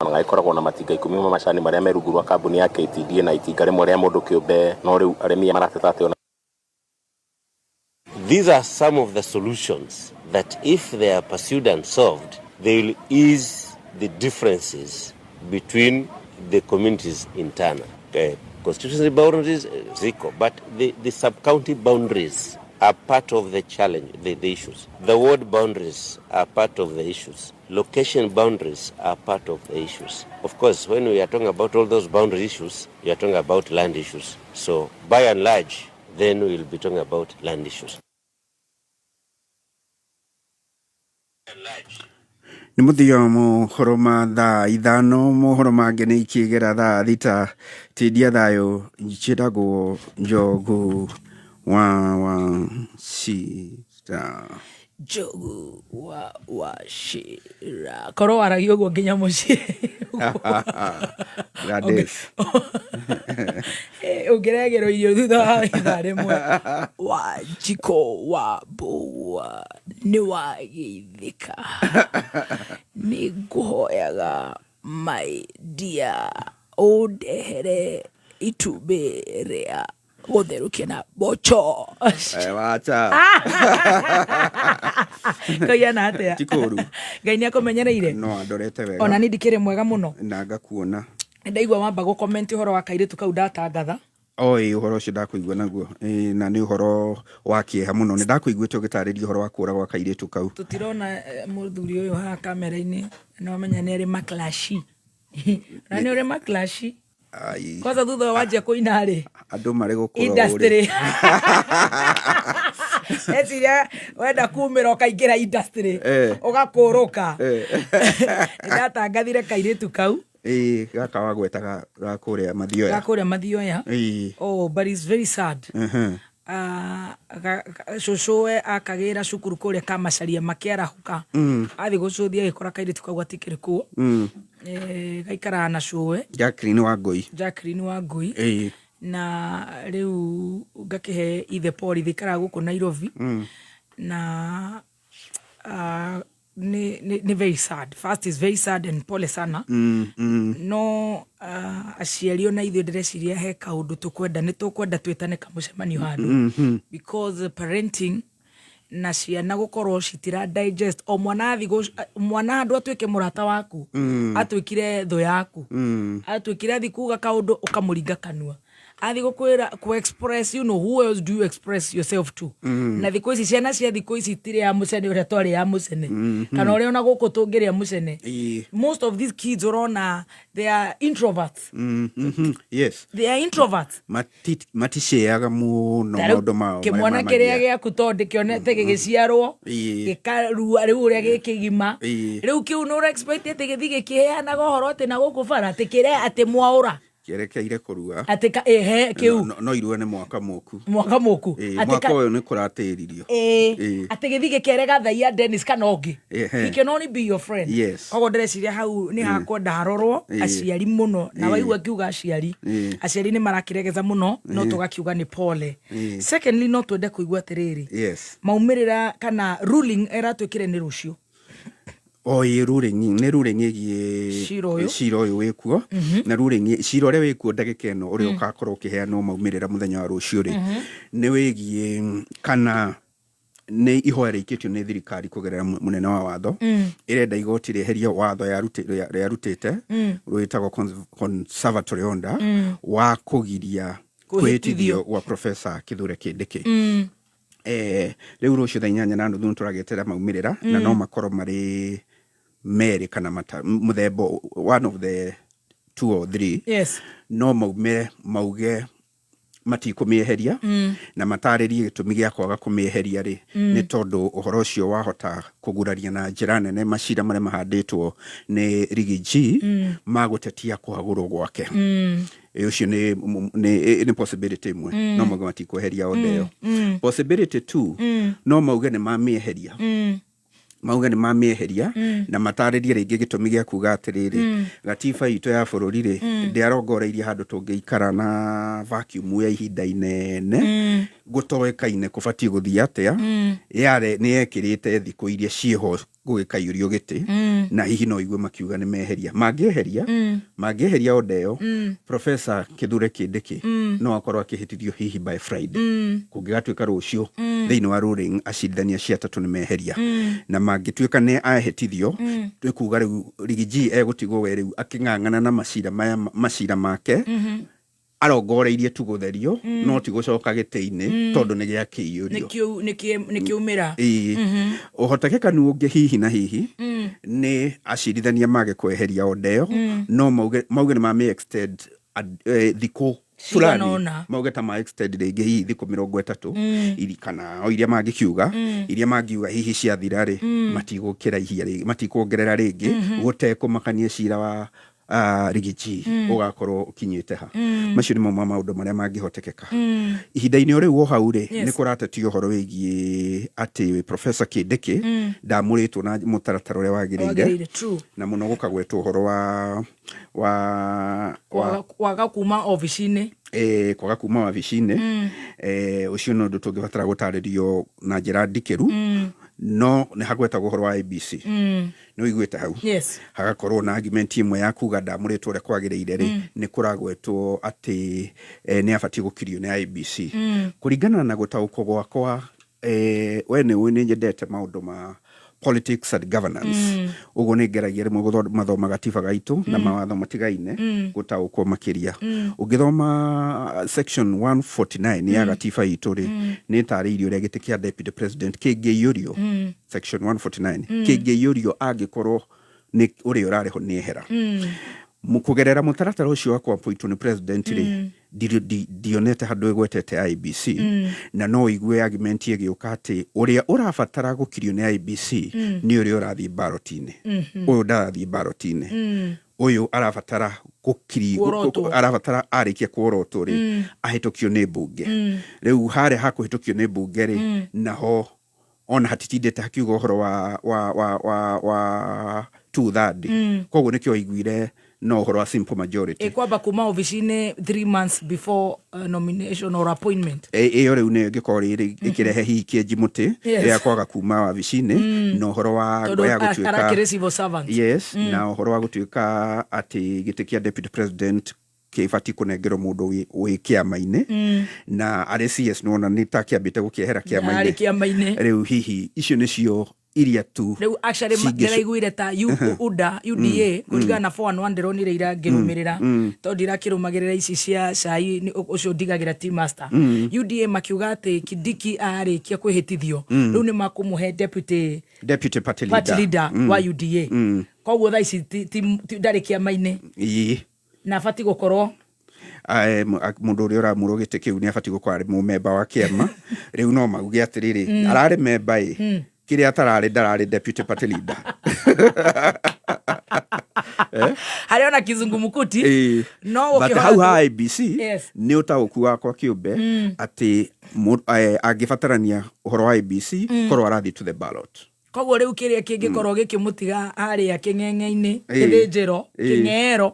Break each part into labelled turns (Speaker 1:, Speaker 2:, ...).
Speaker 1: Gagĩkoragwo na matinga 10 ma macani marĩa me rungu rwa kambuni ya KTDA na itinga rĩmwe rĩa mũndũ kĩũmbe. No rĩu arĩmi marateta atĩ ona
Speaker 2: These are some of the solutions that if they are pursued and solved, they will ease the differences between the communities in Tana. Constituency boundaries, ziko, but the sub-county boundaries are part of the challenge, the issues. The ward boundaries are part of the issues. Location boundaries are part of the issues. Of course, when we are talking about all those boundary issues, we are talking about land issues. So by and large, then we will be talking about land issues.
Speaker 3: Nĩ mũthia wa mohoro ma thaa 5, mohoro mangĩ nĩ ikĩgera thaa 6. Tindia thayũ, njĩtagwo Njogu wa Wachira.
Speaker 4: Njogu wa Wachira. Korwo waragia ũguo nginya mũciĩ.
Speaker 3: Gladys.
Speaker 4: Ũngĩregerwo irio thutha wa ithaa rĩmwe. Wanjikũ wa Mbũgua nĩ wageithĩka. Nĩ ngũhoyaga my dear ũndehere itumbĩ rĩa gũtherũkia na mboco.
Speaker 3: Wacha.
Speaker 4: Kũigana atĩa?
Speaker 3: Ti kũũru.
Speaker 4: Ngai nĩ akũmenyereire?
Speaker 3: No andorete wega.
Speaker 4: Ona niĩ ndikĩrĩ mwega mũno.
Speaker 3: Na ngakuona.
Speaker 4: Ndaigua wamba gũ-comment ũhoro wa kairĩtu kau ndatangatha.
Speaker 3: Oi, ũhoro ũcio ndakũigua naguo. Na nĩ ũhoro wa kĩeha mũno. Nĩ ndakũiguĩte ũgĩtarĩria ũhoro wa kũra gwa kairĩtu kau.
Speaker 4: Tũtirona mũthuri ũyũ haha kamera-inĩ, nĩ wamenya nĩ arĩ maklashi. Na nĩ ũrĩ maklashi.
Speaker 3: Ai.
Speaker 4: Kwanza thutha wa wanjia kũina rĩ.
Speaker 3: Andũ marĩ gũkũra
Speaker 4: Industry. Eciria wenda kumĩra ũkaingĩra industry. Ũgakũrũka. Nĩndatangathire kairĩtu kau.
Speaker 3: Ĩĩ, gaka wagwetaga ga kũrĩa Mathioya.
Speaker 4: Ga kũrĩa Mathioya.
Speaker 3: Ĩĩ.
Speaker 4: Oh, but it's very sad. Cũcũwe akagĩra cukuru kũrĩa Kamacaria makĩarahũka. Athiĩ gũcũthia agĩkora kairĩtu kau gatikĩrĩ kuo. Gaikaraga na cũwe.
Speaker 3: Jacqueline Wangũi.
Speaker 4: Jacqueline Wangũi.
Speaker 3: Ĩĩ.
Speaker 4: Na rĩu ngakĩhe ithe borithi ikaraga gũkũ Nairobi. Na nĩ very sad. First is very sad and pole sana. No aciari ona ithuĩ ndĩreciria he kaũndũ tũkwenda, nĩ tũkwenda twĩtane kamũcemanio handũ. Because parenting na ciana gũkorwo citira digest, o mwana athi mwana handũ atuĩke mũrata waku, atuĩkire thũ yaku. Atuĩkire athi kuga kaũndũ ũkamũringa kanua. Athi gũkwĩra ku express, you know, who else do you express yourself to? Na thikũ ici ciana cia thikũ ici itirĩ ya mũcene ũrĩa twarĩ ya mũcene. Kana ũrĩa ona gũkũ tũngĩrĩa mũcene. Most of these kids ũrona they are introverts.
Speaker 3: Yes.
Speaker 4: They are introverts.
Speaker 3: Maticĩaga mũno
Speaker 4: Tarĩu
Speaker 3: maũndũ mao marĩa
Speaker 4: kĩmwana
Speaker 3: mamagia.
Speaker 4: kĩrĩa gĩaku tondũ ndĩkĩonete gĩgĩciarwo, gĩkarua rĩu ũrĩa gĩkĩgima. Rĩu kĩu nĩ ũra expect atĩ gĩthiĩ gĩkĩheanaga ũhoro atĩ na gũkũ bara, atĩ kĩrĩa atĩ mwaũra.
Speaker 3: Kĩerekeire kũrua.
Speaker 4: Atĩ ka, ehe, kĩu.
Speaker 3: No irua nĩ mwaka mũku.
Speaker 4: Mwaka mũku. Atĩ
Speaker 3: Mwaka
Speaker 4: ka
Speaker 3: ũyũ nĩ kũratĩririo.
Speaker 4: Atĩ gĩthiĩ gĩkere gathaia Dennis kana ũngĩ. He can only be your friend. Koguo ndĩreciria hau nĩ hakwenda harorwo aciari mũno. Na waigua ngiuga aciari. Aciari nĩ marakĩregeza mũno, no tũgakiuga nĩ pole. Secondly, no twende kũigua atĩrĩrĩ. Maumĩrĩra kana ruling ĩratwĩkire nĩ rũciũ.
Speaker 3: Oi, ruling, nĩ ruling ĩgiĩ
Speaker 4: Cira ũyũ.
Speaker 3: cira ũyũ wĩkuo. Na ruling, cira ũrĩa wĩkuo ndagĩka ĩno, ũrĩa ũgakorwo ũkĩheanwo maumĩrĩra mũthenya wa rũciũ rĩ, nĩ wĩgiĩ kana nĩ ihoya rĩikĩtio nĩ thirikari kũgerera mũnene wa watho. Ĩrenda igoti rĩeherie watho rĩarutĩte, rwĩtagwo conservatory order, wa kũgiria
Speaker 4: Kwĩhĩtithio.
Speaker 3: kwĩhĩtithio gwa Professor Kithure Kindiki. Rĩu rũciũ thaa inyanya na nuthu nĩtũragĩetera maumĩrĩra, na no makorwo marĩ merĩ kana mũthemba one of the two or three. No maumĩre mauge matikũmĩeheria, na matarĩrie gĩtũmi gĩa kwaga kũmĩeheria rĩ, nĩ tondũ ũhoro ũcio wahota kũguraria na njĩra nene macira marĩa mahandĩtwo nĩ Riggy G ma gũtetia kũhagũrwo gwake. Ũcio nĩ possibility ĩmwe. No mauge matikweheria order ĩyo. Possibility 2, no mauge nĩ mamĩeheria. Mauge nĩ mamĩeheria, na matarĩrie rĩngĩ gĩtũmi gĩa kuga atĩrĩrĩ, gatiba itũ ya bũrũri rĩ, ndĩarongoreirie handũ tũngĩikara na vacuum ya ihinda inene, gũtoĩkaine kũbatiĩ gũthiĩ atĩa, yare nĩ yekĩrĩte thikũ iria ciĩho Gũgĩkaiyũrio gĩtĩ na hihi no igue makiuga nĩ meheria, mangĩeheria mangĩeheria order ĩyo, Professor Kithure Kindiki no akorwo akĩhĩtithio hihi by Friday, kũngĩgatuĩka rũciũ thĩinĩ wa ruling acirithania cia atatũ nĩ meheria. Na mangĩtuĩka nĩ ahĩtithio, twĩ kuga rĩu Riggy G egũtigwo we rĩu akĩng'ang'ana na macira maya, macira make arongoreirie tu gũtherio, no ti gũcoka gĩtĩ-inĩ tondũ nĩ gĩakĩiyũrio.
Speaker 4: Nĩ kĩumĩra.
Speaker 3: Ĩĩ, ũhotekekanu ũngĩ hihi na hihi nĩ acirithania mage kweheria order ĩyo, no mauge nĩ mamĩ extend thikũ
Speaker 4: cigana
Speaker 3: fulani
Speaker 4: ũna.
Speaker 3: Mauge ta ma extend rĩngĩ hihi thikũ 30 kana o iria mangĩkiuga, iria mangiuga hihi ciathira rĩ, matigũkĩra ihia rĩngĩ, matikuongerera rĩngĩ, gũtekũmakania cira wa Riggy G ũgakorwo ũkinyĩte ha. Macio nĩmo ma maũndũ marĩa mangĩhotekeka ihinda-inĩ o rĩu. O hau rĩ, nĩ kũratetio ũhoro wĩgiĩ atĩ Professor Kindiki ndamũrĩtwo na mũtaratara ũrĩa wagĩrĩire.
Speaker 4: Wagĩrĩire, true.
Speaker 3: Na mũno gũkagwetwo ũhoro wa
Speaker 4: Kwaga kuma obici-inĩ.
Speaker 3: Kwaga kuma wabici-inĩ. Ũcio nĩ ũndũ tũngĩbatara gũtarĩrio na njĩra ndikĩru, no nĩ hagwetagwo ũhoro wa IEBC, nĩ ũiguĩte hau?
Speaker 4: Yes.
Speaker 3: Hagakorwo na argument ĩmwe ya kuga ndamũrĩtwo ũrĩa kwagĩrĩire rĩ, nĩ kũragwetwo atĩ nĩ abatiĩ gũkirio nĩ IEBC. Kũringana na gũtaũkwo gwakwa, we nĩ ũĩ nĩ nyendete maũndũ ma politics and governance, ũguo nĩ ngeragia rĩmwe gũthoma gatiba gaitũ na mawatho matigaine gũtaũkwo makĩria. Ũngĩthoma section 149 ya gatiba itũ rĩ, nĩ ĩtarĩirie ũrĩa gĩtĩ kĩa deputy president kĩngĩiyũrio. Section 149 kĩngĩiyũrio angĩkorwo nĩ ũrĩa ũrarĩ ho nĩ ehera. Kũgerera mũtaratara ũcio wa kũappointwo nĩ president rĩ, ndionete handũ ĩgwetete IEBC, na no igue argument ĩgĩũka atĩ ũrĩa ũrabatara gũkirio nĩ IEBC nĩ ũrĩa ũrathiĩ ballot-inĩ. Ũyũ ndarathiĩ ballot-inĩ, ũyũ arabatara gũkiri
Speaker 4: Kuorotwo.
Speaker 3: Arabatara arĩkia kuorotwo rĩ, ahĩtũkio nĩ mbunge. Rĩu harĩa hakũhĩtũkio nĩ mbunge rĩ, naho ona hatitindĩte hakiuga ũhoro wa two third. Koguo nĩkĩo waiguire no ũhoro wa simple majority.
Speaker 4: Ĩkwamba kuma obici-inĩ 3 months before nomination or appointment.
Speaker 3: Ĩyo rĩu nĩyo ĩngĩkorwo ĩkĩrehe hihi kĩenji mũtĩ ya kwaga kuma wabici-inĩ na ũhoro wa
Speaker 4: tondũ
Speaker 3: ya gũtuĩka
Speaker 4: arakĩrĩ civil servant.
Speaker 3: Yes, na ũhoro wa gũtuĩka atĩ gĩtĩ kĩa deputy president kĩbatiĩ kũnengerwo mũndũ wĩ kĩama-inĩ, na arĩ CS nĩwona nĩ ta kĩambĩte gũkĩehera
Speaker 4: arĩ
Speaker 3: kĩama-inĩ.
Speaker 4: Kĩama-inĩ.
Speaker 3: Rĩu hihi icio nĩcio iria tu
Speaker 4: Rĩu actually ndĩraiguire ta UDA UDA kũringana na 411 ndĩronire ira ngĩrũmĩrĩra, tondũ ndirakĩrũmagĩrĩra ici cia cai ũcio ndigagĩra tea master. UDA makiuga atĩ Kindiki arĩkia kwĩhĩtithio rĩu nĩ makũmũhe deputy
Speaker 3: deputy party
Speaker 4: party
Speaker 3: leader
Speaker 4: leader wa UDA. Koguo thaa ici ndarĩ kĩama-inĩ na abatiĩ gũkorwo
Speaker 3: Mũndũ ũrĩa ũramũrwo gĩtĩ kĩu nĩ abatiĩ gũkorwo arĩ mũmemba wa kĩama. Rĩu no mauge atĩrĩrĩ, ararĩ memba ĩ, kĩrĩa atararĩ, ndararĩ deputy party leader.
Speaker 4: Harĩ ona kizungumkuti. No
Speaker 3: But
Speaker 4: ũkĩhota
Speaker 3: hau ha IEBC, nĩ ũtaũku wakwa kĩũmbe atĩ angĩbatarania ũhoro wa IEBC korwo arathiĩ to the ballot.
Speaker 4: Koguo rĩu kĩrĩa kĩngĩkorwo gĩkĩmũtiga harĩa kĩng'eng'e-inĩ, gĩthĩnjĩro, kĩng'eero,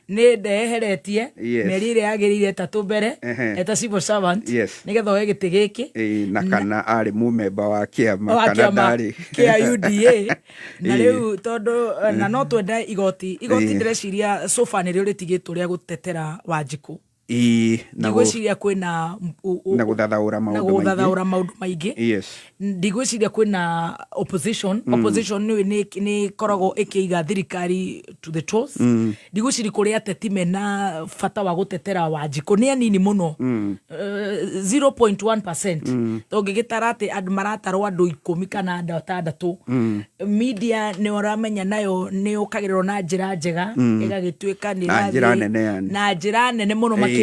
Speaker 4: nĩ ndeheretie mĩeri ĩrĩa yagĩrĩire 3 mbere eta civil servant nĩgetha oe gĩtĩ gĩkĩ.
Speaker 3: Ĩĩ, na kana arĩ mũmemba wa kĩama
Speaker 4: wa
Speaker 3: kana
Speaker 4: kĩama
Speaker 3: ndarĩ
Speaker 4: kĩa UDA. Na rĩu tondũ na no twende igoti ndĩreciria sofa nĩrĩo rĩtigĩtwo rĩa gũtetera Wanjikũ.
Speaker 3: Ĩĩ, na
Speaker 4: Ndigwĩciria kwĩna
Speaker 3: na gũthathaũra
Speaker 4: na
Speaker 3: maũndũ maingĩ.
Speaker 4: Gũthathaũra maũndũ maingĩ. Ndigwĩciria kwĩna opposition. Opposition nĩ ĩkoragwo ĩkĩiga thirikari to the toes. Ndigwĩciria kũrĩ ateti mena bata wa gũtetera Wanjikũ, nĩ anini mũno, 0.1%. Tũngĩgĩtara atĩ andũ maratarwo andũ 10 kana andũ atandatũ. Media nĩ ũramenya nayo nĩ ũkagĩrĩrwo na njĩra njega, ĩgagĩtuĩka nĩ
Speaker 3: Na njĩra
Speaker 4: ĩrathiĩ
Speaker 3: nene yani.
Speaker 4: Na njĩra nene mũno makĩria.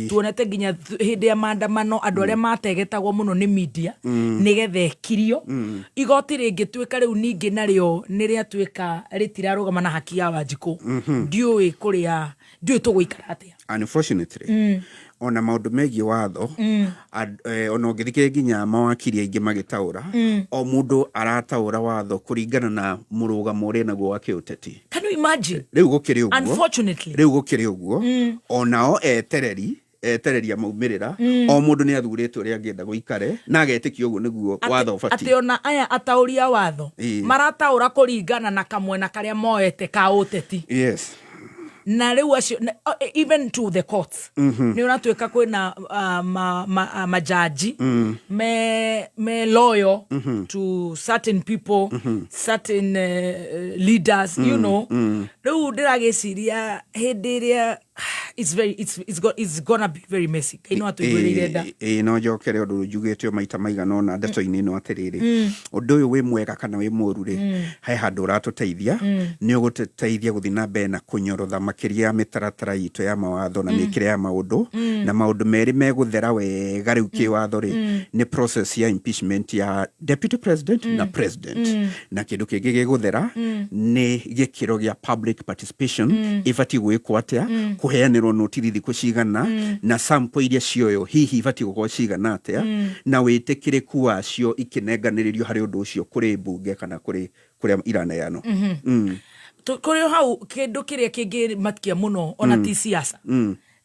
Speaker 4: Tuonete nginya hĩndĩ ya maandamano andũ arĩa mategetagwo mũno nĩ media nĩgetha ĩkirio. Igoti rĩngĩtuĩka rĩu ningĩ narĩo nĩ rĩatuĩka rĩtirarũgama na haki ya Wanjikũ, ndiũĩ kũrĩa, ndiũĩ tũgũikara atĩa.
Speaker 3: Unfortunately, ona maũndũ megiĩ watho, ona ũngĩthikĩrĩria nginya mawakiri aingĩ magĩtaũra, o mũndũ arataũra watho kũringana na mũrũgamo ũrĩa naguo wa kĩũteti.
Speaker 4: Can you imagine?
Speaker 3: Rĩu gũkĩrĩ ũguo,
Speaker 4: Unfortunately.
Speaker 3: rĩu gũkĩrĩ ũguo, onao etereri Etereria maumĩrĩra. O mũndũ nĩ athurĩte ũrĩa angĩenda gũikare na agetĩkia ũguo nĩguo watho
Speaker 4: atĩ
Speaker 3: ũbatiĩ.
Speaker 4: Ona aya ataũri a watho marataũra kũringana na kamwena karĩa moete ka ũteti. Na rĩu acio even to the courts nĩ ũratuĩka kwĩna majaji me loyal to certain people, certain leaders. Rĩu ndĩragĩciria hĩndĩ ĩrĩa it's gonna be very messy. Ngai no atũiguĩrĩire nda.
Speaker 3: Ĩĩ, no njokere ũndũ njugĩte o maita maigana ũna ndeto-inĩ ĩno, atĩrĩrĩ, ũndũ ũyũ wĩ mwega kana wĩ mũru rĩ, he handũ ũratũteithia. Nĩ ũgũtũteithia gũthiĩ na mbere na kũnyorotha makĩria mĩtaratara itũ ya mawatho na mĩkĩre ya maũndũ. Na maũndũ merĩ megũthera wega rĩu kĩwatho rĩ, nĩ process ya impeachment ya deputy president na president, na kĩndũ kĩngĩ gĩgũthera nĩ gĩkĩro gĩa public participation ĩbatiĩ gwĩkwo atĩa, kũheanĩrwo notithi thikũ cigana, na sample iria cioyo hihi ibatiĩ gũkorwo cigana atĩa, na wĩtĩkĩrĩku wacio ikĩnenganĩrĩrio harĩ ũndũ ũcio kũrĩ mbunge kana kũrĩ kũrĩa iraneanwo.
Speaker 4: Kũrĩ o hau, kĩndũ kĩrĩa kĩngĩmakia mũno ona ti siasa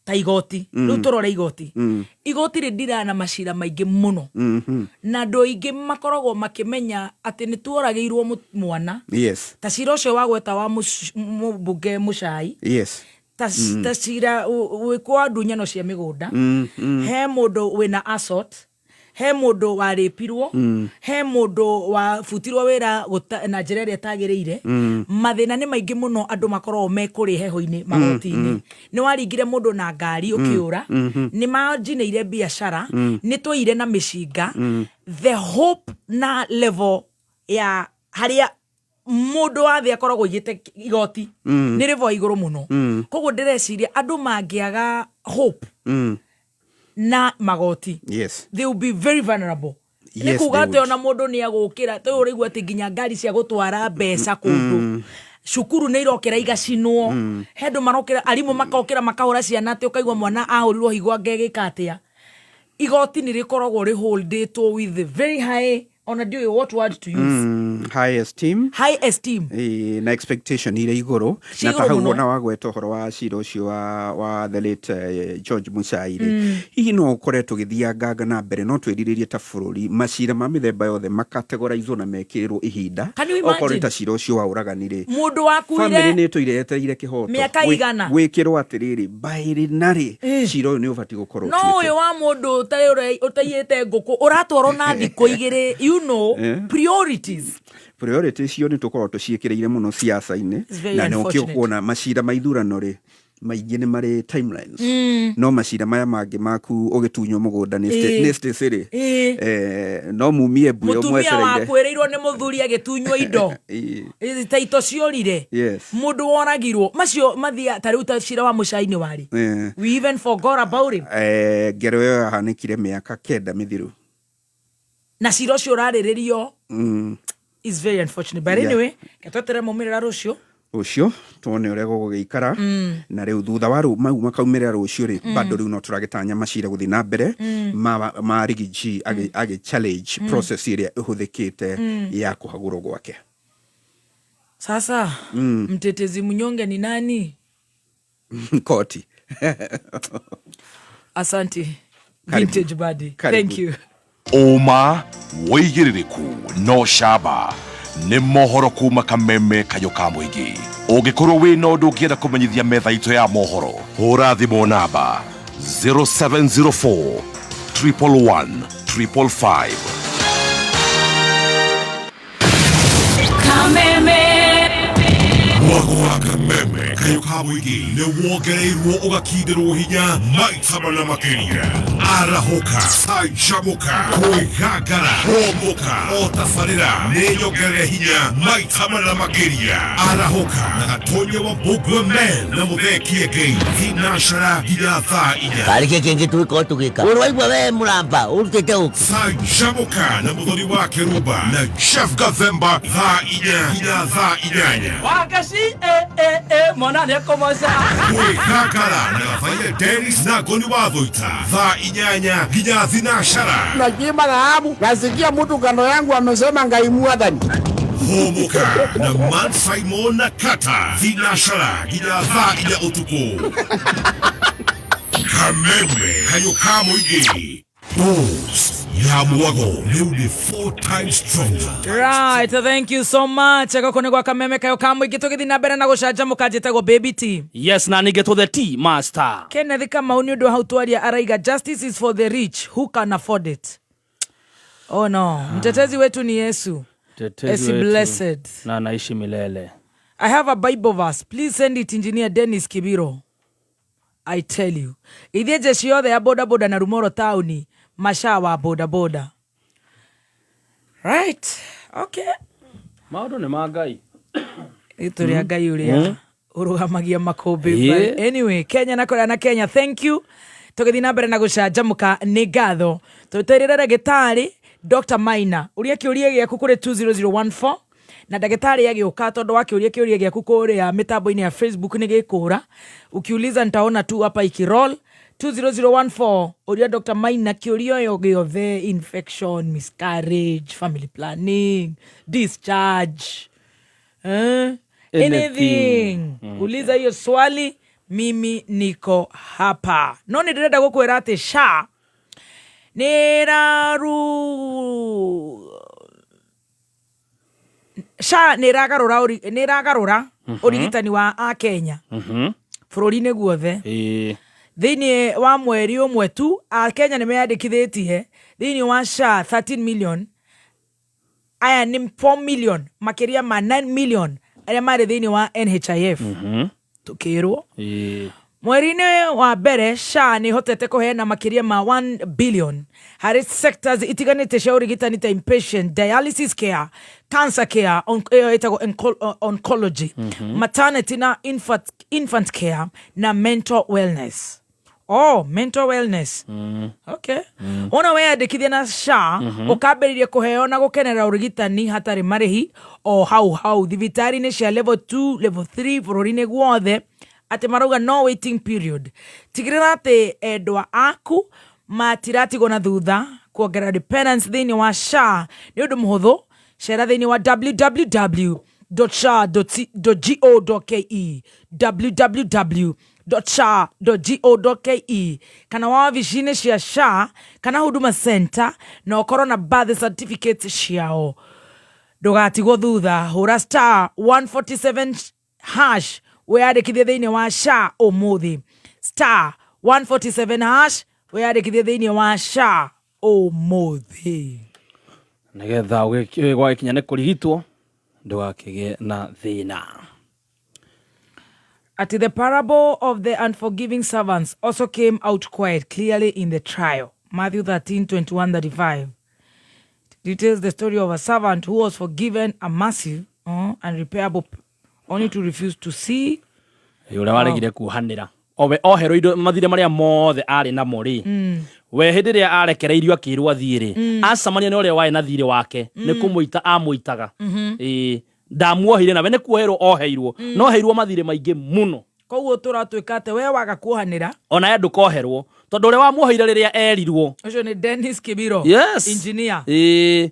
Speaker 4: ta igoti. Rĩu tũrore igoti. Igoti rĩndiraga na macira maingĩ mũno, na andũ aingĩ makoragwo makĩmenya atĩ nĩ tuoragĩirwo mwana, ta cira ũcio wa gweta wa mũmbunge Mũcai, ta cira wĩkwo wa ndunyano cia mĩgũnda. He mũndũ wĩna assault, he mũndũ warĩpirwo, he mũndũ wabutirwo wĩra na njĩra ĩrĩa ĩtagĩrĩire. Mathĩna nĩ maingĩ mũno andũ makoragwo me kũrĩ heho-inĩ magoti-inĩ. Nĩ waringire mũndũ na ngari ũkĩũra, nĩ manjinĩire biacara, nĩ twaire na mĩcinga. The hope na level ya harĩa mũndũ wa thĩ akoragwo aigĩte igoti nĩ rĩvo igũrũ mũno. Koguo ndĩreciria andũ mangĩaga hope na magoti, they will be very vulnerable. Nĩ kuga atĩ ona mũndũ nĩ agũkĩra tũ ũraigua atĩ nginya ngari cia gũtwara mbeca kũndũ cukuru nĩ irokĩra igacinwo. He andũ marokĩra, arimũ makokĩra makahũra ciana, atĩ ũkaigua mwana ahũrirwo higo angĩgĩka atĩa. Igoti nĩ rĩkoragwo rĩholdĩtwo with very high, ona ndiũĩ what word to use.
Speaker 3: High esteem.
Speaker 4: High esteem.
Speaker 3: Ĩĩ, na expectation irĩ igũrũ.
Speaker 4: Ci
Speaker 3: Na ta
Speaker 4: igũrũ
Speaker 3: hau
Speaker 4: mũno.
Speaker 3: ona wagweta ũhoro wa cira ũcio wa the late George Muchai rĩ, hihi no ũkore tũgĩthianganga na mbere no twĩrirĩrie ta bũrũri macira ma mĩthemba yothe makategoraizwo na mekĩrĩrwo ihinda?
Speaker 4: Can you
Speaker 3: Okorwo nĩ
Speaker 4: imagine?
Speaker 3: ta cira ũcio wa ũragani rĩ,
Speaker 4: Mũndũ
Speaker 3: famĩlĩ
Speaker 4: wakuire
Speaker 3: nĩ ĩtũire yetereire kĩhoto.
Speaker 4: mĩaka igana.
Speaker 3: Gwĩkĩrwo atĩrĩrĩ, mbaĩrĩ narĩ cira ũyũ nĩ ũbatiĩ gũkorwo
Speaker 4: No
Speaker 3: ũtuĩtwo.
Speaker 4: ũyũ wa mũndũ ũtarĩ ũtaiyĩte ngũkũ ũratwarwo na thikũ 2. Priorities.
Speaker 3: Priority icio nĩ tũkoragwo tũciĩkĩrĩire mũno siasa-inĩ.
Speaker 4: It's very
Speaker 3: Na nĩ
Speaker 4: unfortunate.
Speaker 3: ũkuona macira ma ithurano rĩ, maingĩ nĩ marĩ timelines, no macira maya mangĩ maku ũgĩtunywo mũgũnda nĩ nĩ Stacy rĩ, no mumie mbuĩ
Speaker 4: Mũtumia
Speaker 3: mwetereire.
Speaker 4: wakwĩrĩirwo nĩ mũthuri agĩtunywo indo. Ta ito ciorire. Mũndũ woragirwo macio mathia ta rĩu ta cira wa Mũcai-inĩ warĩ, we even forgot about him.
Speaker 3: Ngero ĩyo yahanĩkire mĩaka 9 mĩthiru.
Speaker 4: Na cira ũcio ũrarĩrĩrio is very unfortunate, but anyway, ketweterere maumĩrĩra rũciũ.
Speaker 3: Ũcio tuone ũrĩa gũgũgĩikara. Na rĩu thutha wa rĩu mau makaumĩrĩra rũciũ rĩ, bado rĩu no tũragĩtanya macira gũthiĩ na mbere ma Riggy G agĩ challenge process ĩrĩa ĩhũthĩkĩte ya kũhagũrwo gwake.
Speaker 4: Sasa mtetezi mnyonge ni nani?
Speaker 3: Koti.
Speaker 4: Asante.
Speaker 3: Karibu.
Speaker 4: Vintage Buddy.
Speaker 3: Karibu.
Speaker 4: Thank you.
Speaker 5: Ũma wĩigĩrĩrĩku no camba nĩ mohoro kuma Kameme kayũ ka mũingĩ. Ũngĩkorwo wĩna ũndũ ũngĩenda kũmenyithia metha itũ ya mohoro, hũra thimũ namba 0704 111 555.
Speaker 4: Kameme.
Speaker 5: Mwago wa Kameme kayũ ka mũingĩ nĩ wongereirwo ũgakindĩrwo hinya maita mana makĩria. Arahũka, canjamũka, kwĩgangara, hũmũka, o tabarĩra nĩ nyongerere hinya maita mana makĩria. Arahũka na Gatonya wa Mbũngwe Men na Mũthee Kĩengei, thinacara nginya thaa 4.
Speaker 6: Karä kä kä ngä tå gä korwo tå gä ka å waigua we må ramba å rutä te å kä.
Speaker 5: Canjamũka na Mũthoni wa Kĩrumba na Jeff Gathemba, thaa 4 nginya thaa 8.
Speaker 4: Wakaci eh, eh, eh, mwana nĩekũmoca.
Speaker 5: Kwĩgangara na Gathaia Dennis na Ngoni wa Thũita, thaa 8 nginya thinacara.
Speaker 7: Nakiimba dhahabu, nasikia mtu kando yangu amesema Ngai mwathani.
Speaker 5: Hũmũka na Man Simon na Kata, thinacara nginya thaa 4 ũtukũ. Kameme kayũ ka mũingĩ. Dose ya mwago rĩu nĩ four times stronger.
Speaker 4: Right, thank you so much. Gũkũ nĩ gwa Kameme kayo ka mũingĩ, tũgĩthiĩ na mbere na gũcanjamũka. Njĩtagwo Baby T.
Speaker 8: Yes, na ningĩ to the T master.
Speaker 4: Kenneth Kamau, nĩ ũndũ wa hau twaria, araiga justice is for the rich who can afford it. Oh no, mtetezi wetu ni Yesu.
Speaker 8: Mtetezi
Speaker 4: Esi
Speaker 8: wetu
Speaker 4: blessed.
Speaker 8: Na anaishi milele.
Speaker 4: I have a Bible verse. Please send it, Engineer Dennis Kibiro. I tell you. Ithiĩ jeshi yothe ya bodaboda na Rumoro taũni, masha wa bodaboda. Right. Okay.
Speaker 8: Maũndũ nĩ ma Ngai.
Speaker 4: Rĩtwa rĩa Ngai ũrĩa ũrũgamagia makũmbĩ. But anyway, Kenya na kũrĩa na Kenya, thank you. Tũgĩthiĩ na mbere na gũcanjamũka, nĩ ngatho. Tũterĩre ndagĩtarĩ Dr. Maina. Ũria kĩũria gĩaku kũrĩ 20014 na ndagĩtarĩ agĩũka, tondũ wa kĩũria kĩũria gĩaku kũrĩa mĩtambo-inĩ ya Facebook nĩ gĩkũra. Ukiuliza nitaona tu hapa ikiroll. 20014, ũria Dr. Maina kĩũria o gĩothe: infection, miscarriage, family planning, discharge, eh?
Speaker 8: Anything.
Speaker 4: Anything. Uliza hiyo swali, mimi niko hapa. No nĩ ndĩrenda gũkwĩra atĩ SHA nĩ ĩraru SHA nĩ ĩragarũra nĩ ĩragarũra ũrigitani wa akenya bũrũri-inĩ guothe. Thĩinĩ wa mweri ũmwe tu, akenya nĩ meyandĩkithĩtie thĩinĩ wa SHA 13 million. Aya nĩ 4 million makĩria ma 9 million arĩa marĩ thĩinĩ wa NHIF. Tũkĩrwo mweri-inĩ wa mbere SHA nĩ ĩhotete kũheana makĩria ma 1 billion harĩ sectors itiganĩte cia ũrigitani ta inpatient dialysis care, cancer care, ĩyo ĩtagwo oncology, maternity na infant care na mental wellness. Oh, mental wellness. Okay. Wona weyandĩkithia na SHA, ũkambĩrĩria kũheo na gũkenera ũrigitani hatarĩ marĩhi o hau hau thibitarĩ-inĩ cia level 2, level 3 bũrũri-inĩ guothe, atĩ marauga no waiting period. Tigĩrĩra atĩ endwa aku matiratigwo na thutha. Kuongerera dependence thĩinĩ wa SHA nĩ ũndũ mũhũthũ. Cera thĩinĩ wa www.sha.go.ke, www.sha.go.ke, kana wabici-inĩ cia SHA kana Huduma Center, na ũkorwo na birth certificate ciao. Ndũgatigwo thutha. Hũra *147# wĩyandĩkithie thĩinĩ wa SHA ũmũthĩ. *147# wĩyandĩkithie thĩinĩ wa SHA ũmũthĩ.
Speaker 8: Nĩgetha gwagĩkinya nĩ kũrigitwo ndũgakĩgĩe na thĩna.
Speaker 4: At the parable of the unforgiving servants also came out quite clearly in the trial. Matthew 13, 21, 35. Details the story of a servant who was forgiven a massive and repairable only to refuse to see.
Speaker 8: Ũrĩa waregire kuohanĩra, owe oherwo indo mathirĩ marĩa mothe arĩ namo rĩ, we hĩndĩ ĩrĩa arekereirio akĩrwo athiĩ rĩ, acamania na ũrĩa warĩ na thirĩ wake nĩ kũmũita amũitaga. Ĩĩ, ndamuoheire nawe nĩ kuoherwo oheirwo, no oheirwo mathirĩ maingĩ mũno.
Speaker 4: Koguo tũratuĩka atĩ we waga kuohanĩra,
Speaker 8: ona ye ndũkoherwo, tondũ ũrĩa wamuoheire rĩrĩa erirwo.
Speaker 4: Ũcio nĩ Dennis Kibiro. Engineer.
Speaker 8: Ĩĩ,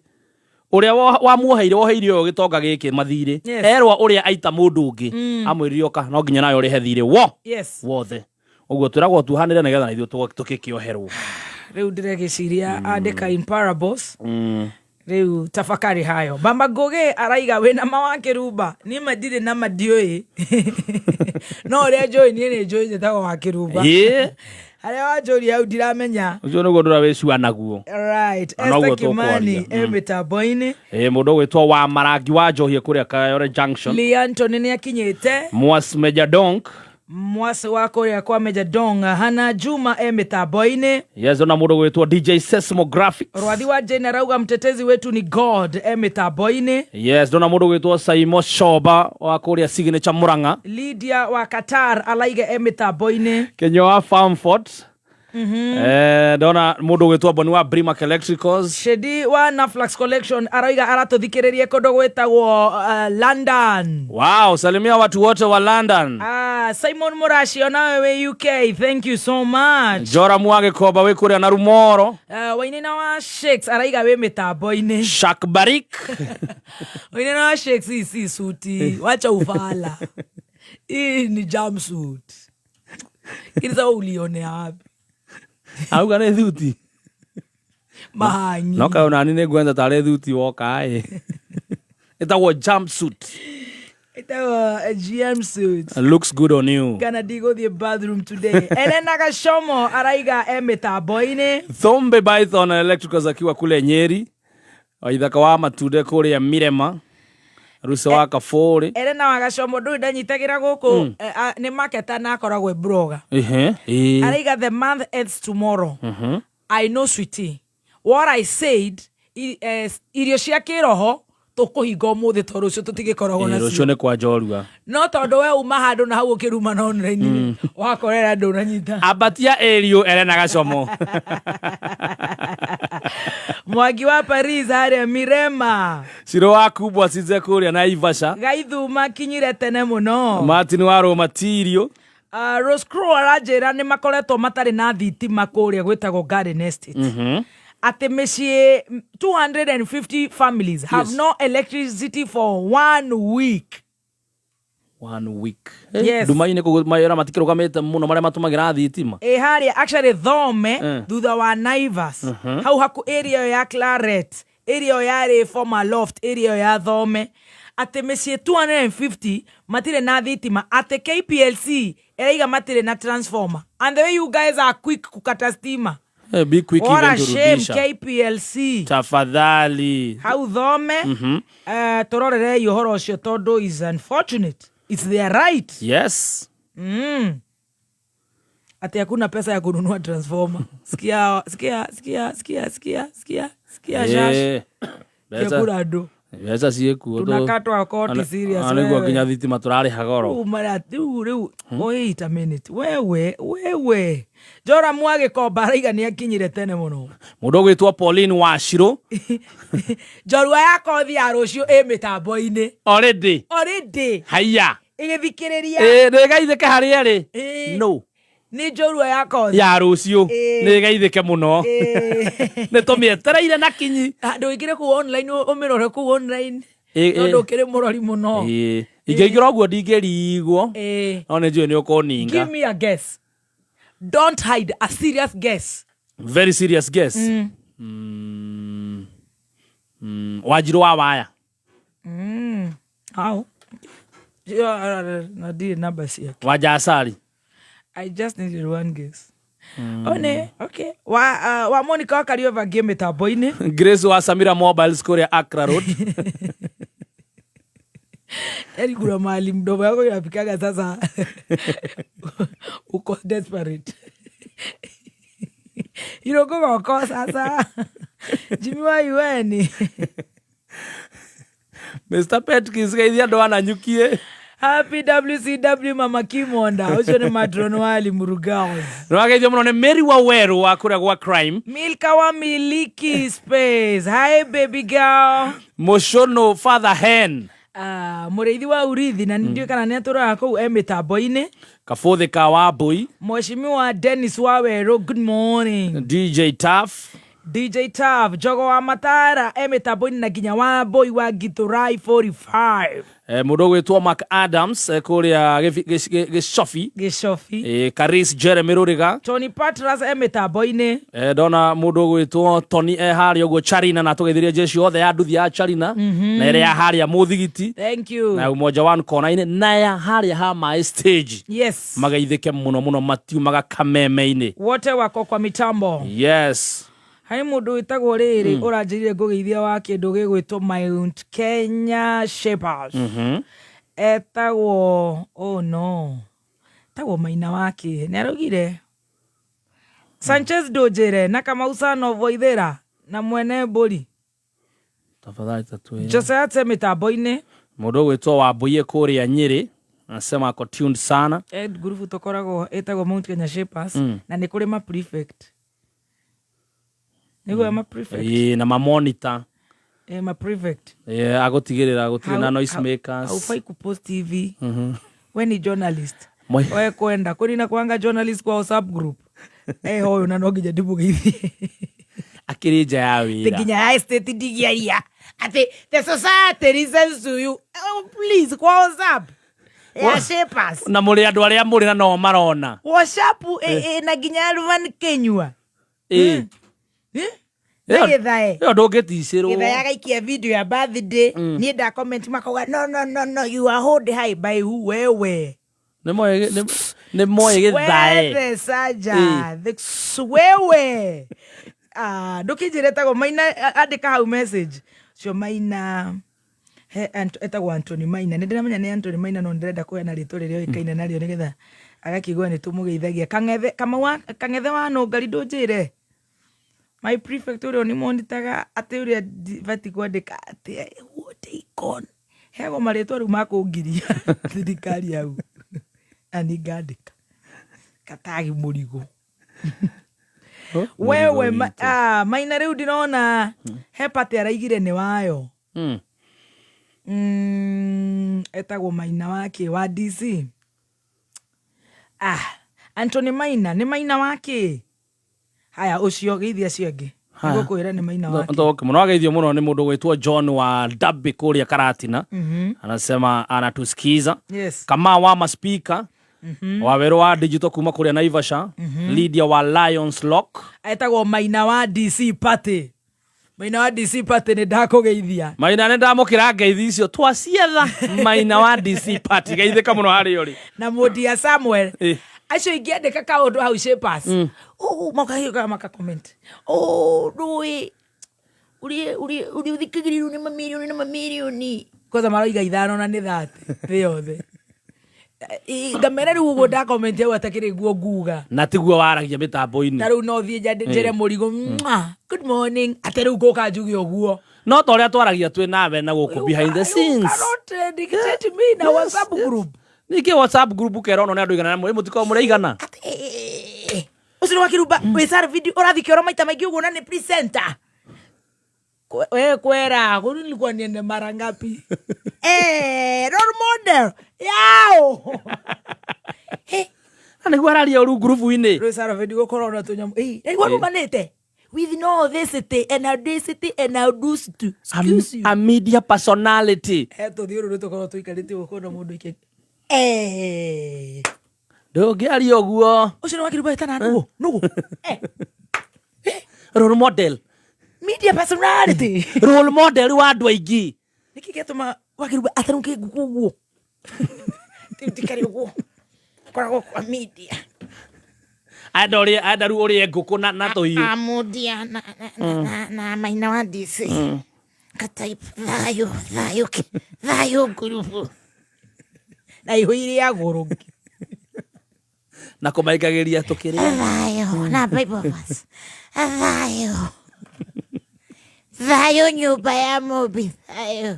Speaker 8: ũrĩa wamuoheire, woheire ũyũ gĩtonga gĩkĩ mathirĩ, erwa ũrĩa aita mũndũ ũngĩ, amwĩrire oka no nginya nawe ũrĩhe thirĩ wo wothe. Ũguo twĩragwo tuohanĩre nĩgetha na ithuĩ tũgĩkĩoherwo.
Speaker 4: Rĩu ndĩregĩciria andĩka in parables. Rĩu tafakari hayo. Mama Ngũgĩ araiga wĩna ma wa kĩrumba. Niĩ ma ndirĩ na ma, ndiũĩ, no ũrĩa njũĩ niĩ nĩ njũĩ njĩtagwo wa kĩrumba. Harĩa wanjũria hau ndiramenya.
Speaker 8: Ũcio nĩguo ndũra wĩcua naguo.
Speaker 4: Right.
Speaker 8: Na noguo
Speaker 4: Esther Kimani
Speaker 8: tũkwaria.
Speaker 4: e mĩtambo-inĩ.
Speaker 8: Ĩ, mũndũ ũgwĩtwo wa marangi wa njohie kũrĩa Kayore Junction.
Speaker 4: Lee Anthony nĩ akinyĩte.
Speaker 8: Mwas Major Donk.
Speaker 4: Mwasi wa kũrĩa kwa Major Dong. Hana Juma e mĩtambo-inĩ.
Speaker 8: Yes, ona mũndũ ũgwĩtwo DJ Seismographics.
Speaker 4: Rwathi wa Jane arauga mtetezi wetu ni God, e mĩtambo-inĩ.
Speaker 8: Yes, ndona mũndũ ũgwĩtwo Saimo Shoba wa kũrĩa Signature Murang'a.
Speaker 4: Lydia wa Qatar alaiga e mĩtambo-inĩ.
Speaker 8: Kenya wa Farmford. Ndona mũndũ ũgwĩtwo Boni wa Brimac Electricals.
Speaker 4: Shedi wa Naflax Collection arauga aratũthikĩrĩrie kũndũ gwĩtagwo London.
Speaker 8: Wow, salimia watu wote wa London.
Speaker 4: Ah, Simon Murashi onawe wĩ UK, thank you so much.
Speaker 8: Joramu wa Gĩkomba wĩ kũrĩa na Rumoro.
Speaker 4: Wainina wa Shakes araiga wĩ mĩtambo-inĩ.
Speaker 8: Shak Barik.
Speaker 4: Wainina wa Shakes, hii si suti, wacha ufala, hii ni jumpsuit. Lakini sasa ulionea wapi?
Speaker 8: Auga nĩ thuti.
Speaker 4: Mahangi.
Speaker 8: No kaĩ onani nĩ ngwenda tarĩ thuti woka ĩ. Ĩtagwo jumpsuit.
Speaker 4: Ĩtagwo GM suit.
Speaker 8: Looks good on you.
Speaker 4: Kana ndigũthiĩ bathroom today. Elena Gacomo araiga e mĩtambo-inĩ.
Speaker 8: Thombe Python Electricals akiwa kule Nyeri. Waithaka wa matunde kũrĩa Mirema. Ruce wa Kabũrĩ.
Speaker 4: Elena wa Gacomo ndũĩ ndanyitagĩra gũkũ nĩ marketer na akoragwo e blogger.
Speaker 8: Ehe. Ĩĩ.
Speaker 4: Araiga the month ends tomorrow. I know, sweetie. What I said, irio cia kĩroho tũkũhinga ũmũthĩ tondũ rũciũ tũtigĩkoragwo
Speaker 8: Ĩĩ,
Speaker 4: nacio.
Speaker 8: Rũciũ nĩ kwa njorua.
Speaker 4: No tondũ we uma handũ na hau ũkĩruma na online wakorera ndũnanyita.
Speaker 8: Ambatia ĩriũ Elena Gacomo.
Speaker 4: Mwangi wa Paris harĩa Mirema.
Speaker 8: Ciro wa Kubwa Cize kũrĩa Naivasha.
Speaker 4: Gaithuma kinyire tene mũno.
Speaker 8: Martin wa Roma Tirio.
Speaker 4: Rose Crow aranjĩra nĩ makoretwo matarĩ na thitima kũrĩa gwĩtagwo Garden Estate. Atĩ mĩciĩ 250 families have
Speaker 8: Yes.
Speaker 4: no electricity for one week.
Speaker 8: One week.
Speaker 4: Yes.
Speaker 8: Nduma-inĩ kũu mawĩra matikĩrũgamĩte mũno marĩa matũmagĩra thitima.
Speaker 4: Ĩ harĩa actually Thome thutha wa Naivas hau haku area ĩyo ya Claret, area ĩyo yarĩ former loft, area ĩyo ya Thome, atĩ mĩciĩ 250 matirĩ na thitima, atĩ KPLC ĩraiga matirĩ na transformer, and the way you guys are quick kukata stima.
Speaker 8: Be quick
Speaker 4: What
Speaker 8: even
Speaker 4: a shame.
Speaker 8: turudisha.
Speaker 4: KPLC
Speaker 8: Tafadhali.
Speaker 4: Hau Thome, tũrorerei ũhoro ũcio tondũ is unfortunate, it's their right.
Speaker 8: Yes.
Speaker 4: Ati hakuna pesa ya kununua transformer. Sikia, sikia, sikia, sikia, sikia, sikia, sikia shash.
Speaker 8: Mbeca
Speaker 4: Kura andũ.
Speaker 8: Mbeca ciĩkuo.
Speaker 4: Tunakatwa koti serious
Speaker 8: Nĩguo
Speaker 4: wewe.
Speaker 8: nginya thitima tũrarĩha goro.
Speaker 4: Rĩu rĩu rĩu wait a minute. Wewe, wewe. Joramu agĩkomba araiga nĩ akinyire tene mũno.
Speaker 8: Mũndũ ũgwĩtwo Pauline Wachirũ.
Speaker 4: Njorua ya kothi ya rũciũ ĩ mĩtambo-inĩ.
Speaker 8: Already.
Speaker 4: Already.
Speaker 8: Haiya.
Speaker 4: Ĩgĩthikĩrĩria.
Speaker 8: Ĩ nĩgeithĩke harĩa ĩrĩ.
Speaker 4: Ĩ.
Speaker 8: No.
Speaker 4: Nĩ njorua ya kothi.
Speaker 8: Ya rũciũ.
Speaker 4: Ĩ.
Speaker 8: Nĩgeithĩke mũno. Nĩ tũmĩetereire na kinyi.
Speaker 4: Ndũingĩre kũu online ũmĩrore kũu online.
Speaker 8: Ĩ, ĩ.
Speaker 4: Tondũ ũkĩrĩ mũrori mũno.
Speaker 8: Ĩ. Ingĩingĩra ũguo ndingĩrigwo.
Speaker 4: Ĩ.
Speaker 8: No nĩ njũĩ nĩ ũkũninga.
Speaker 4: Give me a guess. Don't hide, a serious guess.
Speaker 8: Very serious guess. Wanjirũ wa waya.
Speaker 4: How? Na ndirĩ namba ciake.
Speaker 8: Wanja Asari.
Speaker 4: I just needed one guess. One, okay. Wa Monica wa Kariova ngĩ mĩtambo-inĩ.
Speaker 8: Grace wa Samira Mobiles kũrĩa Accra Road.
Speaker 4: Yaani kuna mahali mdomo yako inafikaga sasa uko desperate. Iroko sasa. Jimmy wa UN.
Speaker 8: Mr. Petkins geithia andũ ananyukie.
Speaker 4: Happy WCW Mama Kimonda. Ũcio nĩ matron wa Limuru Girls.
Speaker 8: Nĩwageithio mũno nĩ Mary wa Werũ wa kũrĩa gwa crime.
Speaker 4: Milka wa Miliki Space. Hi baby girl.
Speaker 8: Mũcũnũ Father Hen.
Speaker 4: Mũrĩithi wa urithi na ndiũĩ kana nĩ atũraga kũu e mĩtambo-inĩ.
Speaker 8: Kabũthĩ ka Wambui.
Speaker 4: Mheshimiwa Dennis Wawerũ, good morning.
Speaker 8: DJ Taff.
Speaker 4: DJ Taff, Jogo wa Matara e mĩtambo-inĩ na nginya Wambui wa Githurai 45.
Speaker 8: Mũndũ ũgwĩtwo Mark Adams kũrĩa Gĩcobi.
Speaker 4: Gĩcobi.
Speaker 8: Karis Jeremy Rũrĩga.
Speaker 4: Tony Patras e mĩtambo-inĩ.
Speaker 8: Ndona mũndũ ũgwĩtwo Tony e harĩa ũguo Charina na tũgeithirie jeshi yothe ya nduthi ya Charina. Na ĩrĩa ya harĩa mũthigiti.
Speaker 4: Thank you.
Speaker 8: Na Umoja One kona-inĩ na ya harĩa ha maĩ stage.
Speaker 4: Yes.
Speaker 8: Mageithĩke mũno mũno matiumaga kameme-inĩ.
Speaker 4: Wote wako kwa mitambo.
Speaker 8: Yes.
Speaker 4: Harĩ mũndũ wĩtagwo rĩrĩ ũranjĩrire ngũgeithia wa kĩndũ gĩgwĩtwo Mount Kenya Shapers. Etagwo, oh no, etagwo Maina wake nĩ araugire Sanchez Ndũnjĩre na Kamau Sanovo Ithĩra na mwene mbũri.
Speaker 8: Tafadhali tatue.
Speaker 4: Jose Ate mĩtambo-inĩ.
Speaker 8: Mũndũ ũgwĩtwo Wambui kũrĩa Nyĩrĩ anasema ako tuned sana.
Speaker 4: Ed ngurubu tũkoragwo ĩtagwo Mount Kenya Shapers na nĩ kũrĩ ma prefect. Nĩguo ma prefect.
Speaker 8: Ĩĩ, na ma monitor.
Speaker 4: Ma prefect.
Speaker 8: Ĩĩ, agũtigĩrĩra gũtirĩ na noise makers.
Speaker 4: Haufai kupost TV. We ni journalist.
Speaker 8: Moi-
Speaker 4: We kwenda kwani na kuanga journalist kwa WhatsApp group. Hoyo na no nginya ndimũgeithie.
Speaker 8: Akĩrĩ nja ya
Speaker 4: Te
Speaker 8: wĩra.
Speaker 4: nginya ya estate ndigiaria. Ati the society listens to you. Oh, please kwa WhatsApp. Ya Shapers.
Speaker 8: Na mũrĩ andũ arĩa mũrĩ na no marona.
Speaker 4: WhatsApp na nginya Alvan Kenyua.
Speaker 8: Ĩĩ.
Speaker 4: Eh?
Speaker 8: Ĩyo-
Speaker 4: Na gĩthae
Speaker 8: ĩyo ndũngĩticĩrwo.
Speaker 4: Gĩthae agaikia video ya birthday, niĩ nda comment makauga, "No, no, no, no, you are hold high by who?" Wewe.
Speaker 8: Nĩ moĩ gĩthae.
Speaker 4: Wewe saja.
Speaker 8: Ĩĩ.
Speaker 4: Wewe. Ah, ndũkĩnjĩre etagwo Maina, andĩka hau message cio Maina he etagwo Anthony Maina. Nĩ ndĩramenya nĩ Anthony Maina, no ndĩrenda kũheana rĩtwa rĩrĩa oĩkaine narĩo nĩgetha agakĩigua nĩ tũmũgeithagia. Kang'ethe Kamau wa Kang'ethe wa Nũngari, ndũnjĩre my prefect ũrĩa ũnimonitaga atĩ ũrĩa ndibatiĩ kwandĩka atĩ what icon heagwo marĩtwa rĩu makũngiria thirikari hau na ningandĩka katagi mũrigo wewe Maina. Rĩu ndĩrona he party araigire nĩ wayo. Etagwo Maina wake wa DC. Ah, Anthony Maina nĩ Maina wake. Haya, ũcio geithia acio angĩ.
Speaker 8: Haya.
Speaker 4: Nĩgũkwĩra nĩ Maina wake.
Speaker 8: Ndoke mũno ageithio mũno nĩ mũndũ gwĩtwo John wa Dabi kũrĩa Karatina. Anasema anatusikiza. Kama wa maspika wa werũ wa digital kuma kũrĩa Naivasha, Lydia wa Lions Lock.
Speaker 4: Etagwo Maina wa DC party. Maina wa DC party, nĩ ndakũgeithia.
Speaker 8: Maina, nĩ ndamũkĩra ngeithi icio twacietha. Maina wa DC party, geithĩka mũno harĩa ũrĩ.
Speaker 4: Na Mũndia Samuel. Acio ingĩandĩka kaũndũ hau Shapers, oh, makahiũka maka comment, oh, ndũĩ ũrĩa ũrĩa ũthikagĩrĩrwo nĩ mamirioni na mamirioni, kwanza maroiga 5 na nĩ 30 thĩ yothe. Ngamera rĩu ũguo ndakomenti hau atakĩrĩ guo nguga.
Speaker 8: Na tiguo waragia mĩtambo-inĩ.
Speaker 4: Ta rĩu no thiĩ njere mũrigo, "Mwah, good morning," atĩ rĩu ngũka njuge ũguo.
Speaker 8: No ta ũrĩa twaragia twĩ nawe na gũkũ behind the scenes.
Speaker 4: Cannot dictate me na WhatsApp group.
Speaker 8: Ningĩ WhatsApp group ũkerwo ono nĩ andũ igana rĩmwe mũtikorwo mũrĩ igana.
Speaker 4: Ũcio nĩ wakĩrumba wĩ video ũrathiĩ kĩoro maita maingĩ ũguo na nĩ presenter. We kwera kuru nilikuwa niende mara ngapi? Role model yao.
Speaker 8: Na nĩguo araria ũru ngurubu-inĩ.
Speaker 4: Rwĩ Sarah video gũkorwo na tũnyamũ. Nĩguo rumanĩte with no audacity and audacity and audacity. Excuse you.
Speaker 8: A media personality.
Speaker 4: He tũthiũrũrũ tũkorwo tũikarĩte ũguo kũona mũndũ ike.
Speaker 8: Ndũngĩaria ũguo.
Speaker 4: Ũcio nĩ wakĩrumba wĩtana nũgũ nũgũ.
Speaker 8: Role model.
Speaker 4: Media personality.
Speaker 8: Role model wa andũ aingĩ.
Speaker 4: Nĩkĩ gĩatũma wakĩrumba atarũke ngũkũ ũguo? Tikari ũguo. Koragwo kwa media.
Speaker 8: Enda ũrĩe, enda rĩu ũrĩe ngũkũ na tũhiũ.
Speaker 9: Amudia na Maina wa DC. Katype thayũ thayũ thayũ ngurubu.
Speaker 4: Na ihu irĩagwo rũngĩ.
Speaker 8: Na kũmaikagĩria tũkĩrĩa.
Speaker 9: Thayũ na Bible verse. Thayũ. Thayũ nyũmba ya Mũmbi thayũ.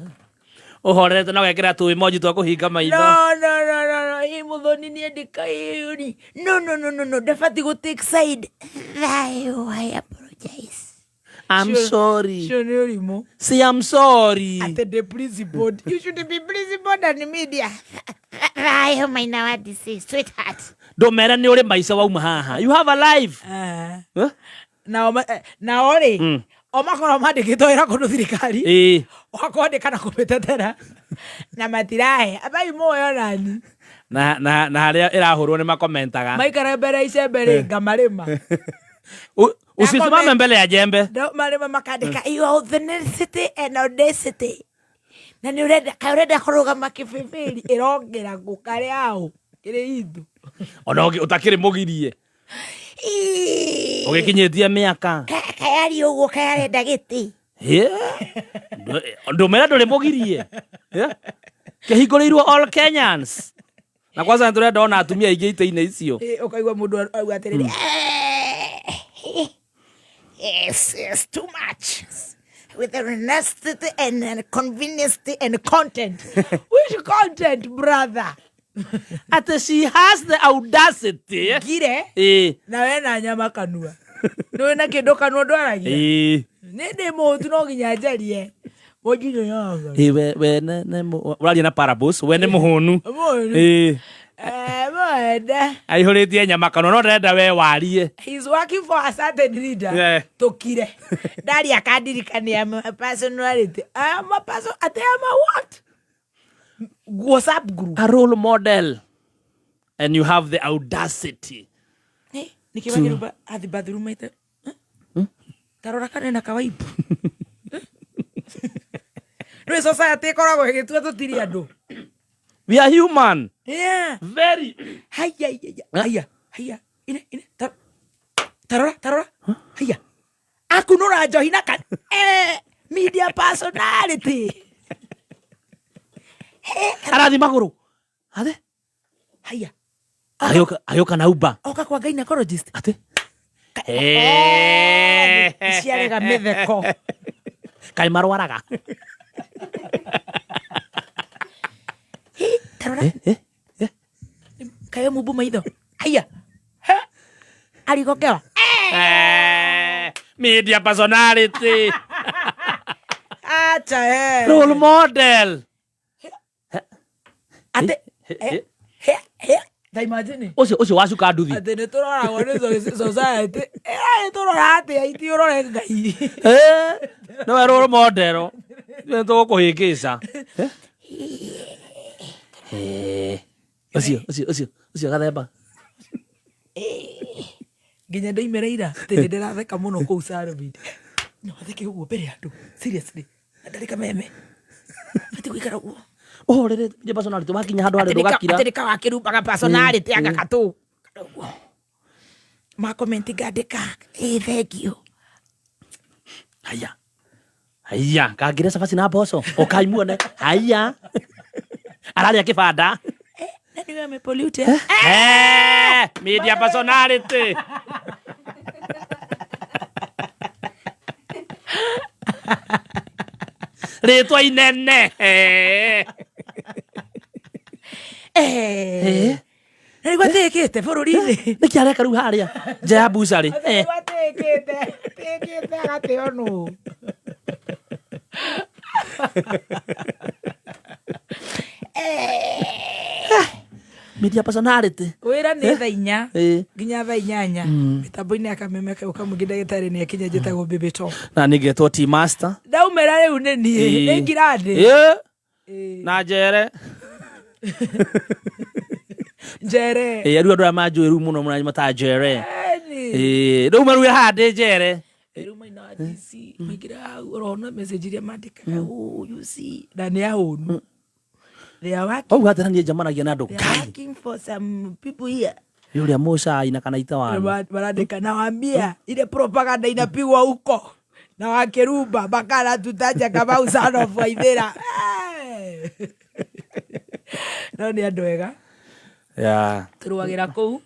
Speaker 8: Ũhorerete na ũgekĩra tũ emoji twa kũhinga maitho.
Speaker 4: No, no, no, no, no. Ĩ Mũthoni nĩ andĩka ĩyũri. No, no, no, no, no. Ndabati gũ take side.
Speaker 9: Thayũ, I apologize.
Speaker 8: I'm sorry.
Speaker 4: Cio nĩ ũrimũ.
Speaker 8: Say I'm sorry.
Speaker 4: Atĩ the principal. You should be principal than media.
Speaker 9: Thayũ Maina wa DC, sweetheart.
Speaker 8: Ndũmere nĩ ũrĩ maica wauma haha. You have a life. Eh?
Speaker 4: Nao nao rĩ, o makorwo mandĩkĩtwo wĩra kũndũ thirikari wa kwandĩka na kũmĩtetera na matirahe abai muoyo nani.
Speaker 8: Na harĩa ĩrahũrwo nĩ makomentaga.
Speaker 4: Maikara mbere ya icembe rĩ, ngamarĩma.
Speaker 8: Usisimame mbele ya jembe.
Speaker 4: No, marĩma makandĩka
Speaker 9: your authenticity and audacity. Na nĩ ũrenda kaĩ ũrenda kũrũgama
Speaker 4: kĩbĩbĩri ĩrongera ngũkarĩ aũ kĩrĩ ithu.
Speaker 8: Ona ũtakĩrĩ mũgirie. Ũgĩkinyĩtie mĩaka.
Speaker 9: Kayari ũguo kayarenda gĩtĩ.
Speaker 8: Ndũmera ndũrĩ mũgirie. Kĩhingũrĩirwo all Kenyans. Na kwanza nĩ tũrenda ona atumia aingĩ itĩ-inĩ icio.
Speaker 4: Ũkaigua mũndũ auga atĩrĩrĩ,
Speaker 9: Yes, yes, too much. With the audacity and convenience and
Speaker 4: content. Which content, brother?
Speaker 8: Ati she has the audacity.
Speaker 4: Ngire. Na we na nyama kanua. Nĩ na kĩndũ kanua ndwaragia. Nĩ ndĩ mũhũtu no nginya njarie. Mũnjinyo yanga.
Speaker 8: We ne ũraria na parables, we nĩ mũhũnu.
Speaker 4: Mũhũnu. Mwende.
Speaker 8: Aihũrĩtie nyama kanua no ndĩrenda we warie.
Speaker 4: He's working for a certain leader. Tũkire. Ndaria akandirikania I'm a personality. I'm a person. Ate I'm a what? WhatsApp group.
Speaker 8: A role model. And you have the audacity.
Speaker 4: Nĩkĩ wagĩrĩirwo athi bathroom aite? Tarora kana na kawaibu. Nĩ society ĩkoragwo ĩgĩtua tũtirĩ andũ.
Speaker 8: We are human.
Speaker 4: Yeah.
Speaker 8: Very.
Speaker 4: Haya, haya, haya, haya. Ine, ine, tarora, tarora. Haya. Akunũra njohi na kan media personality.
Speaker 8: Arathi magũrũ. Athe.
Speaker 4: Haya.
Speaker 8: Agĩũka agĩũka na uba.
Speaker 4: Oka kwa gynecologist.
Speaker 8: Atĩ.
Speaker 4: Ciarega mĩtheko.
Speaker 8: Kaĩ marwaraga.
Speaker 4: Tarora. Kaĩ mumbu maitho. Haya. Arigokewa.
Speaker 8: Media personality.
Speaker 4: Acha eh.
Speaker 8: Role model.
Speaker 4: Ate. He, he. Ta imagine.
Speaker 8: Ũcio ũcio wacuka nduthi.
Speaker 4: Atĩ nĩ tũroragwo nĩ society. Nĩ tũrora atĩa iti ũrore Ngai.
Speaker 8: Nĩwe role model. Nĩ tũgũkũhĩngĩca. Ũcio ũcio ũcio ũcio gathemba.
Speaker 4: Nginya ndaimĩra ira atĩ nĩ ndĩratheka mũno kũu Sarobit. No theke ũguo mbere ya andũ. Seriously. Na ndarĩ kameme. Batiĩ gũikara ũguo.
Speaker 8: Ũhorere media personality wakinya handũ harĩa ndũgakira.
Speaker 4: Atĩ nĩ kawakĩrumbaga personality anga katũ. Ũguo. Ma comment ngandĩka. Ĩ thank you.
Speaker 8: Haya. Haya, kangire cabaci na mboco. Ũkai muone. Haya. Ararĩa kĩbanda.
Speaker 4: Na nĩwe amepollute.
Speaker 8: Media personality. Rĩtwa inene.
Speaker 4: Na nĩguo atĩkĩte bũrũri-inĩ.
Speaker 8: Nĩkĩ areka rĩu harĩa nja ya bucarĩ?
Speaker 4: Nĩguo atĩkĩte. Atĩkĩte agatĩo nũ.
Speaker 8: Media personality.
Speaker 4: Wĩra nĩ thaa 4 nginya thaa 8 mĩtambo-inĩ ya kameme kau kamũingĩ ndagĩtarĩ nĩ akinya njĩtagwo Baby Top.
Speaker 8: Na nĩ ngetwo T master.
Speaker 4: Ndaumĩra rĩu nĩ niĩ nĩ ngirandĩ.
Speaker 8: Na njere.
Speaker 4: Njere.
Speaker 8: Rĩu andũ aya manjũĩ rĩu mũno mũno mata njere. Rĩu maruĩ haha ndĩ njere.
Speaker 4: Rĩu maina wa DC maingĩra hau ũrona message iria mandĩkaga oh you see na nĩ ahũnu. They are working.
Speaker 8: Wauga atĩ na niĩ njemanagia na andũ.
Speaker 4: They are working for some people here.
Speaker 8: Nĩ ũrĩa mũcai na kana ita wanu.
Speaker 4: Marandĩka nawaambia ile propaganda inapigwa huko na wakirumba mpaka anatutaja kama usano of Waithera. No nĩ andũ ega.
Speaker 8: Yeah.
Speaker 4: Tũrũagĩra kũu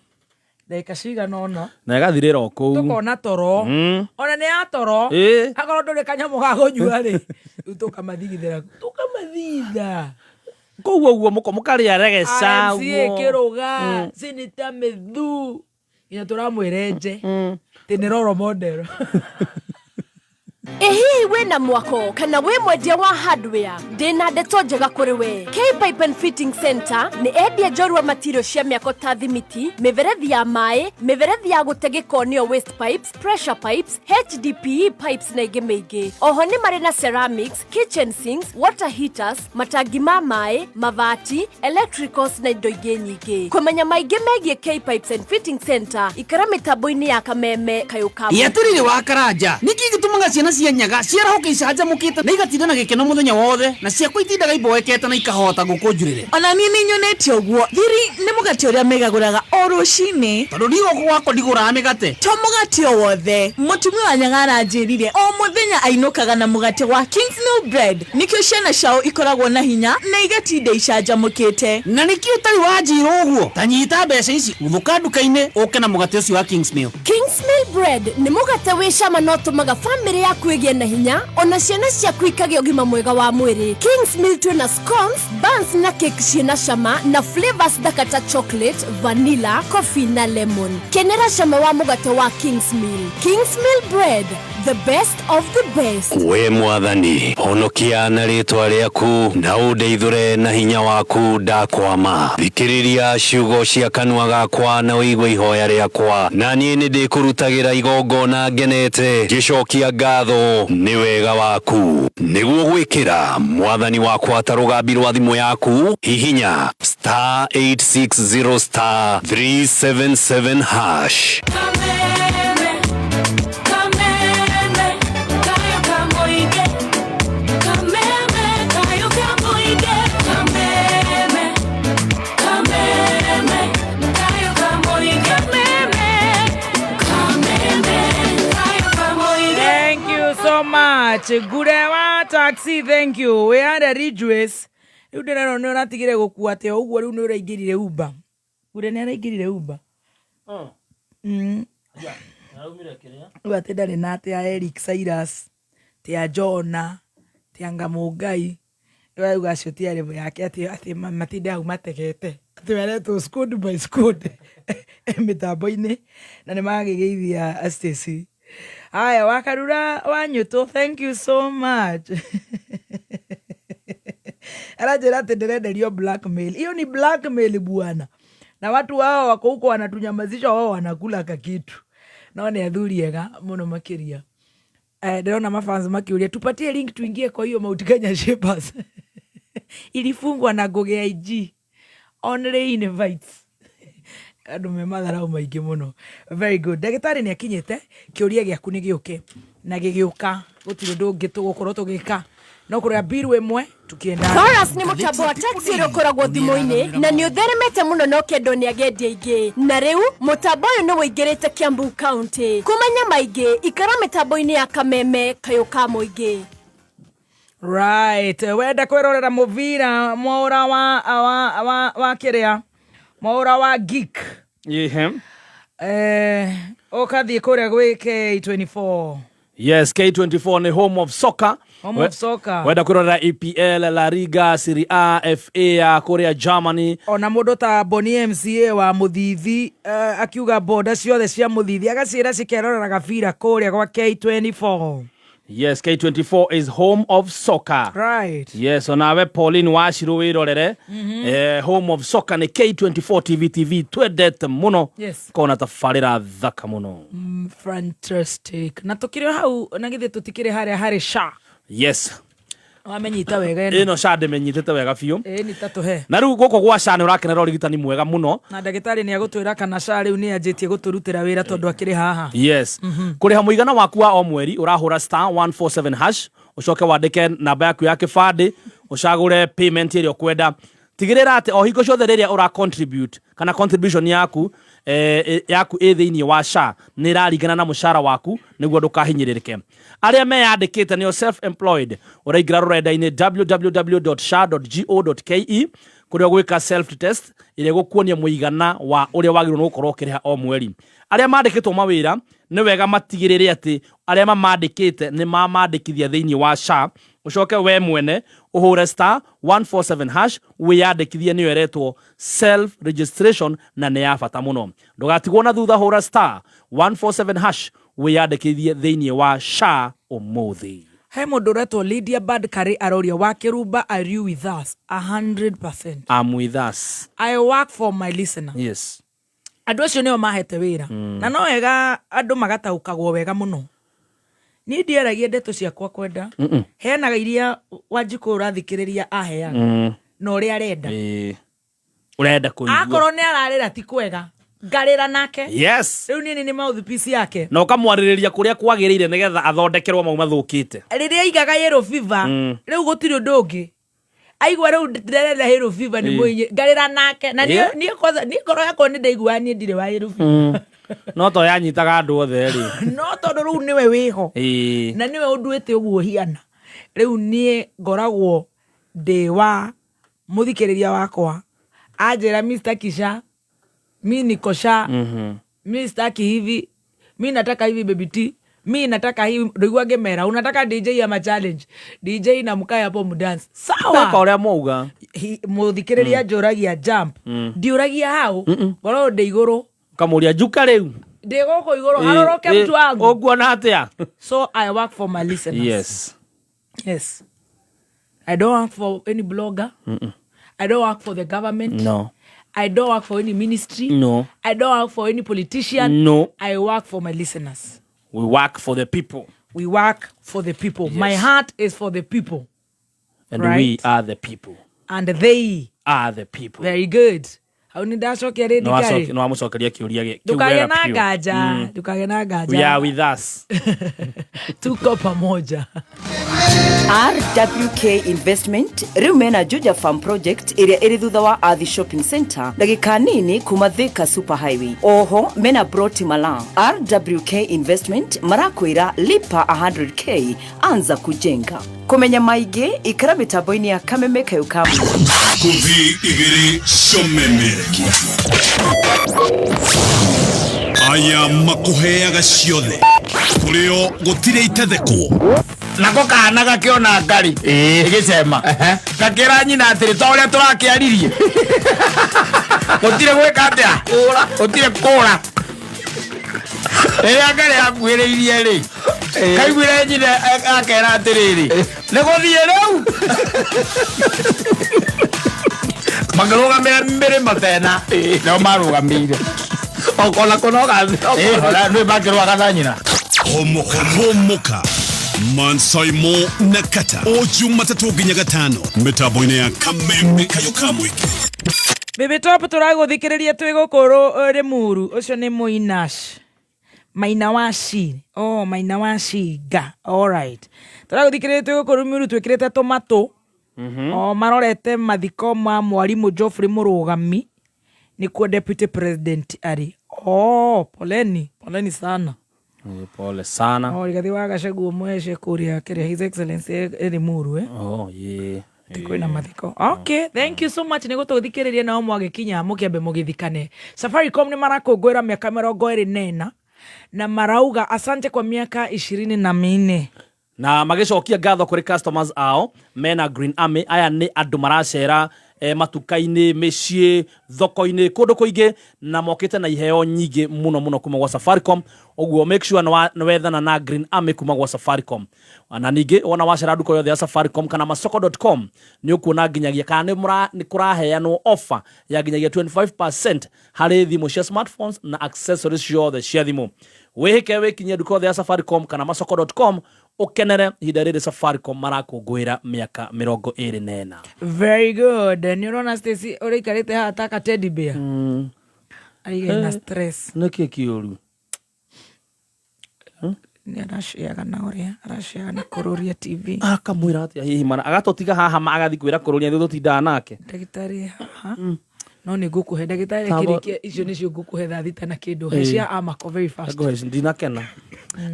Speaker 4: ndagĩka cigana ũna
Speaker 8: Na ĩgathirĩra o kũu.
Speaker 4: tũkona toro ona nĩ ya toro akorwo ndũrĩ kanyamũ ga kũnyua rĩ rĩu tũkamathigithĩra tũkamathitha
Speaker 8: Kũu ũguo mũkarĩa regeca
Speaker 4: RMCA
Speaker 8: ũguo.
Speaker 4: Kĩrũga Senator Methu nginya tũramwĩra enje atĩ nĩ role model.
Speaker 10: Ĩ hihi wĩna mwako kana wĩ mwendia wa hardware ndĩna ndeto njega kũrĩ we. K Pipe and Fitting Center nĩ endia njorua material cia mĩako ta thimiti, mĩberethi ya maĩ, mĩberethi ya gũte gĩko nĩyo waste pipes, pressure pipes, HDPE pipes na ingĩ mĩingĩ. Oho nĩ marĩ na ceramics, kitchen sinks, water heaters, matangi ma maĩ, mabati, electricals na indo ingĩ nyingĩ. Kũmenya maingĩ megiĩ K Pipes and Fitting Center, ikara mĩtambo-inĩ ya kameme kayũ ka
Speaker 11: Gĩatĩrĩrĩ wa karanja nĩkĩ gĩtũmaga ciana cia nyaga ciarahũka icanjamũkĩte na igatinda na gĩkeno mũthenya wothe na ciakwa itindaga iboekete na ikahota gũkũ njurĩre.
Speaker 12: Ona niĩ nĩ nyonete ũguo thiri nĩ mũgate ũrĩa megagũraga o rũcinĩ
Speaker 11: tondũ niĩ gũkũ gwakwa ndigũraga mĩgate
Speaker 12: to mũgate o wothe. Mũtumia wa nyaga aranjĩrire o mũthenya ainũkaga na mũgate wa Kingsmill bread nĩkĩo ciana ciao ikoragwo na hinya na igatinda icanjamũkĩte.
Speaker 11: Na nĩkĩ ũtarĩ wanjĩra ũguo? Ta nyita mbeca ici guthũka nduka-inĩ ũke na mũgate ũcio wa Kingsmill.
Speaker 10: Kingsmill bread nĩ mũgate wĩ cama na ũtũmaga bamĩrĩ yaku ĩgĩe na hinya ona ciana ciaku ikagĩa ũgima mwega wa mwĩrĩ. Kingsmill twĩna scones, buns na cake ciĩna cama na flavors thaka ta chocolate, vanilla, coffee na lemon. Kenera cama wa mũgate wa Kingsmill. Kingsmill bread, the best of the best.
Speaker 13: We mwathani honokia na rĩtwa rĩaku na ũndeithũre na hinya waku ndakwama. Thikĩrĩria ciugo cia kanua gakwa na ũigue ihoya rĩakwa, na niĩ nĩ ndĩkũrutagĩra igongona ngenete ngĩcokia ngatho nĩ wega waku. Nĩguo gwĩkĩra mwathani wakwa ta rũgambi rwa thimũ yaku, hihinya star 860 star 377 hash.
Speaker 4: Kameme, kameme. much. Ngure wa taxi, thank you. We are Ridgeways. Rĩu ndĩrerwo nĩ ũratigire gũkua atĩ o ũguo rĩu nĩ ũraingĩrire Uber. Ngure nĩ araingĩrire Uber. Rĩu atĩ ndarĩ na atĩ ya Eric Cyrus, ti ya Jona, ti ya Ngamũngai. Rĩu arauga acio ti a level yake atĩ atĩ matinde hau mategete. Atĩ maretwo squad by squad mĩtambo-inĩ na nĩ magĩgeithia Stacy. Haya, Wakarura wa Nyũtũ, thank you so much. Aranjĩra atĩ ndĩrenderio blackmail. Hiyo ni blackmail bwana. Na watu wao wako huko wanatunyamazisha, wao wanakula kakitu. No nĩ athuri ega mũno makĩria. Ndĩrona mafans makiuria tupatie link tuingie kwa hiyo Mount Kenya Shapers. Ilifungwa na Ngugi IG. Only invites. Andũ me matharau maingĩ mũno. Very good. Ndagĩtarĩ nĩ akinyĩte, kĩũria gĩaku nĩ gĩũke na gĩgĩũka gũtirĩ ũndũ ũngĩ tũgũkorwo tũgĩka no kũrĩa mbiru ĩmwe tukienda.
Speaker 10: Chorus nĩ mũtambo wa taxi ũrĩa ũkoragwo thimũ-inĩ na nĩ ũtheremete mũno na ũkendwo nĩ agendi aingĩ. Na rĩu mũtambo ũyũ nĩ ũingĩrĩte Kiambu County. Kũmenya maingĩ ikara mĩtambo-inĩ ya Kameme kayũ ka mũingĩ.
Speaker 4: Right, wenda kwĩrorera mũbira mwaũra wa kĩrĩa mwaũra wa geek.
Speaker 8: Ihe.
Speaker 4: Ũkathiĩ kũrĩa gwĩ K24.
Speaker 8: Yes, K24 ni home of soccer.
Speaker 4: Home of soccer.
Speaker 8: Wenda kwĩrorera EPL, La Liga, Serie A, FA ya kũrĩa Germany.
Speaker 4: Ona mũndũ ta Boni MCA wa Mũthithi, akiuga boda ciothe cia Mũthithi agaciĩra cikerorera gabira kũrĩa gwa K24.
Speaker 8: Yes, K24 is home of soccer.
Speaker 4: Right.
Speaker 8: Yes, onawe Pauline Wachirũ wĩrorere. Home of soccer nĩ K24 TV TV twendete mũno.
Speaker 4: Yes.
Speaker 8: Kona tabarĩra thaka mũno.
Speaker 4: Fantastic. Na tũkĩrĩ hau na githĩ tũtikĩrĩ harĩa harĩ SHA.
Speaker 8: Yes.
Speaker 4: Wamenyita wega ĩno.
Speaker 8: Ĩno SHA ndĩmenyitĩte wega biũ.
Speaker 4: Ĩĩ nĩ ta tũhe.
Speaker 8: Na rĩu gũkũ gwa SHA nĩ ũrakenera ũrigitani mwega mũno.
Speaker 4: Na ndagĩtarĩ nĩ agũtwĩra kana SHA rĩu nĩ anjĩtie gũtũrutĩra wĩra tondũ akĩrĩ haha.
Speaker 8: Yes. Kũrĩha mũigana waku wa o mweri ũrahũra star 147 hash, ũcoke wandĩke namba yaku ya kĩbandĩ, ũcagũre payment ĩrĩa ũkwenda. Tigĩrĩra atĩ o hingo ciothe rĩrĩa ũra contribute kana contribution yaku yaku ĩ thĩinĩ wa SHA nĩ ĩraringana na mũcara waku nĩguo ndũkahinyĩrĩrĩke. Arĩa meyandĩkĩte nĩo self employed ũraingĩra rũrenda-inĩ www.sha.go.ke kũrĩa ũgwĩka self test ĩrĩa ĩgũkuonia mũigana wa ũrĩa wagĩrĩirwo nĩ gũkorwo ũkĩrĩha o mweri. Arĩa mandĩkĩtwo mawĩra nĩ wega matigĩrĩre atĩ arĩa mamandĩkĩte nĩ mamandĩkithia thĩinĩ wa SHA, ũcoke we mwene ũhũre star 147 hash wĩyandĩkithie, nĩyo ĩretwo self registration na nĩ ya bata mũno. Ndũgatigwo na thutha, hũra star 147 hash wĩyandĩkithie thĩinĩ wa SHA ũmũthĩ.
Speaker 4: He mũndũ ũretwo Lydia Badkari aroria wa Kĩrumba, are you with us? 100%.
Speaker 8: I'm with us.
Speaker 4: I work for my listener.
Speaker 8: Yes.
Speaker 4: Andũ acio nĩo mahete wĩra. Na no wega andũ magataũkagwo wega mũno. Niĩ ndiaragia ndeto ciakwa kwenda. Heanaga iria Wanjikũ ũrathikĩrĩria aheaga. Na ũrĩa arenda.
Speaker 8: Ũrenda kũigua.
Speaker 4: Akorwo nĩ ararĩra ti kwega, ngarĩra nake.
Speaker 8: Yes.
Speaker 4: Rĩu niĩ nĩ mouthpiece yake.
Speaker 8: Na ũkamwarĩrĩria kũrĩa kwagĩrĩire nĩgetha athondekerwo mau mathũkĩte.
Speaker 4: Rĩrĩa aigaga yellow fever, rĩu gũtirĩ ũndũ ũngĩ. Aigua rĩu ndĩrenda yellow fever nĩ mũinye, ngarĩra nake. Na niĩ kwanza, niĩ ngoro yakwa nĩ ndaiguaga niĩ ndirĩ wa yellow fever.
Speaker 8: No to yanyitaga andũ othe rĩ.
Speaker 4: No tondũ rĩu nĩwe wĩho. Na nĩwe ũnduĩte ũguo hiana. Rĩu niĩ ngoragwo ndĩ wa mũthikĩrĩria wakwa. Anjĩra Mr. Kisha, mi niko SHA, mi sitaki hivi, mi nataka hivi baby T, mi nataka hivi. Ndũigua ngĩmera, unataka DJ ama challenge? DJ na mkae hapo mdance. Sawa.
Speaker 8: Eka ũrĩa mwauga.
Speaker 4: Mũthikĩrĩria njũragia jump. Ndiũragia hau, ngoragwo ndĩ igũrũ.
Speaker 8: Ũkamũria njuka rĩu.
Speaker 4: Ndĩ gũkũ igũrũ, harũrũke mtu wangu.
Speaker 8: Ũkuona atĩa?
Speaker 4: So I work for my listeners.
Speaker 8: Yes.
Speaker 4: Yes. I don't work for any blogger. I don't work for the government.
Speaker 8: No.
Speaker 4: I don't work for any ministry.
Speaker 8: No.
Speaker 4: I don't work for any politician.
Speaker 8: No.
Speaker 4: I work for my listeners.
Speaker 8: We work for the people.
Speaker 4: We work for the people.
Speaker 8: Yes.
Speaker 4: My heart is for the people.
Speaker 8: And
Speaker 4: Right.
Speaker 8: we are the people.
Speaker 4: And they
Speaker 8: are the people.
Speaker 4: Very good. Hau nĩ ndacokia rĩndi karĩ.
Speaker 8: Nĩ wamũcokeria kĩũria kĩu
Speaker 4: Ndũkagĩe
Speaker 8: wega
Speaker 4: na
Speaker 8: biũ.
Speaker 4: nganja. Ndũkagĩe na nganja.
Speaker 8: We are with us.
Speaker 4: Tuko pamoja.
Speaker 14: RWK Investment rĩu mena Juja Farm Project ĩrĩa ĩrĩ thutha wa Athi Shopping Center ndagĩka nini kuma Thika Super Highway. Oho mena Broti Mala. RWK Investment marakwĩra lipa 100k anza kujenga. Kũmenya maingĩ ikara mĩtambo-inĩ ya Kameme Kayũ ka
Speaker 5: Kuthi igĩrĩ ciomemerekia aya makũheaga ciothe kũrĩo gũtirĩ itethekwo.
Speaker 7: Nako kana gakĩona ngari ĩgĩcema gakĩra nyina atĩrĩ ta ũrĩa tũrakĩaririe gũtirĩ gwĩka atĩa gũtirĩ kũra rĩrĩa ngari yakuhĩrĩirie rĩ kaiguire nyina akera atĩrĩrĩ nĩ gũthiĩ rĩu makĩrũgamĩra mĩrĩmo tena nao marũgamĩire
Speaker 11: ona kũnoga.
Speaker 7: Nĩ makĩrũaga na nyina.
Speaker 5: Homoka homoka Mansaimo na Kata o Jumatatũ nginya gatano mĩtambo-inĩ ya Kameme Kayũ ka Mũingĩ.
Speaker 4: Baby Top, tũragũthikĩrĩria twĩ gũkũ Rĩmuru. Ũcio nĩ Mũinash Maina wa shi, oh, Maina wa Shinga, alright. Tũragũthikĩrĩria twĩ gũkũ Rĩmuru twĩkĩrĩte tũmatũ o marorete mathiko ma mwarimũ Geoffrey Mũrũgami nĩkuo deputy president arĩ. Oh, poleni poleni sana.
Speaker 8: Pole sana.
Speaker 4: Oh, Rigathi wa Gachagua mwece kũrĩa kĩrĩa His Excellency ĩ Limuru, eh?
Speaker 8: Oh, yeah.
Speaker 4: Kwĩna mathiko. Okay, thank you so much nĩ gũtũthikĩrĩria. Nao mwagĩkinya mũkĩambe mũgĩthikane. Safaricom nĩ marakũngũĩra mĩaka 24 na marauga asante kwa miaka 24.
Speaker 8: Na magĩcokia ngatho kũrĩ customers ao mena Green Army. Aya nĩ andũ maracera matuka-inĩ, mĩciĩ, thoko-inĩ, kũndũ kũingĩ na mokĩte na iheo nyingĩ mũno mũno kuma gwa Safaricom. Ũguo make sure nĩ wethana na Green Army kuma gwa Safaricom. Na ningĩ wona wacera nduka yothe ya Safaricom kana masoko.com nĩ ũkuona nginyagia kana nĩ kũraheanwo offer ya nginyagia 25% harĩ thimũ cia smartphones na accessories ciothe cia thimũ. Wĩhĩke wĩkinyie nduka yothe ya Safaricom kana masoko.com ũkenere ihinda rĩrĩ Safaricom marakũngũĩra mĩaka 24.
Speaker 4: Very good. Nĩ ũrona Stacy ũrĩa ikarĩte haha ta ka teddy bear? Arigĩ na stress.
Speaker 8: Nĩkĩ kĩũru?
Speaker 4: Nĩ araciaga na ũrĩa araciaga na kũrũria TV.
Speaker 8: Akamwĩra atĩa hihi mana agatũtiga haha ma agathiĩ kwĩra kũrũria nĩ tũtindaga nake.
Speaker 4: Ndagĩtarĩ haha no nĩ ngũkũhe ndagĩtarĩ. Kĩrĩkia icio nĩcio ngũkũhe thaa 6 na kĩndũ. He cia Amaco very fast.
Speaker 8: Ngũhe, ndinakena.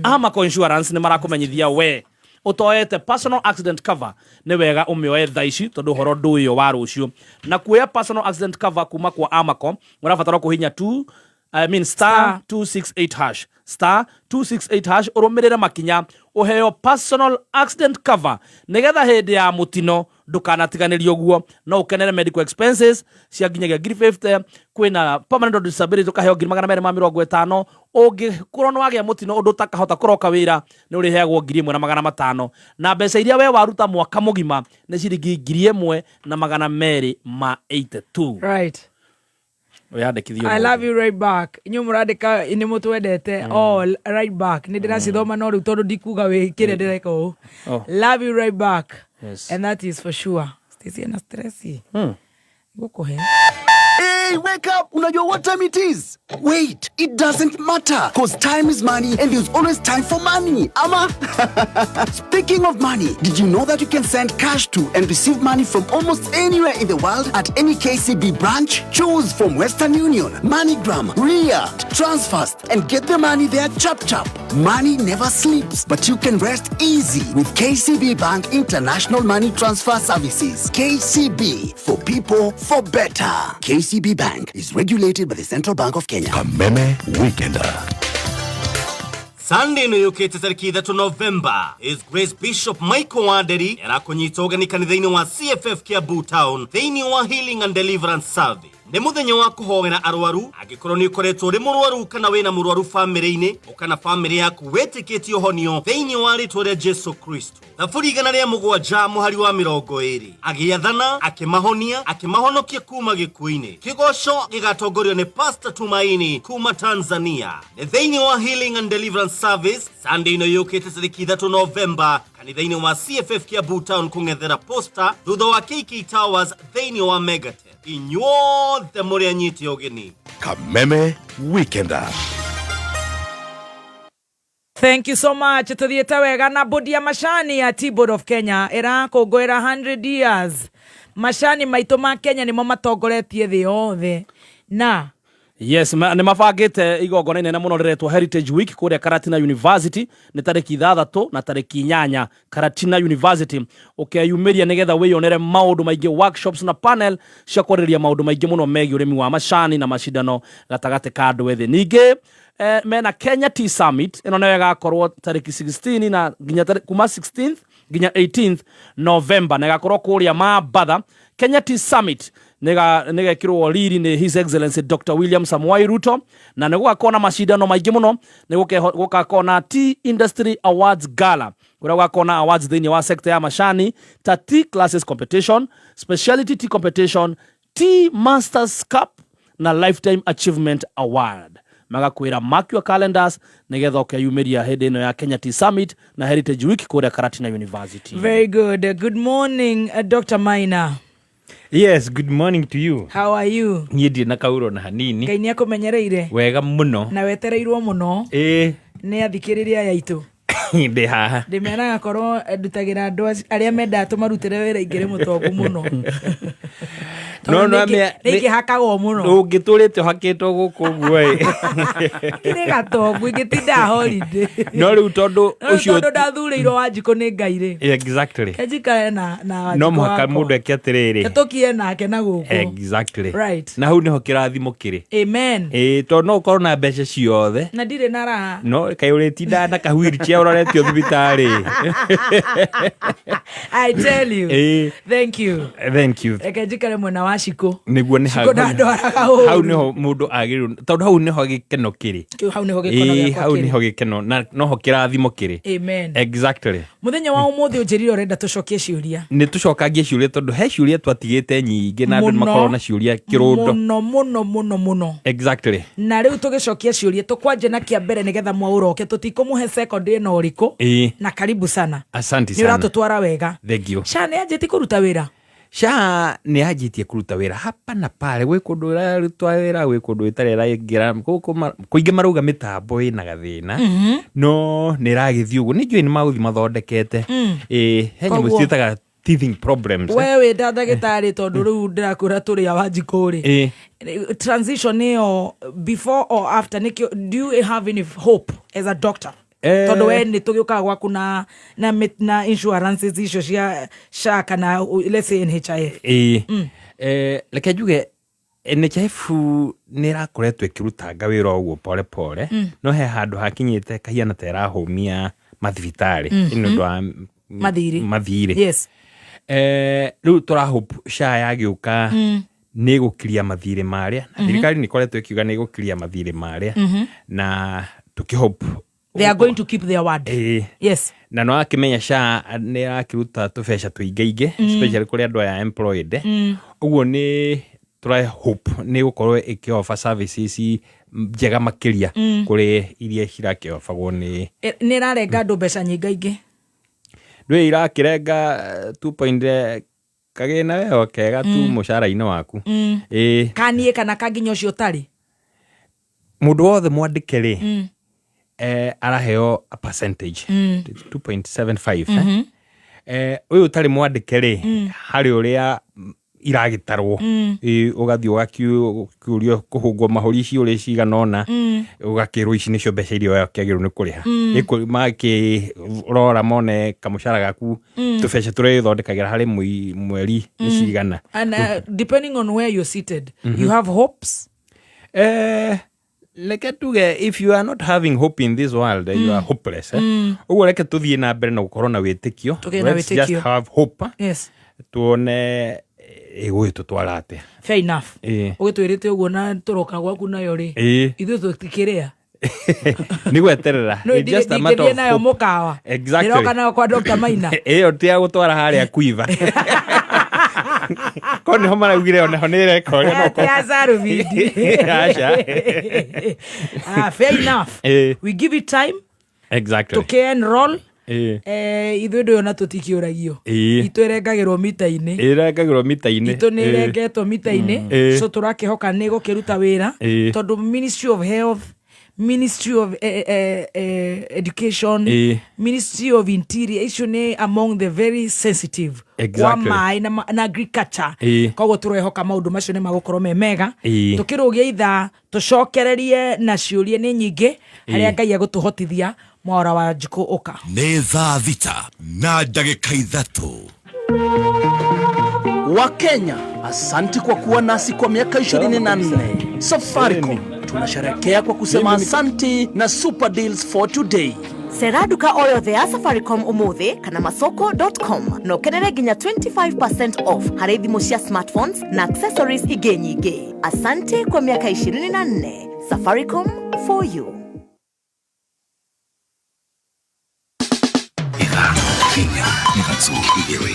Speaker 8: Amaco Insurance nĩ marakũmenyithia we ũtoete personal accident cover nĩ wega ũmĩoe thaa ici tondũ ũhoro ndũĩyo wa rũciũ. Na kuoya personal accident cover kuma kwa Amaco ũrabatara kũhinya 2, I mean star 268 hash, star 268 hash, ũrũmĩrĩre makinya ũheo personal accident cover nĩgetha hĩndĩ ya mũtino ndũkanatiganĩrio. Guo no ũkenere medical expenses cia nginyagia ngiri 50. Kwĩna permanent disability ũkaheo ngiri 250. Ũngĩkorwo nĩ wagĩa mũtino ũndũ ũtakahota kũroka wĩra nĩ ũrĩheagwo 1,500 na mbeca iria we waruta mwaka mũgima nĩ ciringi 1,282. Wĩyandĩkithie.
Speaker 4: I love you right back. Inyuĩ mũrandĩka nĩ mũtwendete all right back. Nĩ ndĩracithoma no rĩu tondũ ndikuga wĩ kĩrĩa ndĩreka ũũ.
Speaker 8: Oh.
Speaker 4: Love you right back.
Speaker 8: Yes.
Speaker 4: And that is for sure. Stacy ana stress. Ngũkũhe.
Speaker 15: Hey, wake up! Unajua what time it is? Wait, it doesn't matter because time is money and there's always time for money. Ama? Speaking of money, did you know that you can send cash to and receive money from almost anywhere in the world at any KCB branch? Choose from Western Union, MoneyGram, Ria, Transfast, and get the money there chap chap. Money never sleeps, but you can rest easy with KCB Bank International Money Transfer Services. KCB, for people, for better. KCB Bank is regulated by the Central Bank of Kenya.
Speaker 5: Kameme Weekender.
Speaker 16: Sunday ĩno yũkĩte tarĩki 3 Novemba, His Grace Bishop Michael Wanderi arakũnyita ũgeni kanitha-inĩ wa CFF Kiambu Town thĩinĩ wa Healing and Deliverance Service. Nĩ mũthenya wa kũhoera arwaru. Angĩkorwo nĩ ũkoretwo ũrĩ mũrwaru kana wĩna mũrwaru bamĩrĩ-inĩ ũkana bamĩrĩ yaku wĩtĩkĩtie ũhonio thĩinĩ wa rĩtwa rĩa Jesu Kristo. Thaburi 107 mũhari wa 20, agĩathana akĩmahonia akĩmahonokia kuma gĩkuũ-inĩ. Kĩgoco gĩgatongorio nĩ Pastor Tumaini kuma Tanzania. Nĩ thĩinĩ wa Healing and Deliverance Service Sunday ĩno yũkĩte tarĩki 3 Novemba kanitha-inĩ wa CFF Kiambu Town kũng'ethera Posta thutha wa KK Towers thĩinĩ wa Megatel. Inyuothe mũrĩ anyite ũgeni.
Speaker 5: Kameme Weekender.
Speaker 4: Thank you so much. Tuthiĩte wega na bodi ya macani ya Tea Board of Kenya ĩrakũngũĩra 100 years. Macani maitũ ma Kenya nĩmo matongoretie thĩ yothe na
Speaker 8: Yes, nä mabangä te igongona inene må no rä retwo Heritage Week kå rä a Karatina University nä tarä ki 6 na tarä ki 8 Karatina University ũkeyumĩria nä getha wĩyonere maũndũ maingĩ, workshops na panel cia kwarĩrĩria maũndũ maingĩ mũno megiĩ ũrĩmi wa macani na macindano gatagatĩ ka andũ ethĩ. Ningĩ mena Kenya Tea Summit ĩno nayo ĩgakorwo tarĩki 16 na nginya kuma 16th nginya 18th November na ĩgakorwo kũrĩa Mambatha. Kenya Tea Summit nĩgekĩrwo riri nĩ His Excellency Dr. William Samoei Ruto na nĩ gũgakorwo na macindano maingĩ mũno. Nĩ gũgakorwo na Tea Industry Awards Gala kũrĩa gũgakorwo na awards thĩinĩ wa sector ya macani ta tea classes competition, speciality tea competition, Tea Masters Cup na Lifetime Achievement Award. Magakwĩra mark your calendars nĩgetha ũkeyumĩria hĩndĩ ĩno ya Kenya Tea Summit na Heritage Week kũrĩa Karatina University.
Speaker 4: Very good. Good morning, Dr. Maina.
Speaker 17: Yes, good morning to you.
Speaker 4: How are you?
Speaker 17: Niĩ ndirĩ na kauro na hanini.
Speaker 4: Ngai nĩ akũmenyereire.
Speaker 17: Wega mũno.
Speaker 4: Na wetereirwo mũno nĩ athikĩrĩria aya aitũ.
Speaker 17: Ndĩ haha.
Speaker 4: Ndĩmeraga korwo ndutagĩra andũ arĩa mendaga tũmarutĩre wĩra ingĩrĩ mũtongu mũno.
Speaker 17: No,
Speaker 4: Tondũ
Speaker 17: no,
Speaker 4: nĩ ingĩhakagwo mũno.
Speaker 17: Ũngĩtũrĩte ũhakĩtwo gũkũ ũguo ĩ.
Speaker 4: Kĩrĩ gatongu ingĩtinda holiday.
Speaker 17: No rĩu tondũ
Speaker 4: No rĩu
Speaker 17: ũcio
Speaker 4: tondũ ndathurĩirwo Wanjikũ nĩ Ngai rĩ.
Speaker 17: Exactly.
Speaker 4: Ke njikare na Wanjikũ
Speaker 17: No mũhaka
Speaker 4: wakwa.
Speaker 17: mũndũ eke atĩrĩrĩ.
Speaker 4: Ke tũkie nake na gũkũ.
Speaker 17: Exactly.
Speaker 4: Right.
Speaker 17: Na hau nĩho kĩrathimo kĩrĩ.
Speaker 4: Amen.
Speaker 17: Ĩĩ, tondũ no ũkorwo na mbeca ciothe.
Speaker 4: Na ndirĩ na raha.
Speaker 17: No kaĩ ũrĩtindaga na ka wheelchair ũroretio thibitarĩ.
Speaker 4: I tell you.
Speaker 17: Ĩĩ.
Speaker 4: Thank you.
Speaker 17: Thank you.
Speaker 4: Reke njikare mwena wa Shiko.
Speaker 17: Nĩguo nĩ
Speaker 4: Shiko ndandwaraga ũru.
Speaker 17: Hau nĩho mũndũ agĩrĩirwo tondũ hau nĩho gĩkeno kĩrĩ.
Speaker 4: Kĩu hau nĩho gĩkeno
Speaker 17: Ĩĩ,
Speaker 4: gĩakwa
Speaker 17: hau
Speaker 4: kĩrĩ.
Speaker 17: nĩho gĩkeno na noho kĩrathimo kĩrĩ.
Speaker 4: Amen.
Speaker 17: Exactly.
Speaker 4: Mũthenya wa ũmũthĩ ũnjĩrire ũrenda tũcokie ciũria.
Speaker 17: Nĩ tũcokangie ciũria tondũ he ciũria twatigĩte nyingĩ na andũ
Speaker 4: Mũno.
Speaker 17: nĩ makorwo na ciũria kĩrũndo.
Speaker 4: Mũno mũno mũno mũno.
Speaker 17: Exactly.
Speaker 4: Na rĩu tũgĩcokia ciũria tũkwanje na kĩa mbere nĩgetha mwaũroke tũtikũmũhe second ĩno ũrĩkũ.
Speaker 17: Ĩĩ.
Speaker 4: Na karibu sana.
Speaker 17: Asante
Speaker 4: Nĩ
Speaker 17: sana.
Speaker 4: ũratũtwara wega.
Speaker 17: Thank you.
Speaker 4: SHA nĩ yanjĩtie kũruta wĩra?
Speaker 17: SHA nĩ yanjĩtie kũruta wĩra hapa na pale, gwĩ kũndũ ĩraruta wĩra, gwĩ kũndũ ĩtarĩ ĩraingĩra. Gũkũ kũingĩ marauga mĩtambo ĩna gathĩna. No nĩ ĩragĩthiĩ ũguo, nĩ njũĩ nĩ magũthiĩ mathondekete. Ĩĩ, he nyamũ
Speaker 4: Koguo-
Speaker 17: ciĩtaga teething problems.
Speaker 4: We wĩ ta ndagĩtarĩ tondũ rĩu ndĩrakwĩra tũrĩ a Wanjikũ rĩ. Transition ĩyo before or after nĩkĩo, do you have any hope as a doctor? Tondũ we nĩ tũgĩũkaga gwaku na insurances icio cia SHA kana let's say NHIF.
Speaker 17: Ĩĩ. Reke njuge NHIF nĩ ĩrakoretwo ĩkĩrutanga wĩra ũguo pole pole, no he handũ hakinyĩte kahiana ta ĩrahũmia mathibitarĩ nĩ ũndũ wa
Speaker 4: Mathirĩ.
Speaker 17: mathirĩ.
Speaker 4: Yes.
Speaker 17: Rĩu tũra hope SHA yagĩũka nĩ ĩgũkiria mathirĩ marĩa, na thirikari nĩ ĩkoretwo ĩkiuga nĩ ĩgũkiria mathirĩ marĩa, na tũkĩhope
Speaker 4: They are going to keep their word.
Speaker 17: Ĩĩ.
Speaker 4: Yes.
Speaker 17: Na no akĩmenya SHA nĩ ĩrakĩruta tũbeca tũingaingĩ, especially kũrĩ andũ aya employed. Ũguo nĩ tũra hope nĩ gũkorwo ĩkĩofa services njega makĩria kũrĩ iria cirakĩofagwo nĩ
Speaker 4: Nĩ ĩrarenga andũ mbeca nyingaingĩ.
Speaker 17: Ndũĩ irakĩrenga 2 point kagĩna weo kega tu mũcara-inĩ waku. Ĩĩ.
Speaker 4: Kaniĩ kana kanginya ũcio ũtarĩ.
Speaker 17: Mũndũ wothe mwandĩke rĩ, araheo a percentage 2.75, eh? Ũyũ ũtarĩ mwandĩke rĩ, harĩ ũrĩa iragĩtarwo. Ĩ, ũgathiĩ ũgakĩũrio kũhũngwo mahũri ciũrĩ cigana ũna, ũgakĩrwo ici nĩcio mbeca iria ũkĩagĩrĩirwo nĩ kũrĩha. Makĩrora mone kamũcara gaku, tũbeca tũrĩa wĩthondekagĩra harĩ mweri nĩ cigana.
Speaker 4: And depending on where you're seated, you have hopes?
Speaker 17: Reke tuge if you are not having hope in this world, you are hopeless, eh? Ũguo reke tũthiĩ na mbere na gũkorwo na wĩtĩkio.
Speaker 4: Tũgĩe na
Speaker 17: Let's just
Speaker 4: wĩtĩkio.
Speaker 17: have hope.
Speaker 4: Yes.
Speaker 17: Tuone ĩgũgĩtũtwara atĩa.
Speaker 4: Fair enough.
Speaker 17: Ĩĩ.
Speaker 4: Ũgĩtwĩrĩte ũguo na tũroka gwaku nayo rĩ.
Speaker 17: Ĩĩ.
Speaker 4: Ithuĩ tũtikĩrĩa.
Speaker 17: Nĩ gweterera.
Speaker 4: No
Speaker 17: It's just a matter
Speaker 4: ndingĩthiĩ
Speaker 17: of
Speaker 4: nayo
Speaker 17: hope.
Speaker 4: mũkawa.
Speaker 17: Exactly.
Speaker 4: Ndĩroka nayo kwa Dr. Maina.
Speaker 17: Ĩyo ti ya gũtwara harĩa kuiva. Korwo nĩho maraugire onaho nĩ ĩreka ũrĩa no
Speaker 4: Ti ya Sarubindi.
Speaker 17: Aca.
Speaker 4: Ah, fair enough.
Speaker 17: Ĩĩ.
Speaker 4: We give it time
Speaker 17: Exactly.
Speaker 4: tũkĩ-enroll. Ithuĩ ndũyũ ona tũtikĩũragio. Itũ ĩrengagĩrwo mita-inĩ.
Speaker 17: Ĩrengagĩrwo mita-inĩ.
Speaker 4: Itũ nĩ ĩrengetwo mita-inĩ. So tũrakĩhoka nĩ ĩgũkĩruta wĩra. Tondũ Ministry of Health, Ministry of Education, Ministry of Interior, icio nĩ among the very sensitive kwa maĩ na agriculture. Koguo tũrehoka maũndũ macio nĩ magũkorwo me mega. Tũkĩrũgia ithaa tũcokererie na ciũria nĩ nyingĩ harĩa Ngai egũtũhotithia. Mwaura wa Njukũ ũka.
Speaker 5: Nĩ thaa 6:03.
Speaker 11: Wakenya, asanti kwa kuwa nasi kwa miaka 24. Safaricom tunasherekea kwa kusema asanti na super deals for today.
Speaker 14: Cera nduka o yothe ya Safaricom umuthi kana masoko.com na ũkenere nginya 25% off harĩ thimũ cia smartphones na accessories ingĩ nyingĩ. Asante kwa miaka 24. Safaricom for you.
Speaker 5: 3 2 1.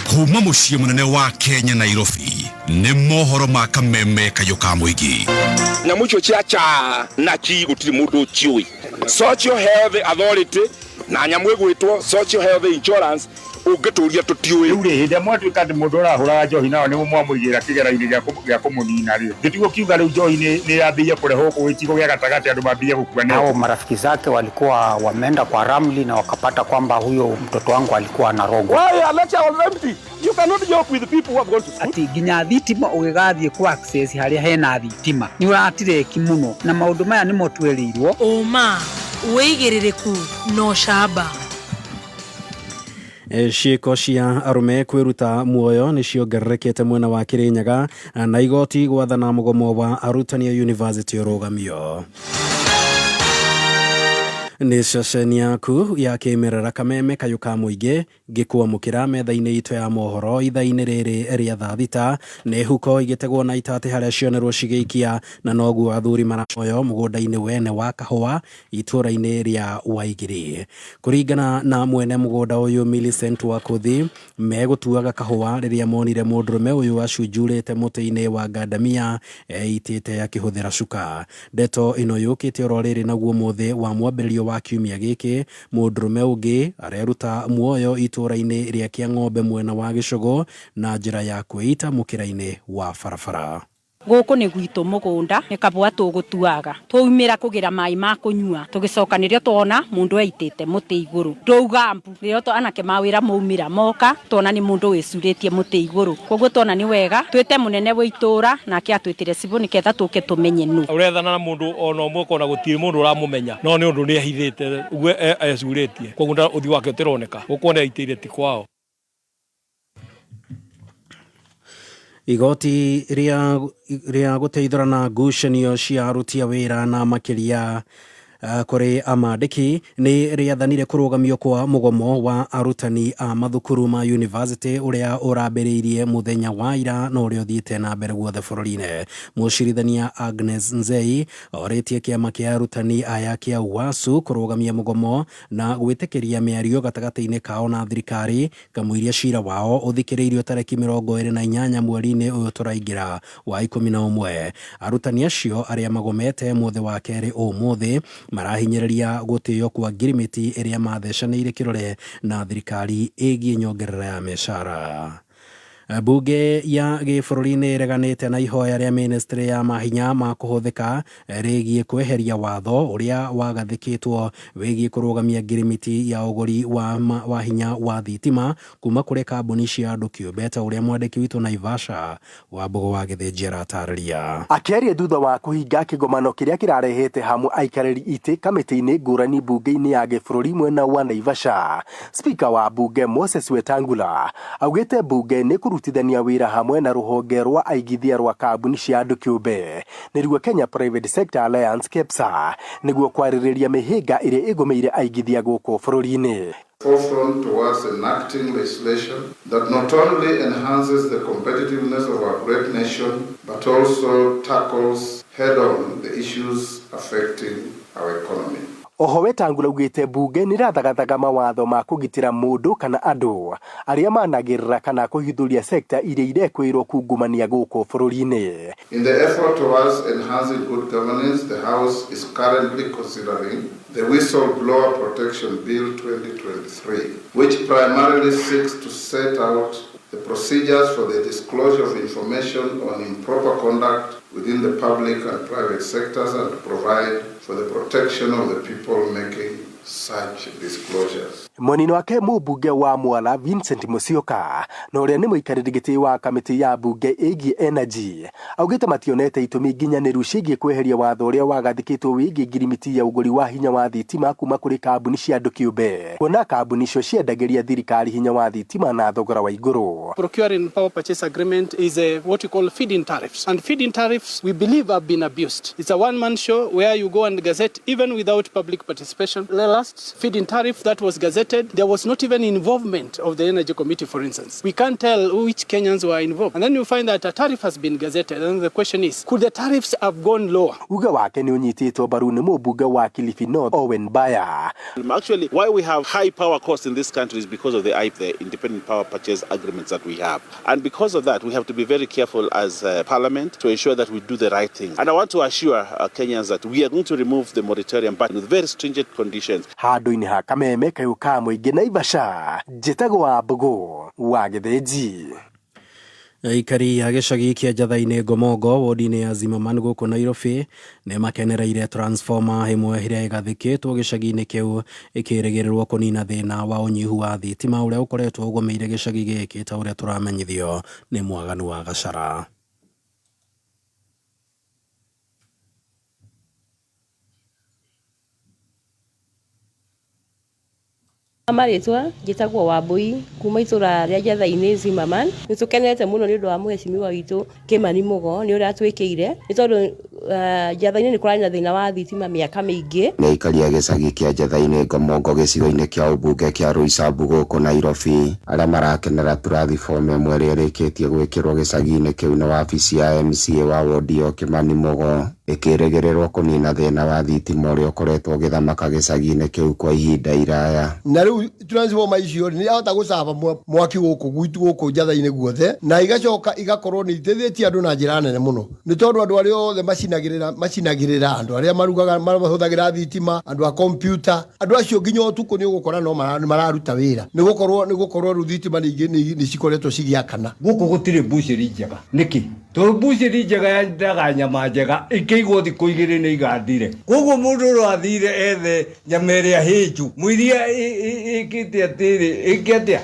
Speaker 5: Kuma mũciĩ mũnene wa Kenya, Nairobi, nĩ mohoro ma kameme kayũ ka mũingĩ.
Speaker 18: Nyamũ icio cia cha na chi gũtirĩ mũndũ ũciũĩ. Social Health Authority na nyamũ ĩgwĩtwo Social Health Insurance ũngĩtũria tũtiũĩ.
Speaker 7: Rĩu rĩ, hĩndĩ ĩrĩa mwatuĩka atĩ mũndũ ũrahũraga njohi nao nĩ mwamũigĩra kĩgera-inĩ gĩa kũmũnina rĩ, gĩtigũ kiuga rĩu njohi nĩ yambĩrĩirie kũrehwo gũkũ gĩcigo gĩa gatagatĩ, andũ mambĩrĩrie gũkua nayo.
Speaker 19: Hao marafiki zake walikuwa wameenda kwa ramli na wakapata kwamba huyo mtoto wangu alikuwa anarogwa.
Speaker 18: Why a lecture was empty? You cannot joke with the people who have gone to school.
Speaker 20: Atĩ nginya thitima ũgĩgathiĩ ku access harĩa hena thitima nĩ ũratireki mũno, na maũndũ maya nĩmo twĩrĩirwo.
Speaker 21: Ũma, wĩigĩrĩrĩku na ũcamba.
Speaker 22: Ciĩko cia arũme kwĩruta muoyo nĩ ciongererekete mwena wa Kĩrĩnyaga, na igoti gwathana mũgomo wa arutani a university ũrũgamio. Nĩ ceceni yaku ya kĩmerera Kameme kayũ ka mũingĩ ngĩkwamũkĩra metha-inĩ itũ ya mohoro ithaa-inĩ rĩrĩ rĩa thaa 6. Nĩ huko igĩtegwo na itatĩ harĩa cionerwo cigĩikia, na noguo athuri maracoyo mũgũnda-inĩ wene wa kahũa itũũra-inĩ rĩa Waigĩrĩ. Kũringana na mwene mũgũnda ũyũ Millicent Wakuthi, megũtuaga kahũa rĩrĩa monire mũndũrũme ũyũ acunjurĩte mũtĩ-inĩ wa ngandamia eitĩte akĩhũthĩra cuka. Ndeto ĩno yũkĩte oro rĩrĩ naguo mũthĩ wa mwambĩrĩrio wa kiumia gĩkĩ mũndũrũme ũngĩ areruta muoyo itũũra-inĩ rĩa Kĩang'ombe mwena wa Gĩcũgũ na njĩra ya kwĩita mũkĩra-inĩ wa barabara.
Speaker 23: Gũkũ nĩ gwitũ mũgũnda, nĩ kabũa tũgũtuaga, twaumĩra kũgĩra maĩ ma kũnyua, tũgĩcoka nĩrĩo tuona mũndũ eitĩte mũtĩ igũrũ, ndauga mbu. Rĩrĩa anake ma wĩra maumĩra moka, tuona nĩ mũndũ wĩcurĩtie mũtĩ igũrũ. Koguo tuona nĩ wega twĩte mũnene wa itũra, nake atwĩtĩre cibũ nĩgetha tũke tũmenye nũ.
Speaker 24: Ũrethana na mũndũ ona ũmwe ũkona gũtirĩ mũndũ ũramũmenya, no nĩ ũndũ nĩ ehithĩte ũguo ecurĩtie, koguo ũthiũ wake ũtĩroneka, gũkũ eitĩire ti kwao.
Speaker 22: Igoti rĩa gũteithũrana ngucanio cia aruti a wĩra na makĩria kũrĩ amandĩki nĩ rĩathanire kũrũgamio kwa mũgomo wa arutani a mathukuru ma university ũrĩa ũrambĩrĩirie mũthenya wa ira na ũrĩa ũthiĩte na mbere guothe bũrũri-inĩ. Mũcirithania Agnes Nzei orĩtie kĩama kĩa arutani aya kĩa UASU kũrũgamia mũgomo na gwĩtĩkĩria mĩario gatagatĩ-inĩ kao na thirikari kamũiria cira wao ũthikĩrĩirio tarĩki 28 mweri-inĩ ũyũ tũraingĩra wa 11. Arutani acio arĩa magomete mũthĩ wa kerĩ ũmũthĩ marahinyĩrĩria gũtĩo kwa ngirimiti ĩrĩa mathecanĩire kĩrore na thirikari ĩgiĩ nyongerera ya mĩcara. Bunge ya gĩbũrũri nĩ ĩreganĩte na ihoya rĩa ministry ya mahinya ma kũhũthĩka rĩgiĩ kweheria watho ũrĩa wagathĩkĩtwo wĩgiĩ kũrũgamia ngirimiti ya ũgũri wa hinya wa thitima kuma kũrĩ kambuni cia andũ kĩũmbe, ta ũrĩa mwandĩki witũ Naivasha Wambũgũ wa Gĩthĩnji aratarĩria.
Speaker 25: Akĩaria thutha wa kũhinga kĩgomano kĩrĩa kĩrarehete hamwe aikarĩri itĩ kamĩtĩ-inĩ ngũrani mbunge-inĩ ya gĩbũrũri mwena wa Naivasha, Spika wa mbunge Moses Wetangula augĩte mbunge nĩ kũrutithania wĩra hamwe na rũhonge rwa aigithia rwa kambuni cia andũ kĩũmbe, nĩruo Kenya Private Sector Alliance KEPSA, nĩguo kwarĩrĩria mĩhĩnga ĩrĩa ĩgũmĩire aigithia gũkũ bũrũri-inĩ.
Speaker 26: Forefront towards enacting legislation that not only enhances the competitiveness of our great nation, but also tackles head-on the issues affecting our economy.
Speaker 25: Oho Wetangula augĩte mbunge nĩ ĩrathagathaga mawatho ma kũgitĩra mũndũ kana andũ arĩa managĩrĩra kana kũhithũria sekta iria irekwĩrwo kungumania gũkũ bũrũri-inĩ.
Speaker 26: In the effort towards enhancing good governance, the House is currently considering the Whistleblower Protection Bill 2023, which primarily seeks to set out the procedures for the disclosure of information on improper conduct within the public and private sectors and to provide for the protection of the people making such disclosures.
Speaker 25: Mwena-inĩ wake mũmbunge wa Mwala Vincent Musyoka na ũrĩa nĩ mũikarĩri gĩtĩ wa kamĩtĩ ya mbunge ĩgiĩ energy augĩte mationete itũmi nginyanĩru ciĩgiĩ kweheria watho ũrĩa wagathĩkĩtwo wĩgiĩ ngirimiti ya ũgũri wa hinya wa thitima kuma kũrĩ kambuni cia andũ kĩũmbe kuona kambuni icio ciendagĩria thirikari hinya wa thitima na thogora wa igũrũ.
Speaker 1: Procuring power purchase agreement is a, what we call feed-in tariffs. And feed-in tariffs, we believe, have been abused. It's a one-man show where you go and gazette even without public participation. The last feed-in tariff that was gazetted, there was not even involvement of the Energy Committee, for instance. We can't tell which Kenyans were involved. And then you find that a tariff has been gazetted. And the question is, could the tariffs have gone lower?
Speaker 25: Uge wake nĩ ũnyitĩtwo mbaru nĩ mũmbunge wa Kilifi North Owen Baya.
Speaker 2: Actually, why we have high power costs in this country is because of the IP, the independent power purchase agreements that we have. And because of that, we have to be very careful as Parliament to ensure that we do the right thing. And I want to assure Kenyans that we are going to remove the moratorium, but with very stringent conditions.
Speaker 25: Handũ-inĩ ha kameme kayũ ka mũingĩ Naivasha njĩtagwo wa Mbũgũ wa Gĩthĩnji.
Speaker 22: Aikari a gĩcagi kĩa Njatha-inĩ Ngomongo wodi-inĩ ya Zimmerman gũkũ Nairobi nĩ makenereire transformer ĩmwe ĩrĩa ĩgathĩkĩtwo gĩcagi-inĩ kĩu ĩkĩrĩgĩrĩrwo kũnina thĩna wa ũnyihu wa thitima ũrĩa ũkoretwo ũgũmĩire gĩcagi gĩkĩ ta ũrĩa tũramenyithio nĩ Mwaganu wa Gacara.
Speaker 3: Marĩtwa njĩtagwo Wambui kuma itũra rĩa Njatha-inĩ Zimmerman. Nĩ tũkenete mũno nĩ ũndũ wa mũhecimiwa witũ Kĩmani Mũgo nĩ ũrĩa atwĩkĩire nĩ tondũ Njatha-inĩ nĩ kũrarĩ na thĩna wa thitima mĩaka mĩingĩ.
Speaker 6: Nĩ aikari a gĩcagi kĩa Njatha-inĩ Ngomongo gĩcigo-inĩ kĩa ũmbunge kĩa Roysambu gũkũ Nairobi arĩa marakenera turathiboma ĩmwe ĩrĩa ĩrĩkĩtie gwĩkĩrwo gĩcagi-inĩ kĩu nĩ wabici ya MCA wa wodi ĩyo Kĩmani Mũgo ĩkĩrĩgĩrĩrwo kũnina thĩna wa thitima ũrĩa ũkoretwo ũgĩthamaka gĩcagi-inĩ kĩu kwa ihinda iraya.
Speaker 9: Na rĩu transformer icio nĩ ahota gũcaba mwaki gũkũ gwitũ gũkũ Njatha-inĩ guothe na igacoka igakorwo nĩ iteithĩtie andũ na njĩra nene mũno nĩ tondũ andũ arĩa othe macinagĩrĩra andũ arĩa marugaga mahũthagĩra thitima andũ a kompiuta andũ acio nginya ũtukũ nĩ ũgũkora no mararuta wĩra nĩ gũkorwo rĩu thitima nĩ cikoretwo cigĩakana.
Speaker 12: Gũkũ gũtirĩ mbucĩri njega nĩkĩ? Tondũ mbucĩri njega yendaga nyama njega ĩkĩigwo thikũ igĩrĩ nĩ igathire. Koguo mũndũ ũrĩa athire ethe nyama ĩrĩa hĩnju mũiria ĩkĩte atĩrĩ ĩke atĩa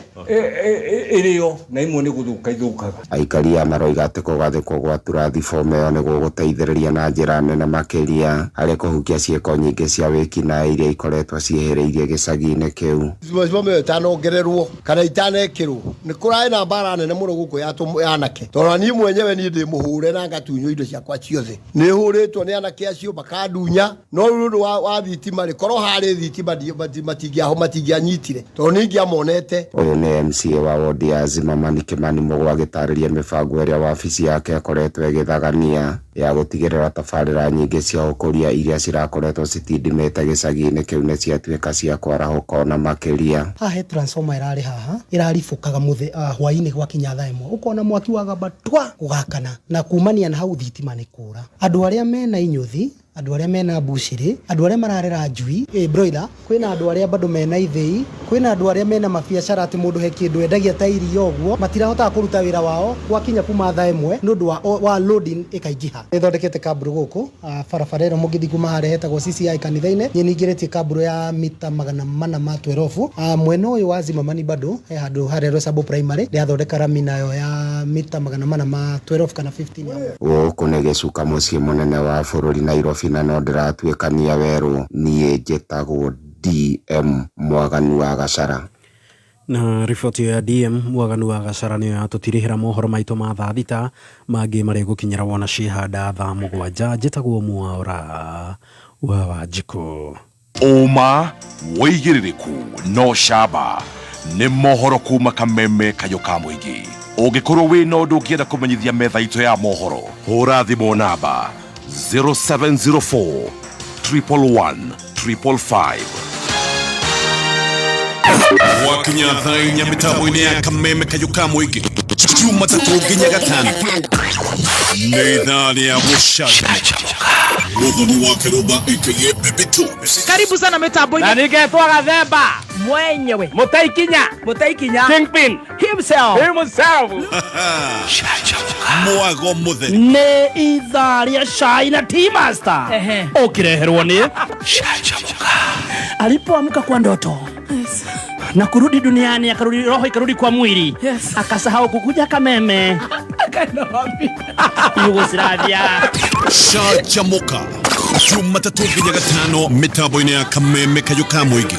Speaker 12: ĩrĩo na imwe nĩ gũthũka ithũkaga.
Speaker 6: Aikari aya maroiga atĩ kũgathĩkwo gwa turathiboma ĩyo nĩ gũgũteithĩrĩria na njĩra nene makĩria harĩ kũhukia ciĩko nyingĩ cia wĩkinaĩ iria ikoretwo ciĩhĩrĩirie gĩcagi-inĩ kĩu.
Speaker 9: Transformer ĩyo ĩtanongererwo kana itanekĩrwo nĩ kũrarĩ na mbara nene mũno gũkũ ya anake tondũ niĩ mwenyewe niĩ ndĩ mũhũre na ngatunywo indo ciakwa ciothe nĩ hũrĩtwo nĩ anake acio makandunya no rĩu ũndũ wa thitima rĩ korwo harĩ thitima matingĩanyitire tondũ nĩ ingĩamonete.
Speaker 6: Ũyũ nĩ MCA wa wodi ya Zimmerman Kĩmani Mũgo agĩtarĩria mĩbango ĩrĩa wabici yake ĩkoretwo ĩgĩthagania ya gũtigĩrĩra tabarĩra nyingĩ cia ũkũria iria cirakoretwo citindimĩte gĩcagi-inĩ kĩu nĩ ciatuĩka cia kwarahũka ona makĩria.
Speaker 27: Haha he transformer ĩrarĩ haha ĩraribũkaga hwaĩ-inĩ gwakinya thaa ĩmwe ũkona mwaki wagamba twa ũgakana na kumania na hau thitima nĩ kũra. Andũ arĩa mena inyuthi, andũ arĩa mena mbucĩrĩ, andũ arĩa mararera njui, broiler, kwĩna andũ arĩa bado mena ithĩi, kwĩna andũ arĩa mena mabiacara atĩ mũndũ he kĩndũ endagia ta iria ũguo, matirahotaga kũruta wĩra wao gwakinya kuma thaa ĩmwe nĩ ũndũ wa loading ĩkaingĩha. Nĩthondekete kamburu gũkũ, barabara ĩno mũngĩthiĩ kuma harĩa hetagwo CCI kanitha-inĩ, niĩ ningĩrĩtie kamburu ya mita 412. Mwena ũyũ wa Zimmerman bado he handũ harĩa Roysambu Primary ndĩrathondeka rami nayo ya mita 412 kana 15.
Speaker 6: Gũkũ nĩ gĩcuka mũciĩ mũnene wa bũrũri Nairobi na no ndĩratuĩkania werũ. Niĩ njĩtagwo DM Mwaganu wa Gacara.
Speaker 22: Na riboti ya DM Mwaganu wa Gacara nĩyo yatũtirihĩra mohoro maitũ ma thaa thita mangĩ marĩ gũkinyĩra wona ciĩhanda thaa mũgwanja. Njĩtagwo Mwaura wa Wanjikũ.
Speaker 5: Ũma wĩigĩrĩrĩku no camba nĩ mohoro kuma kameme kayũ ka mũingĩ. Ũngĩkorwo wĩna ũndũ ũngĩenda kũmenyithia metha itũ ya mohoro, hũra thimũ namba 0704 111 555. Gwakinya thaa inya mĩtambo-inĩ ya kameme kayũ ka mũingĩ Jumatatũ nginya gatano nĩ ithaa rĩa gũcanjamũka. Mũthoni wa Kĩrũmba aka Baby Tones.
Speaker 4: Karibu sana mitambo-inĩ.
Speaker 11: Na ningetwo Gathemba
Speaker 4: mwenyewe
Speaker 11: Mũtaikinya
Speaker 4: Mũtaikinya
Speaker 11: Kingpin
Speaker 4: himself
Speaker 11: himself.
Speaker 5: Mwago mũtheri.
Speaker 11: Nĩ ithaa rĩa cai na tea master ũkĩreherwo nĩ alipoamka kwa ndoto na kurudi duniani, akarudi roho ikarudi kwa mwili, akasahau kukuja Kameme.
Speaker 4: Akaenda wapi?
Speaker 11: Yugoslavia.
Speaker 5: Canjamũka Jumatatũ nginya gatano mĩtambo-inĩ ya kameme kayũ ka mũingĩ.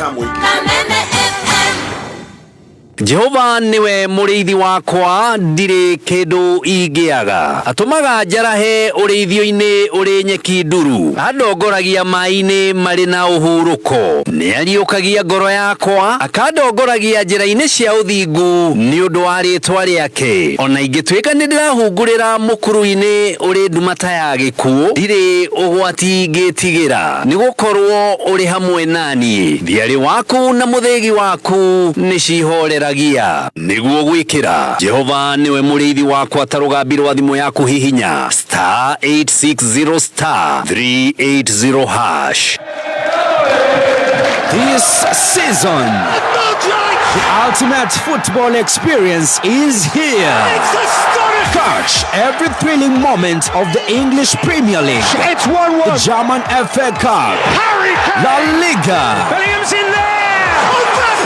Speaker 8: Jehova niwe mũrĩithi wakwa, ndirĩ kĩndũ ingĩaga. Atũmaga njarahe ũrĩithio-inĩ ũrĩ nyeki nduru, andongoragia maĩ-inĩ marĩ na ũhurũko. Nĩariũkagia ngoro yakwa, akandongoragia njĩra-inĩ cia ũthingu nĩ ũndũ wa rĩĩtwa rĩake. Ona ingĩtuĩka nĩndĩrahungurĩra mũkuru-inĩ ũrĩ nduma ta ya gĩkuũ, ndirĩ ũgwati ingĩtigĩra, nĩgũkorwo ũrĩ hamwe naniĩ. Thiarĩ waku na mũthĩgi waku nĩcihoreragia. Nĩguo gwĩkĩra Jehova nĩwe mũrĩithi wakwa ta rũgambi rwa thimũ yaku hihinya star 860 star 380 hash.
Speaker 10: This season, the ultimate football experience is here. Catch every thrilling moment of the English Premier League.
Speaker 13: It's 1-1.
Speaker 10: The German FA Cup.
Speaker 13: Harry Kane.
Speaker 10: La Liga.
Speaker 13: Bellingham's in there.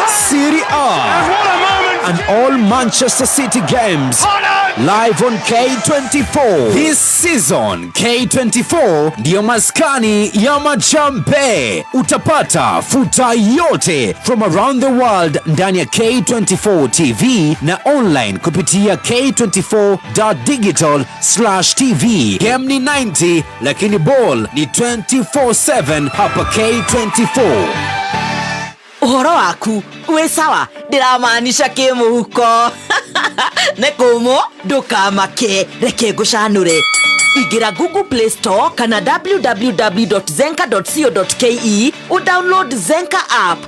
Speaker 10: Serie A.
Speaker 13: And what a moment.
Speaker 10: And all Manchester City games. Live on K24. This season, K24 ndiyo maskani ya majambe. Utapata futa yote from around the world ndani ya K24 TV na online kupitia k24.digital/tv. Game ni 90 lakini ball ni 24/7 hapa K24.
Speaker 14: Ũhoro waku wĩ sawa, ndĩramaanisha kĩmũhuko. Nĩ kũmũ, ndũkamake, reke ngũcanũre. Ingĩra Google Play Store kana www.zenka.co.ke ũdownload Zenka app,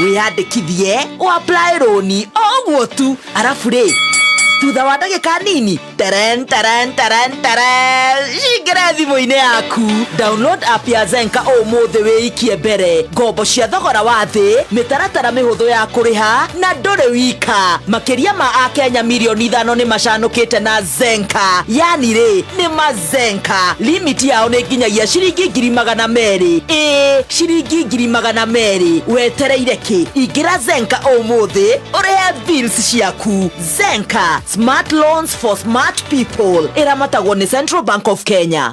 Speaker 14: wĩyandĩkithie, ũapply rũni o ũguo tu, arabu rĩ, thutha wa ndagĩka nini, teren teren teren teren, cingĩre thimũ-inĩ yaku. Download app ya Zenka ũmũthĩ, wĩikie mbere ngombo cia thogora wa thĩ, mĩtaratara mĩhũthũ ya kũrĩha, na ndũrĩ wika. Makĩria ma akenya mirioni 5 nĩ macanũkĩte na Zenka. Yani rĩ, nĩ mazenka. Limit yao nĩ nginyagia ciringi 200,000. Ĩĩ, ciringi 200,000. Wetereire kĩ? Ingĩra Zenka ũmũthĩ ũrĩhe bills ciaku. Zenka, smart loans for smart people. Ĩramatagwo nĩ Central Bank of Kenya.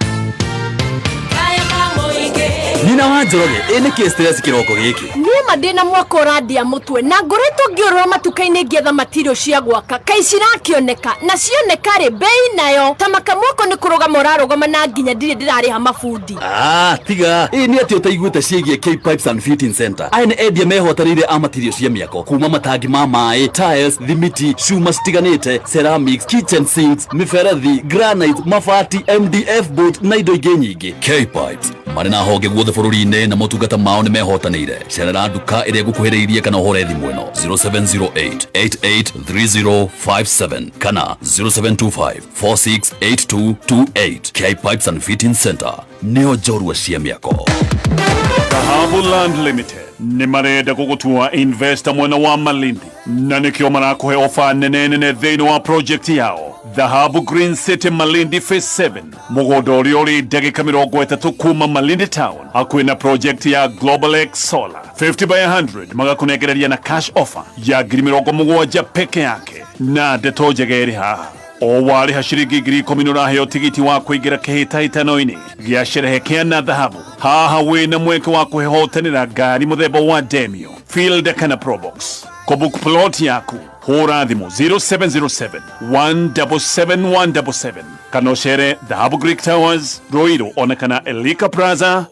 Speaker 15: Nyina wa Njoroge, ĩ nĩkĩ stress kĩroko gĩkĩ?
Speaker 21: Niĩ ma ndĩna mwaka ũrandia mũtwe na ngoretwo ngĩũrũra matuka-inĩ ngĩetha matirio cia gwaka, kaĩ cirakĩoneka na cioneka rĩ, bei nayo ta maka mwako nĩ kũrũgama ũrarũgama na nginya ndirĩ ndĩrarĩha mabundi.
Speaker 15: Ah, tiga ĩ nĩ atĩ ũtaiguĩte ciĩgiĩ K Pipes and Fitting Center. Aya nĩ endia mehotanĩire a matirio cia mĩako, kuma matangi ma maĩ, tiles, thimiti, cuma citiganĩte, ceramics, kitchen sinks, mĩberethi, granite, mabati, MDF board na indo ingĩ nyingĩ. K Pipes marĩ na honge guothe bũrũri-inĩ na motungata mao nĩ mehotanĩire. Cerera nduka ĩrĩa ĩgũkuhĩrĩirie kana ũhũre thimũ ĩno 0708 883057 kana 0725 468228. K Pipes and Fitting Center nĩo njorua cia mĩako.
Speaker 16: Dhahabu Land Limited nĩ marenda gũgũtua investor mwena wa Malindi, na nĩkĩo marakũhe ofa nene nene thĩinĩ wa project yao Dhahabu Green City Malindi Phase 7, mũgũnda ũrĩa ũrĩ ndagĩka 30 kuma Malindi Town, hakuhĩ na project ya Global X Solar 50 by 100. Magakũnengereria na cash offer ya 70,000 peke yake. Na ndeto njega ĩrĩ haha, o warĩha ciringi 10,000 nĩũraheo tigiti wa kũingĩra kĩhĩtahĩtano-inĩ gĩa sherehe kĩa na dhahabu. Haha wĩna mweke wa kwĩhotanĩra ngari mũthemba wa Demio, Fielder kana Probox. Kũbook plot yaku, hũra thimũ 0707 177 177 kana ũcere Dhahabu Greek Towers, Ruiru, ona kana Elika Plaza.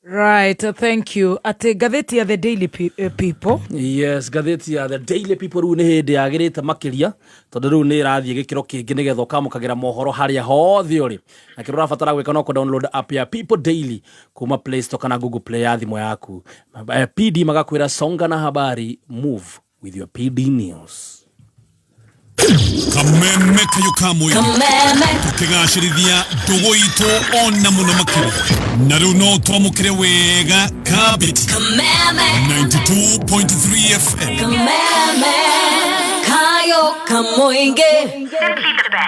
Speaker 4: Right, thank you. Atĩ ngathĩti ya The Daily People.
Speaker 15: Yes, ngathĩti ya The Daily People rĩu nĩ hĩndĩ yagĩrĩte makĩria, tondũ rĩu nĩ ĩrathiĩ gĩkĩro kĩngĩ nĩgetha ũkamũkagĩra mohoro harĩa hothe ũrĩ, na kĩrĩa ũrabatara gwĩka no kũ-download app ya People Daily kuma Play Store kana Google Play ya thimũ yaku. PD magakwĩra songa na habari, move with your PD news.
Speaker 5: Kameme kayo ka mũingĩ.
Speaker 13: Kameme.
Speaker 5: Tũkĩgacĩrithia ndũgũ itũ ona mũno makĩria, na rĩu no twamũkĩre wega kabiti.
Speaker 13: Kameme.
Speaker 5: 92.3 FM.
Speaker 13: Kameme. Kayo kamoinge.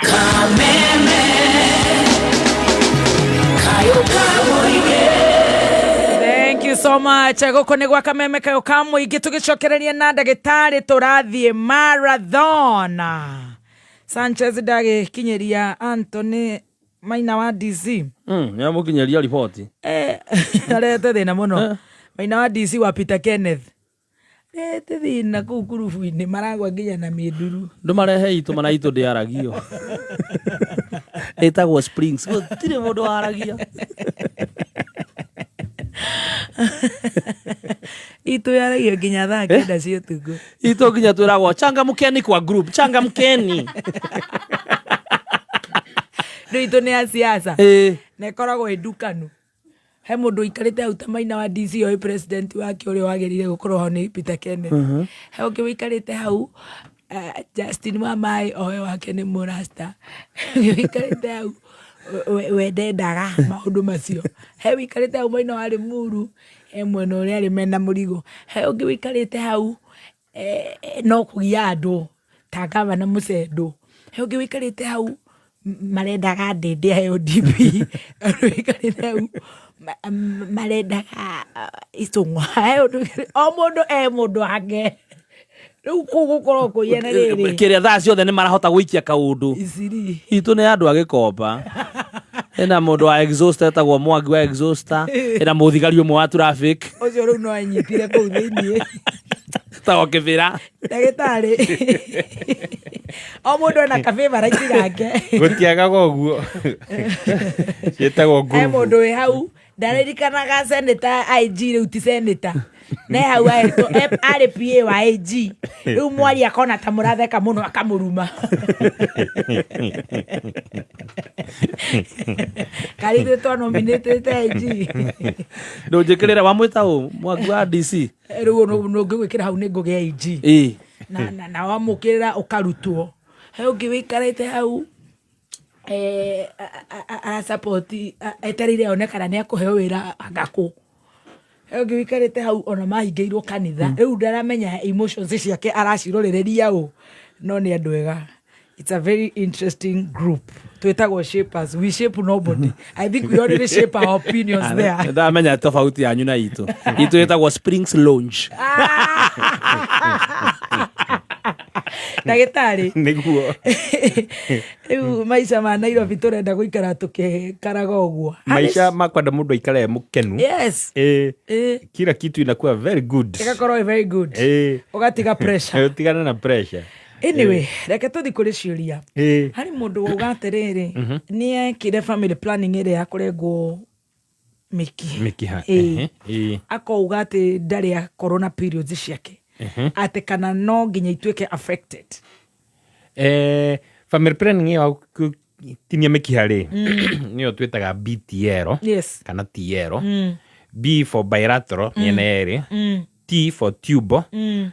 Speaker 13: Kameme. Kayo kamoinge.
Speaker 4: Thank you so much. Gũkũ nĩ gwa Kameme kayo ka mũingĩ, tũgĩcokereria na ndagĩtarĩ tũrathiĩ marathon. Sanchez ndagĩkinyĩria Anthony Maina wa DC.
Speaker 15: Nĩ amũkinyĩria riboti.
Speaker 4: Arete thĩna mũno. Maina wa DC wa Peter Kenneth. Arete thĩna kũu ngurubu-inĩ, maragwa nginya na mĩnduru.
Speaker 15: Ndũmarehe itũ, mana itũ ndĩaragio, ĩtagwo Springs, gũtirĩ mũndũ waragia.
Speaker 4: Itũ yaragio nginya thaa 9 cia ũtukũ.
Speaker 15: Itũ nginya twĩragwo changamkeni kwa group, changamkeni.
Speaker 4: Rĩu itũ nĩ ya siasa na ĩkoragwo ĩ ndukanu. He mũndũ ũikarĩte hau ta Maina wa DC oĩ president wake ũrĩa wagĩrĩire gũkorwo ho nĩ Peter Kenneth. He ũngĩ ũikarĩte hau, Justin wa Mai, oe wake nĩ mũrasta. He ũngĩ ũikarĩte hau we ndendaga maũndũ macio. He ũikarĩte hau mwena wa Limuru, he mwena ũrĩa arĩ mena mũrigo. He ũngĩ ũikarĩte hau, no kũgia andũ ta gavana Mũcendũ. He ũngĩ ũikarĩte hau marendaga Ndĩndĩ aheo DP. Ũngĩ ũikarĩte hau marendaga Icũng'wa. He ũndũ o mũndũ e mũndũ wake. Rĩu kũu gũkorwo kũiyana rĩrĩ.
Speaker 15: Kĩrĩa thaa ciothe nĩ marahota gũikia kaũndũ.
Speaker 4: Iciri.
Speaker 15: Itũ nĩ andũ a gĩkomba. Ĩna mũndũ wa exhauster etagwo Mwangi wa exhauster, ĩna mũthigari ũmwe wa traffic.
Speaker 4: Ũcio rĩu no anyitire kũu thĩiniĩ.
Speaker 15: Etagwo Kĩbĩra.
Speaker 4: Ndagĩtarĩ. O mũndũ ena ka-favorite gake.
Speaker 7: Gũtiagaga ũguo, ciĩtagwo
Speaker 4: He
Speaker 7: ngurubu.
Speaker 4: mũndũ wĩ hau ndaririkanaga senator IG, rĩu ti senator, ne hau ahetwo arĩ PA wa AG. Rĩu mwari akona ta mũratheka mũno akamũruma. Karĩ ithuĩ twanominĩtĩte AG.
Speaker 15: Ndũnjĩkĩrĩre wamwĩta ũ Mwangi wa DC.
Speaker 4: Rĩu ũngĩgwĩkĩra hau nĩ ngũgĩa AG. Na wamũkĩrĩra ũkarutwo. He ũngĩ wĩikarĩte hau, arasapoti, etereire one kana nĩ akũheo wĩra angakũ. He ũngĩ wĩikarĩte hau ona mahingĩirwo kanitha, rĩu ndaramenya emotions ciake aracirorĩrĩria ũ, no nĩ andũ ega. It's a very interesting group. Twĩtagwo shapers. We shape nobody. I think we already shape our opinions there.
Speaker 15: Ndamenya tofauti yanyu na itũ. Itũ ĩtagwo Springs Lounge.
Speaker 4: Ndagĩtarĩ.
Speaker 7: Nĩguo.
Speaker 4: Rĩu maica ma Nairobi tũrenda gũikara tũkĩkaraga ũguo.
Speaker 7: Maisha makwenda mũndũ aikare e mũkenu.
Speaker 4: Yes.
Speaker 7: Kila kitu inakuwa very good.
Speaker 4: Ĩgakorwo ĩ very good. Ũgatiga pressure.
Speaker 7: Ũtigane na pressure.
Speaker 4: Anyway, reke tũthi kũrĩ ciũria. Harĩ mũndũ wauga atĩrĩrĩ, nĩ ekire family planning ĩrĩa ya kũrengwo mĩkiha.
Speaker 7: Mĩkiha.
Speaker 4: Akauga atĩ ndarĩ akorwo na periods ciake. Atĩ kana no nginya ituĩke affected.
Speaker 7: Family planning ĩyo tinia mĩkiha rĩ, nĩyo twĩtaga BTL kana TL. B for bilateral, mĩena yerĩ, T for tubal,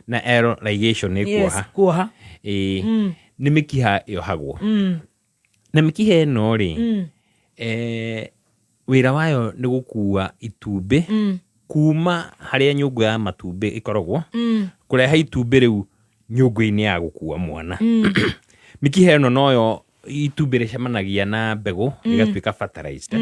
Speaker 7: na L ligation nĩ kuoha.
Speaker 4: Kuoha.
Speaker 7: Ĩĩ. Nĩ mĩkiha yohagwo. Na mĩkiha ĩno rĩ, wĩra wayo nĩ gũkua itumbĩ kuma harĩa nyũngũ ya matumbĩ ĩkoragwo, kũrehe itumbĩ rĩu nyũngũ-inĩ ya gũkua mwana. Mĩkiha ĩno noyo itumbĩ rĩcemanagia na mbegũ, ĩgatuĩka fertilized.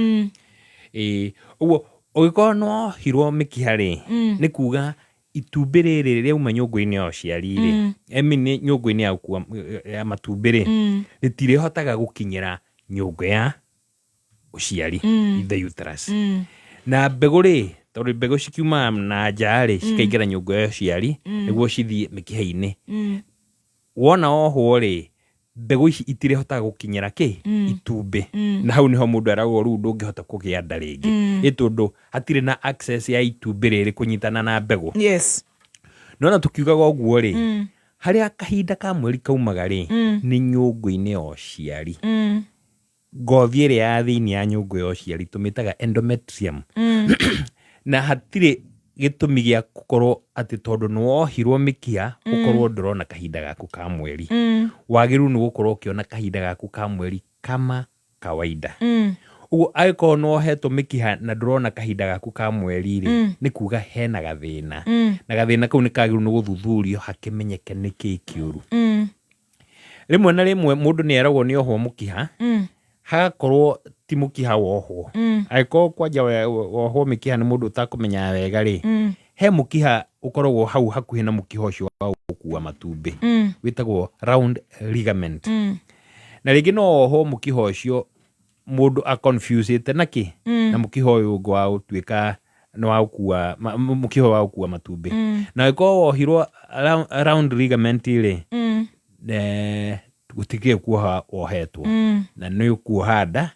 Speaker 7: Ĩĩ, ũguo ũngĩkorwo nĩ wohirwo mĩkiha rĩ, nĩ kuga itumbĩ rĩrĩ rĩauma nyũngũ-inĩ ya ũciari rĩ, I mean, nyũngũ-inĩ ya gũkua ya matumbĩ rĩ, rĩtirĩhotaga gũkinyĩra nyũngũ ya ũciari, the uterus. Na mbegũ rĩ, tondũ mbegũ cikiumaga na nja rĩ, cikaingĩra nyũngũ ya ũciari, nĩguo cithiĩ mĩkiha-inĩ. Wona wohwo rĩ, Mbegũ ici itirĩhotaga gũkinyĩra kĩ itumbĩ. Na hau nĩho mũndũ eragwo rĩu ndũngĩhota kũgĩa nda rĩngĩ, ĩ tondũ hatirĩ na access ya itumbĩ rĩrĩ kũnyitana na mbegũ. Nona tũkiugaga ũguo rĩ, harĩa kahinda ka mweri kaumaga rĩ, nĩ nyũngũ-inĩ ya ũciari. Ngothi ĩrĩa ya thĩinĩ ya nyũngũ ya ũciari tũmĩtaga endometrium. Na hatirĩ gĩtũmi gĩa gũkorwo atĩ tondũ nĩ wohirwo mĩkiha ũkorwo ndũrona kahinda gaku ka mweri. Wagĩrĩirwo nĩ gũkorwo ũkĩona kahinda gaku ka mweri kama kawaida. Ũguo angĩkorwo nĩ wohetwo mĩkiha na ndũrona kahinda gaku ka mweri rĩ, nĩ kuga hena gathĩna. Na gathĩna kau nĩ kagĩrĩirwo nĩ gũthuthurio hakĩmenyeke nĩkĩĩ kĩũru. Rĩmwe na rĩmwe mũndũ nĩ eragwo nĩ ohwo mũkiha, hagakorwo ti mũkiha wohwo. Angĩkorwo kwanja wohwo mĩkiha nĩ mũndũ ũtakũmenyaga wega rĩ, he mũkiha ũkoragwo hau hakuhĩ na mũkiha ũcio wa gũkua matumbĩ, wĩtagwo round ligament. Na rĩngĩ no wohwo mũkiha ũcio mũndũ aconfusĩte na kĩ na mũkiha ũyũ ũngĩ wa gũtuĩka nĩ wa gũkua mũkiha ũyũ wa gũkua matumbĩ. Na angĩkorwo wohirwo round ligament rĩ, gũtikĩrĩ kuoha wohetwo, na nĩ ũkuoha nda.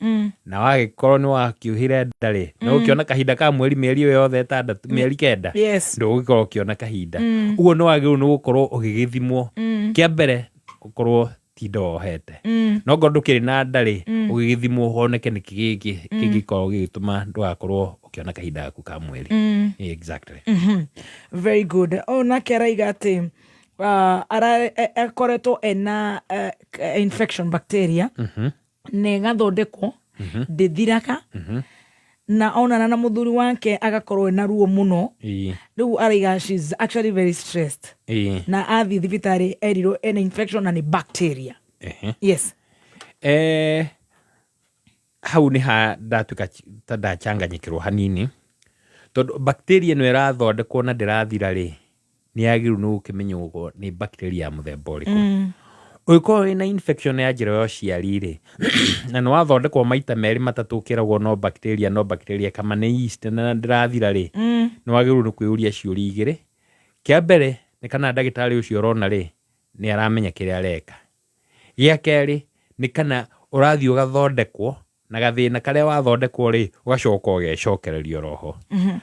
Speaker 7: Na wagĩkorwo nĩ wakĩohire nda rĩ, na ũkĩona kahinda ka mweri mĩeri ĩyo yothe 6, mĩeri 9, ndũgũgĩkorwo ũkĩona kahinda. Ũguo nĩ wagĩrĩirwo nĩ gũkorwo ũgĩgĩthimwo. Kĩa mbere ũkorwo ti nda wohete, no ngorwo ndũkĩrĩ na nda rĩ, ũgĩgĩthimwo honeke nĩkĩ gĩkĩ kĩngĩkorwo gĩgĩtũma ndũgakorwo ũkĩona kahinda gaku ka mweri. Exactly.
Speaker 4: Very good. Ũyũ nake araiga atĩ akoretwo ena infection bacteria na ĩgathondekwo ndĩthiraga, na onana na mũthuri wake agakorwo ena ruo mũno. Rĩu araiga she's actually very stressed, na athiĩ thibitarĩ erirwo ena infection na nĩ bacteria. Yes.
Speaker 7: Hau nĩ ha ndatuĩka ta ndachanganyikĩrwo hanini, tondũ bacteria ĩno ĩrathondekwo na ndĩrathira rĩ, nĩ yagĩrĩirwo nĩ gũkĩmenywo nĩ bacteria ya mũthemba ũrĩkũ. Ũngĩkorwo wĩna infection ya njĩra ya ũciari rĩ, na nĩ wathondekwo maita merĩ matatũ ũkĩragwo no bacteria, no bacteria kama nĩ yeast na ndĩrathira rĩ, nĩ wagĩrĩirwo nĩ kwĩyũria ciũria igĩrĩ. Kĩa mbere nĩ kana ndagĩtarĩ ũcio ũrona rĩ, nĩ aramenya kĩrĩa areka. Gĩa kerĩ nĩ kana ũrathiĩ ũgathondekwo na gathĩna karĩa wathondekwo rĩ, ũgacoka ũgecokereria oroho.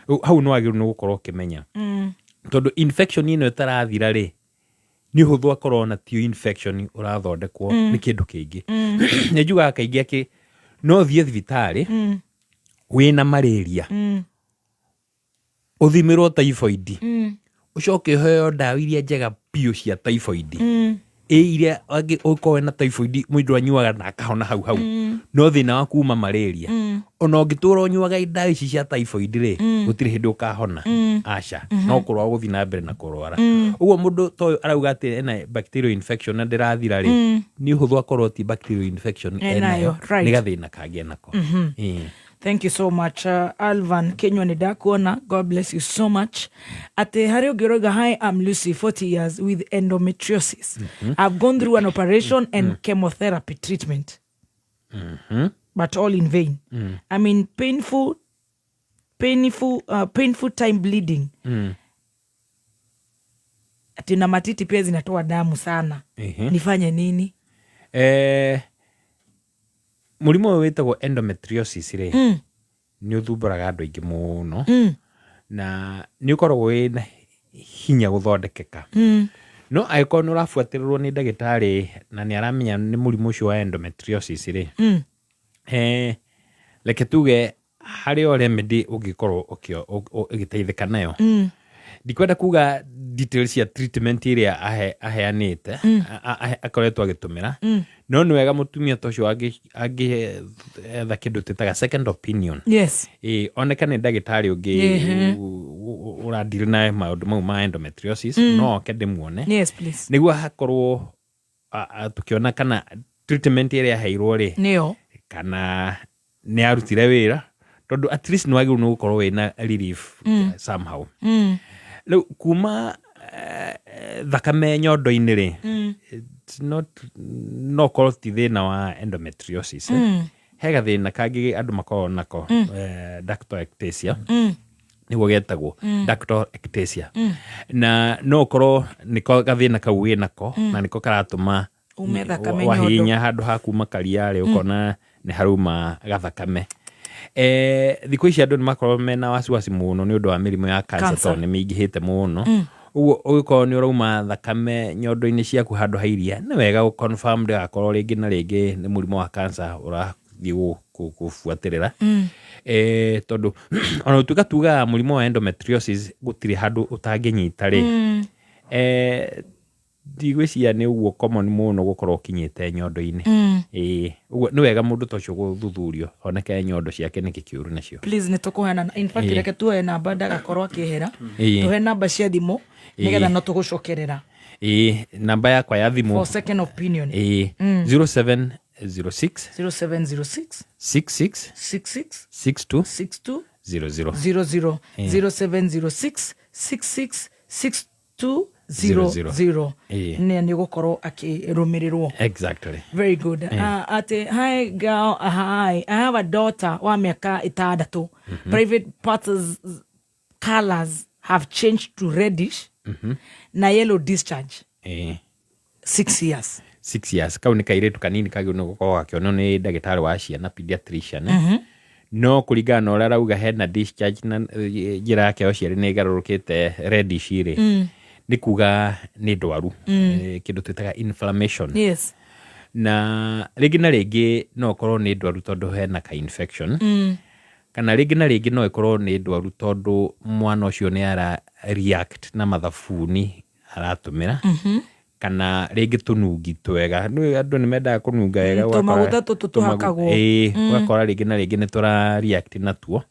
Speaker 7: Rĩu hau nĩ wagĩrĩirwo nĩ gũkorwo ũkĩmenya, tondũ infection ĩno ĩtarathira rĩ, nĩ ũhũthũ akorwo na ti infection ũrathondekwo, nĩ kĩndũ kĩngĩ. Nĩ njugaga kaingĩ akĩ no ũthiĩ thibitarĩ wĩna malaria, ũthimĩrwo typhoid, ũcoke ũheo ndawa iria njega biũ cia typhoid, ĩ iria angĩ ũkorwo wĩna typhoid mũndũ anyuaga na akahona hau hau, no thĩna waku uma malaria. Ona ũngĩtũra ũnyuaga ndawa ici cia typhoid rĩ, gũtirĩ hĩndĩ ũkahona. Aca, no kũrwara gũthiĩ na mbere na kũrwara. Ũguo mũndũ ta ũyũ arauga atĩ ena bacterial infection na ndĩrathira rĩ, nĩ ũhũthũ akorwo ti bacterial infection
Speaker 4: enayo,
Speaker 7: enayo,
Speaker 4: right.
Speaker 7: Nĩ gathĩna kangĩ enako. Ĩĩ.
Speaker 4: Thank you so much, Alvan Kenywa, nĩ ndakuona. God bless you so much. Atĩ harĩ ũngĩ ũrauga, "Hi, I'm Lucy, 40 years with endometriosis. I've gone through an operation and chemotherapy treatment, but all in vain. I'm in painful time bleeding." Ati na matiti pia zinatoa damu sana. Nifanye nini?
Speaker 7: Mũrimũ ũyũ wĩtagwo endometriosis rĩ, nĩ ũthumbũraga andũ aingĩ mũno, na nĩ ũkoragwo wĩna hinya gũthondekeka. No angĩkorwo nĩ ũrabuatĩrĩrwo nĩ ndagĩtarĩ na nĩ aramenya nĩ mũrimũ ũcio wa endometriosis rĩ, reke tuge harĩ o remedy ũngĩkorwo ũgĩteithĩka nayo. Ndikwenda kuga details cia treatment ĩrĩa aheanĩte, akoretwo agĩtũmĩra, no nĩ wega mũtumia ta ũcio angĩetha kĩndũ twĩtaga second opinion. Ĩĩ, oneka nĩ ndagĩtarĩ ũngĩ ũradeal na maũndũ mau ma endometriosis, no oke ndĩmuone,
Speaker 4: Yes, please.
Speaker 7: nĩguo hakorwo tũkĩona kana treatment ĩrĩa aheirwo rĩ,
Speaker 4: nĩyo
Speaker 7: kana nĩ arutire wĩra, tondũ at least nĩ wagĩrĩirwo nĩ gũkorwo wĩna relief somehow. Rĩu kuma thakame nyondo-inĩ rĩ, it's not, no korwo ti thĩna wa endometriosis, eh. He gathĩna kangĩ andũ makoragwo nako, ductal ectasia nĩguo getagwo, ductal ectasia, na no ũkorwo nĩko gathĩna kau wĩnako na nĩko karatũma
Speaker 4: Ume thakame nyondo.
Speaker 7: Wahihinya handũ ha kuma karia-rĩ, ũkona nĩ harauma gathakame. Thikũ ici andũ nĩ makoragwo mena wasiwasi mũno nĩ ũndũ wa mĩrimũ ya cancer,
Speaker 4: Cancer.
Speaker 7: tondũ nĩ mĩingĩhĩte mũno. Ũguo ũngĩkorwo nĩ ũrauma thakame nyondo-inĩ ciaku handũ ha iria, nĩ wega gũ confirm ndĩgakorwo rĩngĩ na rĩngĩ nĩ mũrimũ wa cancer ũrathiĩ gũbuatĩrĩra. Tondũ ona gũtuĩka tugaga mũrimũ wa endometriosis gũtirĩ handũ ũtangĩnyita rĩ, ndigwĩciria nĩ ũguo common mũno gũkorwo ũkinyĩte nyondo-inĩ. Ĩĩ, ũguo nĩ wega mũndũ ta ũcio gũthuthurio oneke nyondo ciake nĩkĩ kĩũru nacio.
Speaker 4: Please, nĩ tũkũheana, in fact, reke tuoe namba ndagakorwo akĩhera. Tũhe namba cia thimũ nĩgetha no tũgũcokerera.
Speaker 7: Ĩĩ, namba yakwa ya thimũ
Speaker 4: for second opinion.
Speaker 7: Ĩĩ, 0706
Speaker 4: 0706
Speaker 7: 66
Speaker 4: 66
Speaker 7: 62
Speaker 4: 62
Speaker 7: 00.
Speaker 4: 00. 0706 66 62 00. Nĩ nĩ gũkorwo akĩrũmĩrĩrwo.
Speaker 7: Exactly.
Speaker 4: Very good. Ati hi girl, hi. I have a daughter wa mĩaka 6. Private parts colors have changed to reddish na yellow discharge. 6 years.
Speaker 7: 6 years. Kau nĩ kairĩtu kanini kagĩrĩirwo nĩ gũkorwo gakĩonwo nĩ ndagĩtarĩ wa ciana, pediatrician. No kũringana na ũrĩa arauga hena discharge na njĩra yake ya ũciari nĩ ĩgarũrũkĩte reddish rĩ, nĩ kuga nĩ ndwaru. Kĩndũ twĩtaga inflammation. Na rĩngĩ na rĩngĩ no ĩkorwo nĩ ndwaru tondũ hena ka infection. Kana rĩngĩ na rĩngĩ no ĩkorwo nĩ ndwaru tondũ mwana ũcio nĩ ara react na mathabuni aratũmĩra. Kana rĩngĩ tũnungi twega. Nĩ andũ nĩ mendaga kũnunga wega, ũgakora
Speaker 4: Tũmaguta tũtũ tũhakagwo.
Speaker 7: Ĩĩ, ũgakora rĩngĩ na rĩngĩ nĩ tũra react natuo.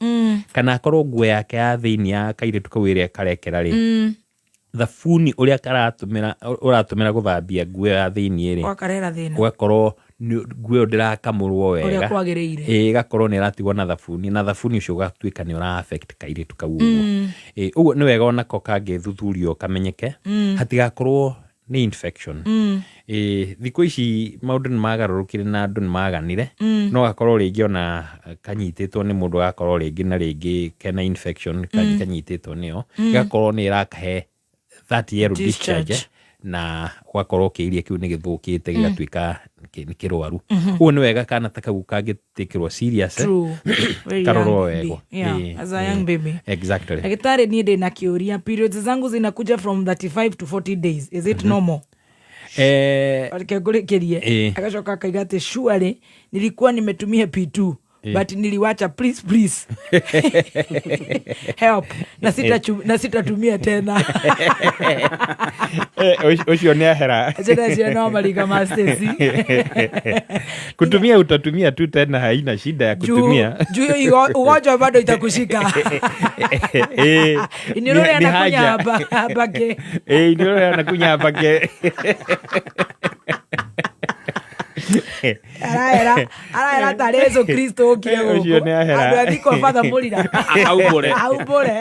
Speaker 7: Kana akorwo nguo yake ya thĩinĩ ya kairĩtu kau ĩrĩa karekera rĩ, thabuni ũrĩa karatũmĩra, ũratũmĩra gũthambia nguo ya thĩinĩ rĩ,
Speaker 4: Ũgakarehera thĩna.
Speaker 7: Ũgakorwo nguo ĩyo ndĩrakamũrwo
Speaker 4: Ũrĩa
Speaker 7: wega.
Speaker 4: kwagĩrĩire.
Speaker 7: Ĩĩ, ĩgakorwo nĩ ĩratigwo na thabuni, na thabuni ũcio ũgatuĩka nĩ ũra affect kairĩtu kau ũguo. Ĩĩ, ũguo nĩ wega onako kangĩthuthurio kamenyeke, hatigakorwo nĩ infection. Ĩĩ, thikũ ici maũndũ nĩ magarũrũkire na andũ nĩ maganire. No gakorwo rĩngĩ ona kanyitĩtwo nĩ mũndũ, gakorwo rĩngĩ na rĩngĩ kena infection, kanyitĩtwo nĩyo. Gakorwo nĩ ĩrakahe that yellow
Speaker 4: Discharge.
Speaker 7: discharge, na ũgakorwo kĩiria kĩu nĩ gĩthũkĩte, gĩgatuĩka nĩ kĩrwaru. Ũguo nĩ wega kana ta kau kangĩtĩkĩrwo serious,
Speaker 4: True. Very
Speaker 7: karorwo
Speaker 4: young
Speaker 7: wega.
Speaker 4: baby. Yeah, as a young baby.
Speaker 7: Exactly.
Speaker 4: Daktari, niĩ ndĩna kĩũria, periods zangu zinakuja from 35 to 40 days, is it normal? Reke ngũrĩkĩrie. Agacoka akaiga atĩ surely nilikuwa nimetumia P2 but niliwacha, please please help, na na sitatumia tena.
Speaker 7: Ũcio nĩ ahera.
Speaker 4: Acio acio no marika ma Stacy.
Speaker 7: Kutumia utatumia tu tena, haina shida ya kutumia.
Speaker 4: Juu hiyo ugonjwa bado itakushika. Inioro
Speaker 7: Ni
Speaker 4: anakunya
Speaker 7: haja.
Speaker 4: hapa ke.
Speaker 7: Inioro anakunya hapa ke.
Speaker 4: Araera, araera tarĩ Jesu Kristo okire
Speaker 7: Ũcio
Speaker 4: gũkũ.
Speaker 7: nĩ ahera.
Speaker 4: Andũ athi kwa Father Mũrira.
Speaker 7: Aumbũre.
Speaker 4: Aumbũre.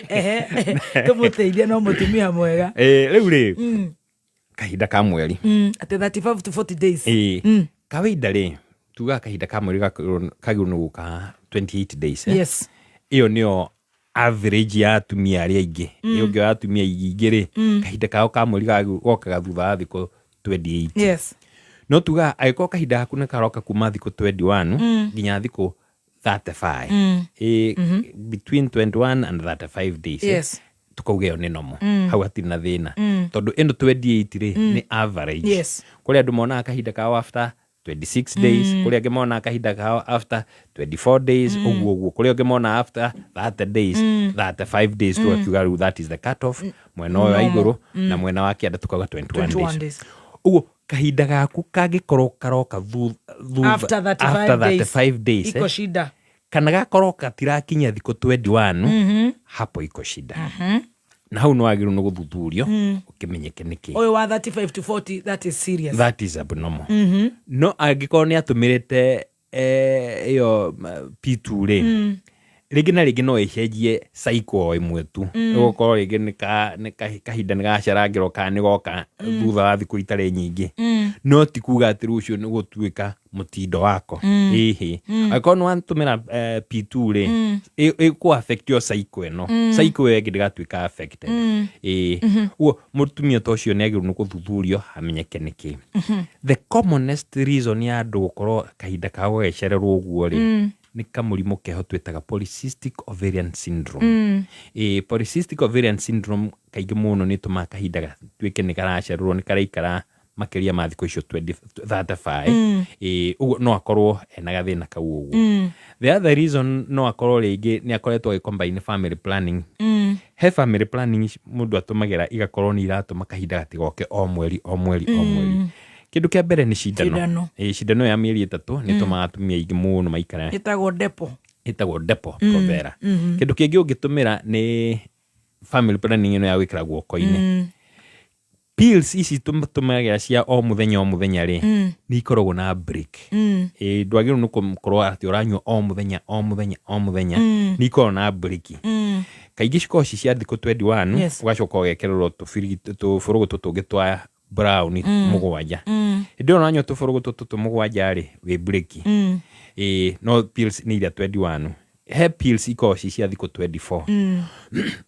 Speaker 4: Ehe. Tũmũteithie no mũtumia mwega.
Speaker 7: Rĩu rĩ, kahinda ka mweri.
Speaker 4: Atĩ 35 to 40 days.
Speaker 7: Kawaida rĩ, tugaga kahinda ka mweri kagĩrĩirwo nĩ gũka 28 days, eh?
Speaker 4: Yes.
Speaker 7: Ĩyo nĩyo average ya atumia arĩa aingĩ. Ĩyo ũngĩoya atumia aingĩ rĩ, kahinda kao ka mweri gokaga thutha wa thikũ 28.
Speaker 4: Yes.
Speaker 7: No tugaga angĩkorwo kahinda gaku nĩ karoka kuma thikũ 21 nginya thikũ 35. Between 21 and 35 days, eh?
Speaker 4: Yes.
Speaker 7: Tukauga ĩyo nĩ normal. Hau hatirĩ na thĩna. Tondũ ĩno 28 rĩ, nĩ average.
Speaker 4: Yes.
Speaker 7: Kũrĩ andũ monaga kahinda kao after 26 days, kũrĩ angĩ monaga kahinda kao after 24 days, ũguo ũguo. Kũrĩ angĩ monaga after 30 days, 35 days, tũgakiuga rĩu that is the cut off, mwena ũyũ wa
Speaker 4: Normal.
Speaker 7: igũrũ, na mwena wa kĩanda tukauga 21
Speaker 4: 21
Speaker 7: days.
Speaker 4: days.
Speaker 7: Ũguo kahinda gaku kangĩkorwo karoka thutha
Speaker 4: After 35
Speaker 7: after
Speaker 4: days.
Speaker 7: 35 days,
Speaker 4: Iko shida.
Speaker 7: Kana gakorwo katirakinya thikũ 21, hapo iko shida. Na hau nĩ wagĩrĩirwo nĩ gũthuthurio, ũkĩmenyeke nĩkĩ.
Speaker 4: Ũyũ wa 35 to 40, that is serious.
Speaker 7: That is abnormal. No angĩkorwo nĩ atũmĩrĩte ĩyo P2 rĩ, Rĩngĩ na rĩngĩ no ĩcenjie cycle o ĩmwe tu. Ĩgũkorwo rĩngĩ nĩ kahinda nĩ gacerangĩrwo kana nĩ goka thutha wa thikũ itarĩ nyingĩ. No ti kuga atĩ rũciũ nĩ gũtuĩka mũtindo wako. Ĩhĩ. Angĩkorwo nĩ watũmĩra P2 rĩ, ĩkũ affect yo cycle ĩno. Cycle ĩyo ĩngĩ ndĩgatuĩka affected. Ĩĩ. Ũguo mũtumia ta ũcio nĩ agĩrĩirwo nĩ gũthuthurio hamenyeke nĩkĩ. The commonest reason ya andũ gũkorwo kahinda kao gagĩcererwo ũguo rĩ, nĩ kamũrimũ keho twĩtaga polycystic ovarian syndrome. Ĩĩ, polycystic ovarian syndrome kaingĩ mũno nĩ ĩtũmaga kahinda gatuĩke nĩ karacererwo, nĩ karaikara makĩria ma thikũ icio 20 35. Ĩĩ, ũguo no akorwo ena gathĩna kau ũguo. The other reason, no akorwo rĩngĩ nĩ akoretwo agĩcombine family planning. He family planning mũndũ atũmagĩra igakorwo nĩ iratũma kahinda gatigoke o mweri o mweri o mweri. Kĩndũ kĩa mbere nĩ cindano.
Speaker 4: Cindano.
Speaker 7: Ĩĩ, cindano ya mĩeri 3 nĩ ĩtũmaga atumia aingĩ mũno maikare.
Speaker 4: Ĩtagwo depo.
Speaker 7: Ĩtagwo depo provera. Kĩndũ kĩngĩ ũngĩtũmĩra nĩ family planning ĩno ya gwĩkĩra guoko-inĩ. Pills ici tũmagĩra cia o mũthenya o mũthenya rĩ, nĩ ikoragwo na break. Ĩĩ, ndwagĩrĩirwo nĩ gũkorwo atĩ ũranyua o mũthenya o mũthenya o mũthenya. Nĩ ikoragwo na break. Kaingĩ cikoragwo ci cia thikũ 21. Ũgacoka ũgekererwo tũbũrũgũtũ tũngĩ twa brown 7. Hĩndĩ ĩyo ũranyua tũbũrũgũtũ tũtũ 7 rĩ, wĩ break. Ĩĩ, no pills nĩ iria 21. He pills ikoragwo ci cia thikũ 24.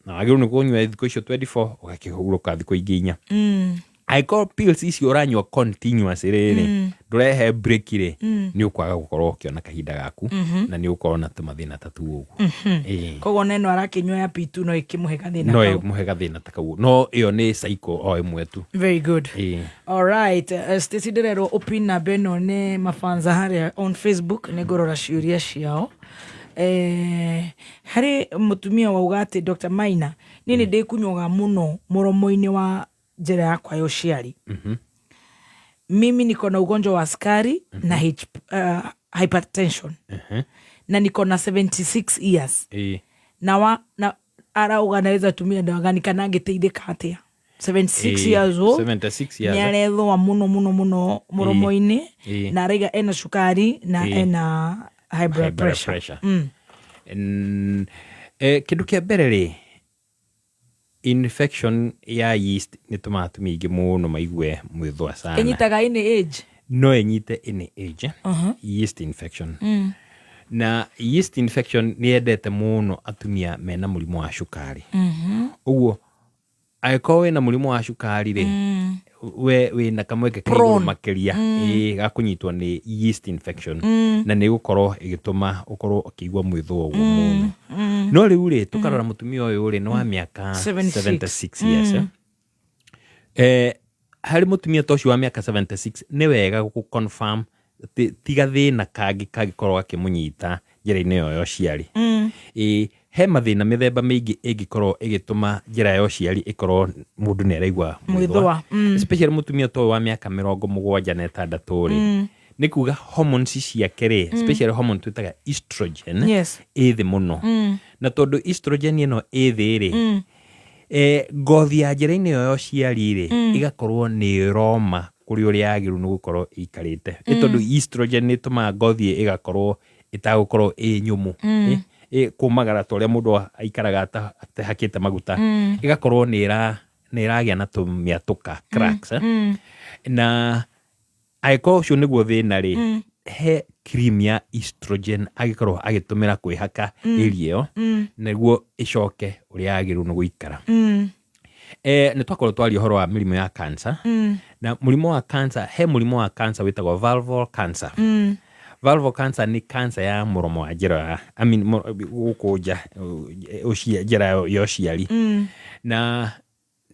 Speaker 7: Na wagĩrĩirwo nĩ kũnyua thikũ icio 24, ũgakĩhurũka thikũ ingĩ 4. Angĩkorwo pills icio ũranyua continuous rĩrĩ, ndũrehe break rĩ, nĩ ũkwaga gũkorwo ũkĩona kahinda gaku na nĩ ũgũkorwo na tũmathĩna ta tu ũguo. Ĩĩ.
Speaker 4: Koguo ona ĩno arakĩnyua ya P2 no ĩkĩmũhe gathĩna
Speaker 7: no
Speaker 4: kau.
Speaker 7: Ĩmũhe gathĩna ta kau, no ĩyo nĩ cycle o ĩmwe tu.
Speaker 4: Very good.
Speaker 7: Ĩĩ.
Speaker 4: Alright, Stacy, ndĩrerwo ũpin namba ĩno nĩ mafanza harĩa on Facebook, nĩ ngũrora ciũria ciao. Harĩ mũtumia wauga atĩ, "Dr. Maina, niĩ nĩ ndĩkunyoga mũno mũromo-inĩ wa njĩra yakwa ya ũciari. Mimi niko na ugonjwa wa sukari na hypertension na niko na 76 years." Na arauga naweza tumia dawa gani kana angĩteithĩka atĩa? 76 years old.
Speaker 7: 76 years.
Speaker 4: Nĩ arethũa mũno mũno mũno mũromo-inĩ na araiga ena cukari na ena high blood
Speaker 7: high blood
Speaker 4: pressure.
Speaker 7: Pressure. Kĩndũ kĩa mbere rĩ, infection ya yeast nĩ tũmaga atumia aingĩ mũno maigue mwĩthũa sana.
Speaker 4: Ĩnyitaga any age?
Speaker 7: No ĩnyite any age. Yeast infection. Na yeast infection nĩ yendete mũno atumia mena mũrimũ wa cukari. Ũguo angĩkorwo wĩna mũrimũ wa cukari rĩ, we wĩna kamweke ka igũrũ
Speaker 4: Prone.
Speaker 7: makĩria ĩĩ, ga kũnyitwo nĩ yeast infection na nĩ ĩgũkorwo ĩgĩtũma ũkorwo ũkĩigua mwĩthũa ũguo mũno. No rĩu rĩ, tũkarora mũtumia ũyũ rĩ, nĩ wa mĩaka
Speaker 4: 76.
Speaker 7: 76 years. Harĩ mũtumia ta ũcio wa mĩaka 76, nĩ wega gũ confirm ti gathĩna kangĩ kangĩkorwo gakĩmũnyita njĩra-inĩ ĩyo ya ũciari. Ĩĩ, he mathĩna mĩthemba mĩingĩ ĩngĩkorwo ĩgĩtũma njĩra ya ũciari ĩkorwo mũndũ nĩ araigua
Speaker 4: mwĩthũa.
Speaker 7: Especially mũtumia ta ũyũ wa mĩaka 76 rĩ, nĩ kuga hormones ciake rĩ, especially hormone twĩtaga estrogen, ĩ thĩ mũno. Na tondũ estrogen ĩno ĩ thĩ rĩ, ngothi ya njĩra-inĩ ĩyo ya ũciari rĩ, ĩgakorwo nĩ ĩroma kũrĩ ũrĩa yagĩrĩirwo nĩ gũkorwo ĩikarĩte. Nĩ tondũ estrogen nĩ ĩtũmaga ngothi ĩgakorwo ĩtagũkorwo ĩ nyũmũ. Kũmagara ta ũrĩa mũndũ aikaraga atehakĩte maguta. Ĩgakorwo nĩ ĩragĩa na tũmĩatũka, cracks. Na angĩkorwo ũcio nĩguo thĩna rĩ, he cream ya estrogen angĩkorwo agĩtũmĩra kwĩhaka area ĩyo, nĩguo ĩcoke ũrĩa yagĩrĩirwo nĩ gũikara. Nĩ twakorwo twaria ũhoro wa mĩrimũ ya cancer. Na mũrimũ wa cancer, he mũrimũ wa cancer wĩtagwo vulval cancer. Vulval cancer nĩ cancer ya mũromo wa njĩra ya, I mean, gũkũ nja njĩra ya ũciari. Na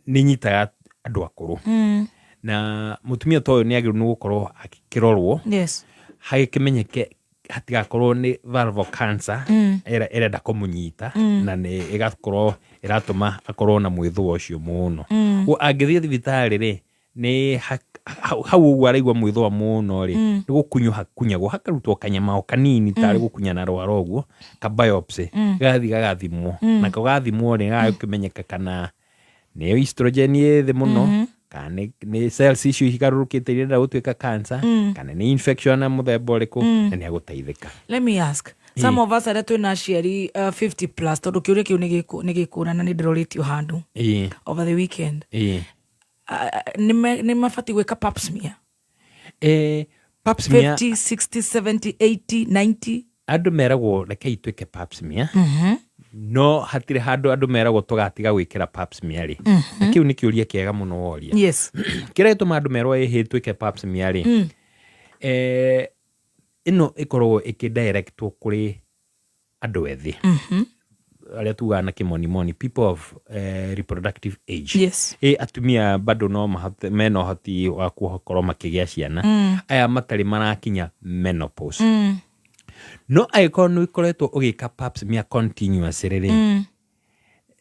Speaker 7: nĩ ĩnyitaga andũ akũrũ. Na mũtumia ta ũyũ nĩ agĩrĩirwo nĩ gũkorwo akĩrorwo hagĩkĩmenyeke hatigakorwo nĩ vulval cancer ĩrenda kũmũnyita na nĩ ĩgakorwo ĩratũma akorwo na mwĩthũa ũcio mũno. Ũguo angĩthiĩ thibitarĩ rĩ, nĩ hau ũguo araigua mwĩthũa mũno rĩ, nĩ gũkunywo hakunyagwo, hakarutwo kanyama o kanini tarĩ gũkunya na rwara ũguo, ka biopsy, gagathiĩ gagathimwo. Nako gathimwo rĩ, gagakĩmenyeka kana nĩ estrogen ĩ thĩ mũno, kana nĩ cells icio igarũrũkĩte irenda gũtuĩka cancer, kana nĩ infection ya mũthemba ũrĩkũ, na nĩ agũteithĩka.
Speaker 4: Let me ask. Some of us arĩa twĩna aciari 50 plus, tondũ kĩũria kĩu nĩ gĩkũra na nĩ ndĩrorĩtio handũ over the weekend. Nĩ mabatiĩ gwĩka pap smear?
Speaker 7: Pap smear.
Speaker 4: 50, 60, 70, 80, 90.
Speaker 7: Andũ meragwo rekei twĩke pap smear, no hatirĩ handũ andũ meragwo tũgatiga gwĩkĩra pap smear rĩ. Na kĩu nĩ kĩũria kĩega mũno woria. Kĩrĩa gĩtũma andũ merwo ĩhĩ twĩke pap smear rĩ, ĩno ĩkoragwo ĩkĩdirectwo kũrĩ andũ ethĩ, arĩa tugaga na kĩmonimoni people of reproductive age. Atumia bado no mahote, mena ũhoti wa gũkorwo makĩgĩa ciana, aya matarĩ marakinya menopause. No angĩkorwo nĩ ũkoretwo ũgĩka pap smear continuously rĩ,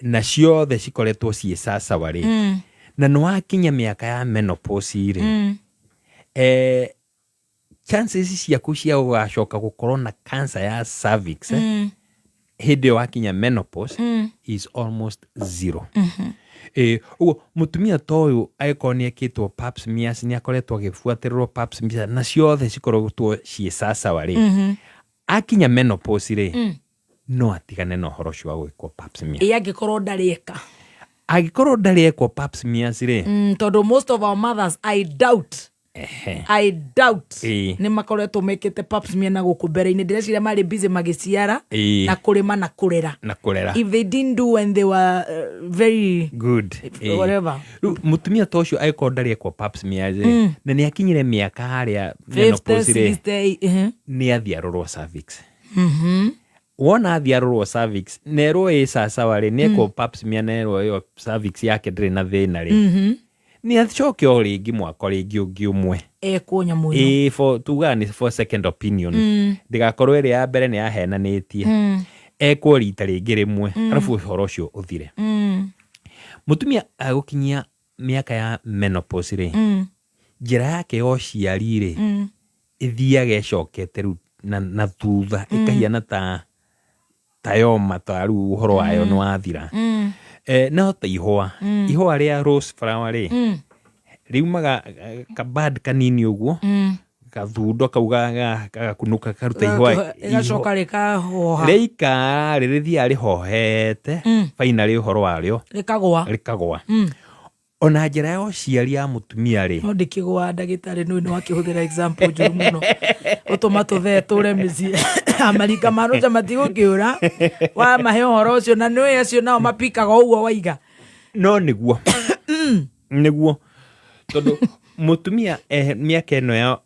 Speaker 7: na ciothe cikoretwo ciĩ sasawa rĩ, na nĩ wakinya mĩaka ya menopause rĩ, chances ciaku cia gũgacoka gũkorwo na cancer ya cervix, hĩndĩ ĩyo wakinya menopause, is almost zero. Ũguo mũtumia ta ũyũ angĩkorwo nĩ ekĩtwo pap smears, nĩ akoretwo agĩbuatĩrĩrwo pap smears na ciothe cikoretwo ciĩ sasawa rĩ, akinya menopause rĩ, no atigane na ũhoro ũcio wa gwĩkwo pap smear.
Speaker 4: Ĩ angĩkorwo ndarĩ eka?
Speaker 7: Angĩkorwo ndarĩ ekwo pap smears rĩ,
Speaker 4: Tondũ most of our mothers, I doubt, I doubt nĩ makoretwo mekĩte pap smear na gũkũ mbere-inĩ. Ndĩreciria marĩ busy magĩciara na kũrĩma na kũrera.
Speaker 7: Na kũrera.
Speaker 4: If they didn't do when they were very
Speaker 7: good.
Speaker 4: Whatever.
Speaker 7: Rĩu mũtumia ta ũcio angĩkorwo ndarĩ ekwo pap smear rĩ, na nĩ akinyire mĩaka harĩa
Speaker 4: 50,
Speaker 7: menopause rĩ,
Speaker 4: 60,
Speaker 7: nĩ athiĩ arorwo cervix. Wona athiĩ arorwo cervix nerwo ĩ sasawa rĩ, nĩ ekwo pap smear nerwo ĩyo cervix yake ndĩrĩ na thĩna rĩ, nĩ acoke o rĩngĩ mwaka rĩngĩ ũngĩ ũmwe.
Speaker 4: Ekwo nyamũ ĩno.
Speaker 7: Ĩ, for tugaga nĩ for second opinion, ndĩgakorwo ĩrĩa ya mbere nĩ yahenanĩtie. Ekwo rita rĩngĩ rĩmwe, arabu ũhoro ũcio ũthire. Mũtumia agũkinyia mĩaka ya menopause rĩ, njĩra yake ya ũciari rĩ, ĩthiaga ĩcokete rĩu na thutha, ĩkahiana ta yoma, ta rĩu ũhoro wayo nĩ wathira. No ta ihũa, ihũa rĩa rose flower rĩ, riumaga kabad kanini ũguo, gathundo kau gagakunũka karuta ihũa.
Speaker 4: Ĩgacoka rĩkahoha.
Speaker 7: Rĩikara rĩ, rĩthiaga rĩhohete, finally ũhoro warĩo
Speaker 4: rĩkagũa.
Speaker 7: Rĩkagũa. Ona njĩra ya ũciari ya mũtumia rĩ,
Speaker 4: No ndĩkĩgũa, ndagĩtarĩ, nĩ wakĩhũthĩra example njũru mũno ũtũma tũthee tũre mĩciĩ. Amarika ma rũca matigũkĩũra wamahe ũhoro ũcio, na nĩũĩ acio nao mapikaga ũguo waiga.
Speaker 7: No nĩguo tondũ mũtumia mĩaka ĩno ya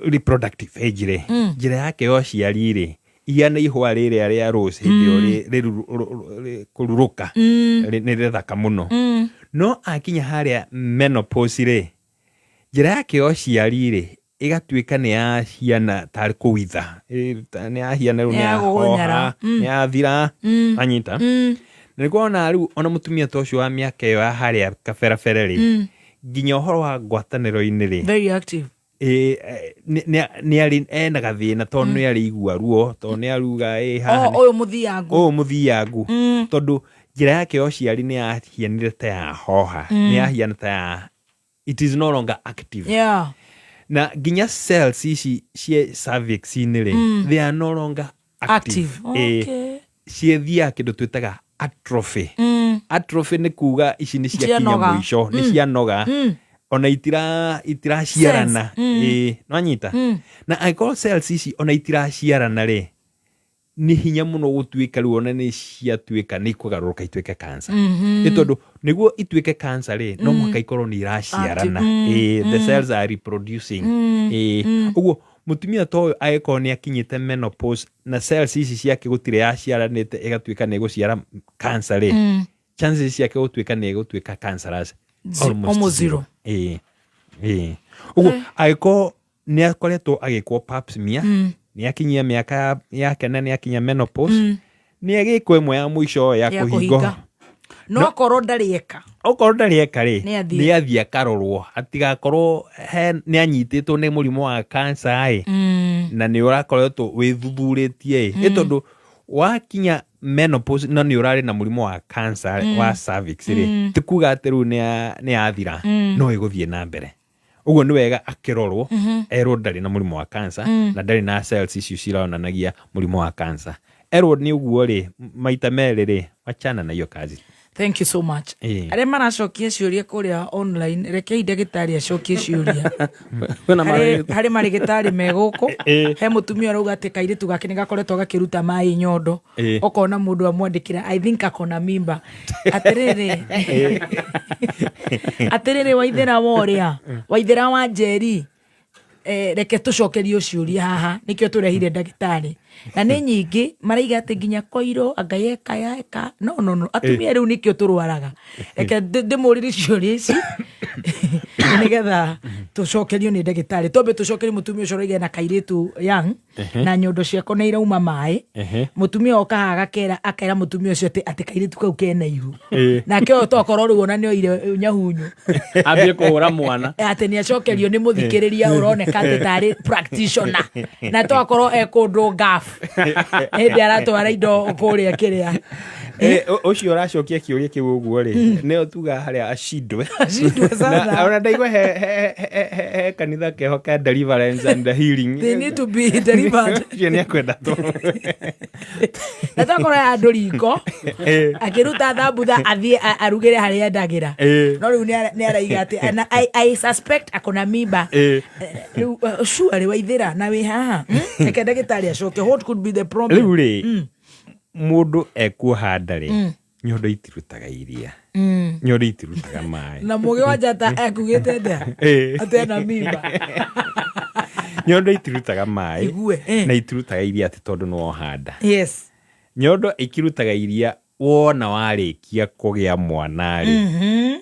Speaker 7: reproductive age rĩ, njĩra yake ya ũciari rĩ, ihana ihũa rĩrĩa rĩa rose hĩndĩ ĩyo kũrurũka, nĩ rĩthaka mũno. No akinya harĩa menopause rĩ, njĩra yake ya ũciari rĩ, ĩgatuĩka nĩ yahiana tarĩ kũwitha. Nĩ yahiana rĩu
Speaker 4: nĩ
Speaker 7: nĩ
Speaker 4: yagũgũnyara.
Speaker 7: yahoha, nĩ yathira. Anyita na nĩguo ona rĩu ona mũtumia ta ũcio wa mĩaka ĩyo ya harĩa kaberabere rĩ, nginya ũhoro wa ngwatanĩro-inĩ rĩ,
Speaker 4: very active.
Speaker 7: Nĩ arĩ ena gathĩna tondũ nĩ arĩigua ruo, tondũ nĩ aruga ĩ haha
Speaker 4: O ũyũ mũthiangu.
Speaker 7: Ũyũ mũthiangu, tondũ njĩra yake ya ũciari nĩ yahianire ta yahoha, nĩ yahiana ta ya it is no longer active. Na nginya cells ici cie cervix-inĩ rĩ, they are no longer active.
Speaker 4: Active. Okay.
Speaker 7: Ciĩthiaga kĩndũ twĩtaga atrophy. Atrophy nĩ kuga ici nĩ ciakinya
Speaker 4: cianoga.
Speaker 7: mũico, nĩ cianoga, ona itiraciarana.
Speaker 4: Cells.
Speaker 7: Ĩ, nwanyita? Na angĩkorwo cells ici ona itiraciarana rĩ, nĩ hinya mũno gũtuĩka rĩu ona nĩ ciatuĩka nĩ ikũgarũrũka ituĩke cancer. Nĩ tondũ nĩguo ituĩke cancer rĩ, no mũhaka ikorwo nĩ iraciarana.
Speaker 4: Active.
Speaker 7: Ĩ, the cells are reproducing. Ĩ, ũguo mũtumia ta ũyũ angĩkorwo nĩ akinyĩte menopause na cells ici ciake gũtirĩ yaciaranĩte ĩgatuĩka nĩ ĩgũciara cancer rĩ, chances ciake gũtuĩka nĩ ĩgũtuĩka cancerous
Speaker 4: almost zero.
Speaker 7: Ĩ, ũguo angĩkorwo nĩ akoretwo agĩkwo pap smear, nĩ akinyia mĩaka yake na nĩ akinya menopause, nĩ agĩkwo ĩmwe ya mũico ya
Speaker 4: ya
Speaker 7: kũhingo.
Speaker 4: Kũhinga. No akorwo ndarĩ eka?
Speaker 7: Okorwo ndarĩ eka rĩ,
Speaker 4: nĩ athiĩ.
Speaker 7: Nĩ athiĩ akarorwo atigakorwo nĩ anyitĩtwo nĩ mũrimũ wa cancer ĩ, na nĩ ũrakoretwo wĩthuthurĩtie ĩ. Nĩ tondũ wakinya menopause na nĩ ũrarĩ na mũrimũ wa cancer wa cervix rĩ, ti kuga atĩ rĩu nĩ yathira, no ĩgũthiĩ na mbere. Ũguo nĩ wega akĩrorwo erwo ndarĩ na mũrimũ wa cancer na ndarĩ na cells icio cironanagia mũrimũ wa cancer. Erwo nĩ ũguo rĩ, maita merĩ rĩ, wachana na hiyo kazi.
Speaker 4: Thank you so much. Arĩa maracokia ciũria kũrĩa online, rekei ndagĩtarĩ acokie ciũria.
Speaker 17: Kwĩna
Speaker 4: Harĩ marĩgĩtarĩ me gũkũ. He mũtumia ũrauga atĩ kairĩtu gake nĩ gakoretwo gakĩruta maĩ nyondo. Ũkona mũndũ amwandĩkĩra, I think akona mimba. Atĩrĩrĩ, atĩrĩrĩ, Waithĩra wa ũrĩa Waithĩra wa Njeri, reke tũcokerio ciũria haha, nĩkĩo tũrehire ndagĩtarĩ, na nĩ nyingĩ maraiga atĩ nginya koiro anga yeka yeka, no no no, atumia rĩu nĩkĩo tũrwaraga. Reke ndĩmũrĩrie ciũria ici nĩgetha tũcokerio nĩ ndagĩtarĩ. Twambe tũcokerie mũtumia ũcio ũrauga na kairĩtu young na nyondo ciako nĩ irauma maĩ. Mũtumia oka haha agakera, akera mũtumia ũcio atĩ kairĩtu kau kena ihu. Nake ũyũ tokorwo rĩu ona nĩ oire nyahunyu,
Speaker 17: ambie kũhũra mwana.
Speaker 4: Atĩ nĩ acokerio nĩ mũthikĩrĩria ũroneka atĩ tarĩ practitioner, na tokorwo e kũndũ ngaf hĩndĩ aratwara indo kũrĩa kĩrĩa.
Speaker 7: Ũcio ũracokia kĩũria kĩu ũguo rĩ, nĩo tuga harĩa acindwe.
Speaker 4: Acindwe sana.
Speaker 7: Na ona ndaigua he kanitha keho ka deliverance and the healing.
Speaker 4: They need to be delivered.
Speaker 7: Ũcio nĩ akwenda tu.
Speaker 4: Na tokorwo ya andũ riko akĩruta thambutha athiĩ arugĩre harĩa endagĩra. No rĩu nĩ araiga atĩ na I suspect akona mimba. Rĩu sure Waithĩra na wĩ haha? Reke ndagĩtarĩ acoke, what could be the problem?
Speaker 7: Rĩu rĩ, mũndũ ekuoha nda rĩ, nyondo itirutaga iria, nyondo itirutaga maĩ.
Speaker 4: Na mũgĩ wa njata ekugĩte atĩa? Atĩ ena mimba.
Speaker 7: Nyondo itirutaga maĩ
Speaker 4: Igue,
Speaker 7: na itirutaga iria atĩ tondũ nĩ woha nda. Nyondo ikirutaga iria wona warĩkia kũgĩa mwana rĩ,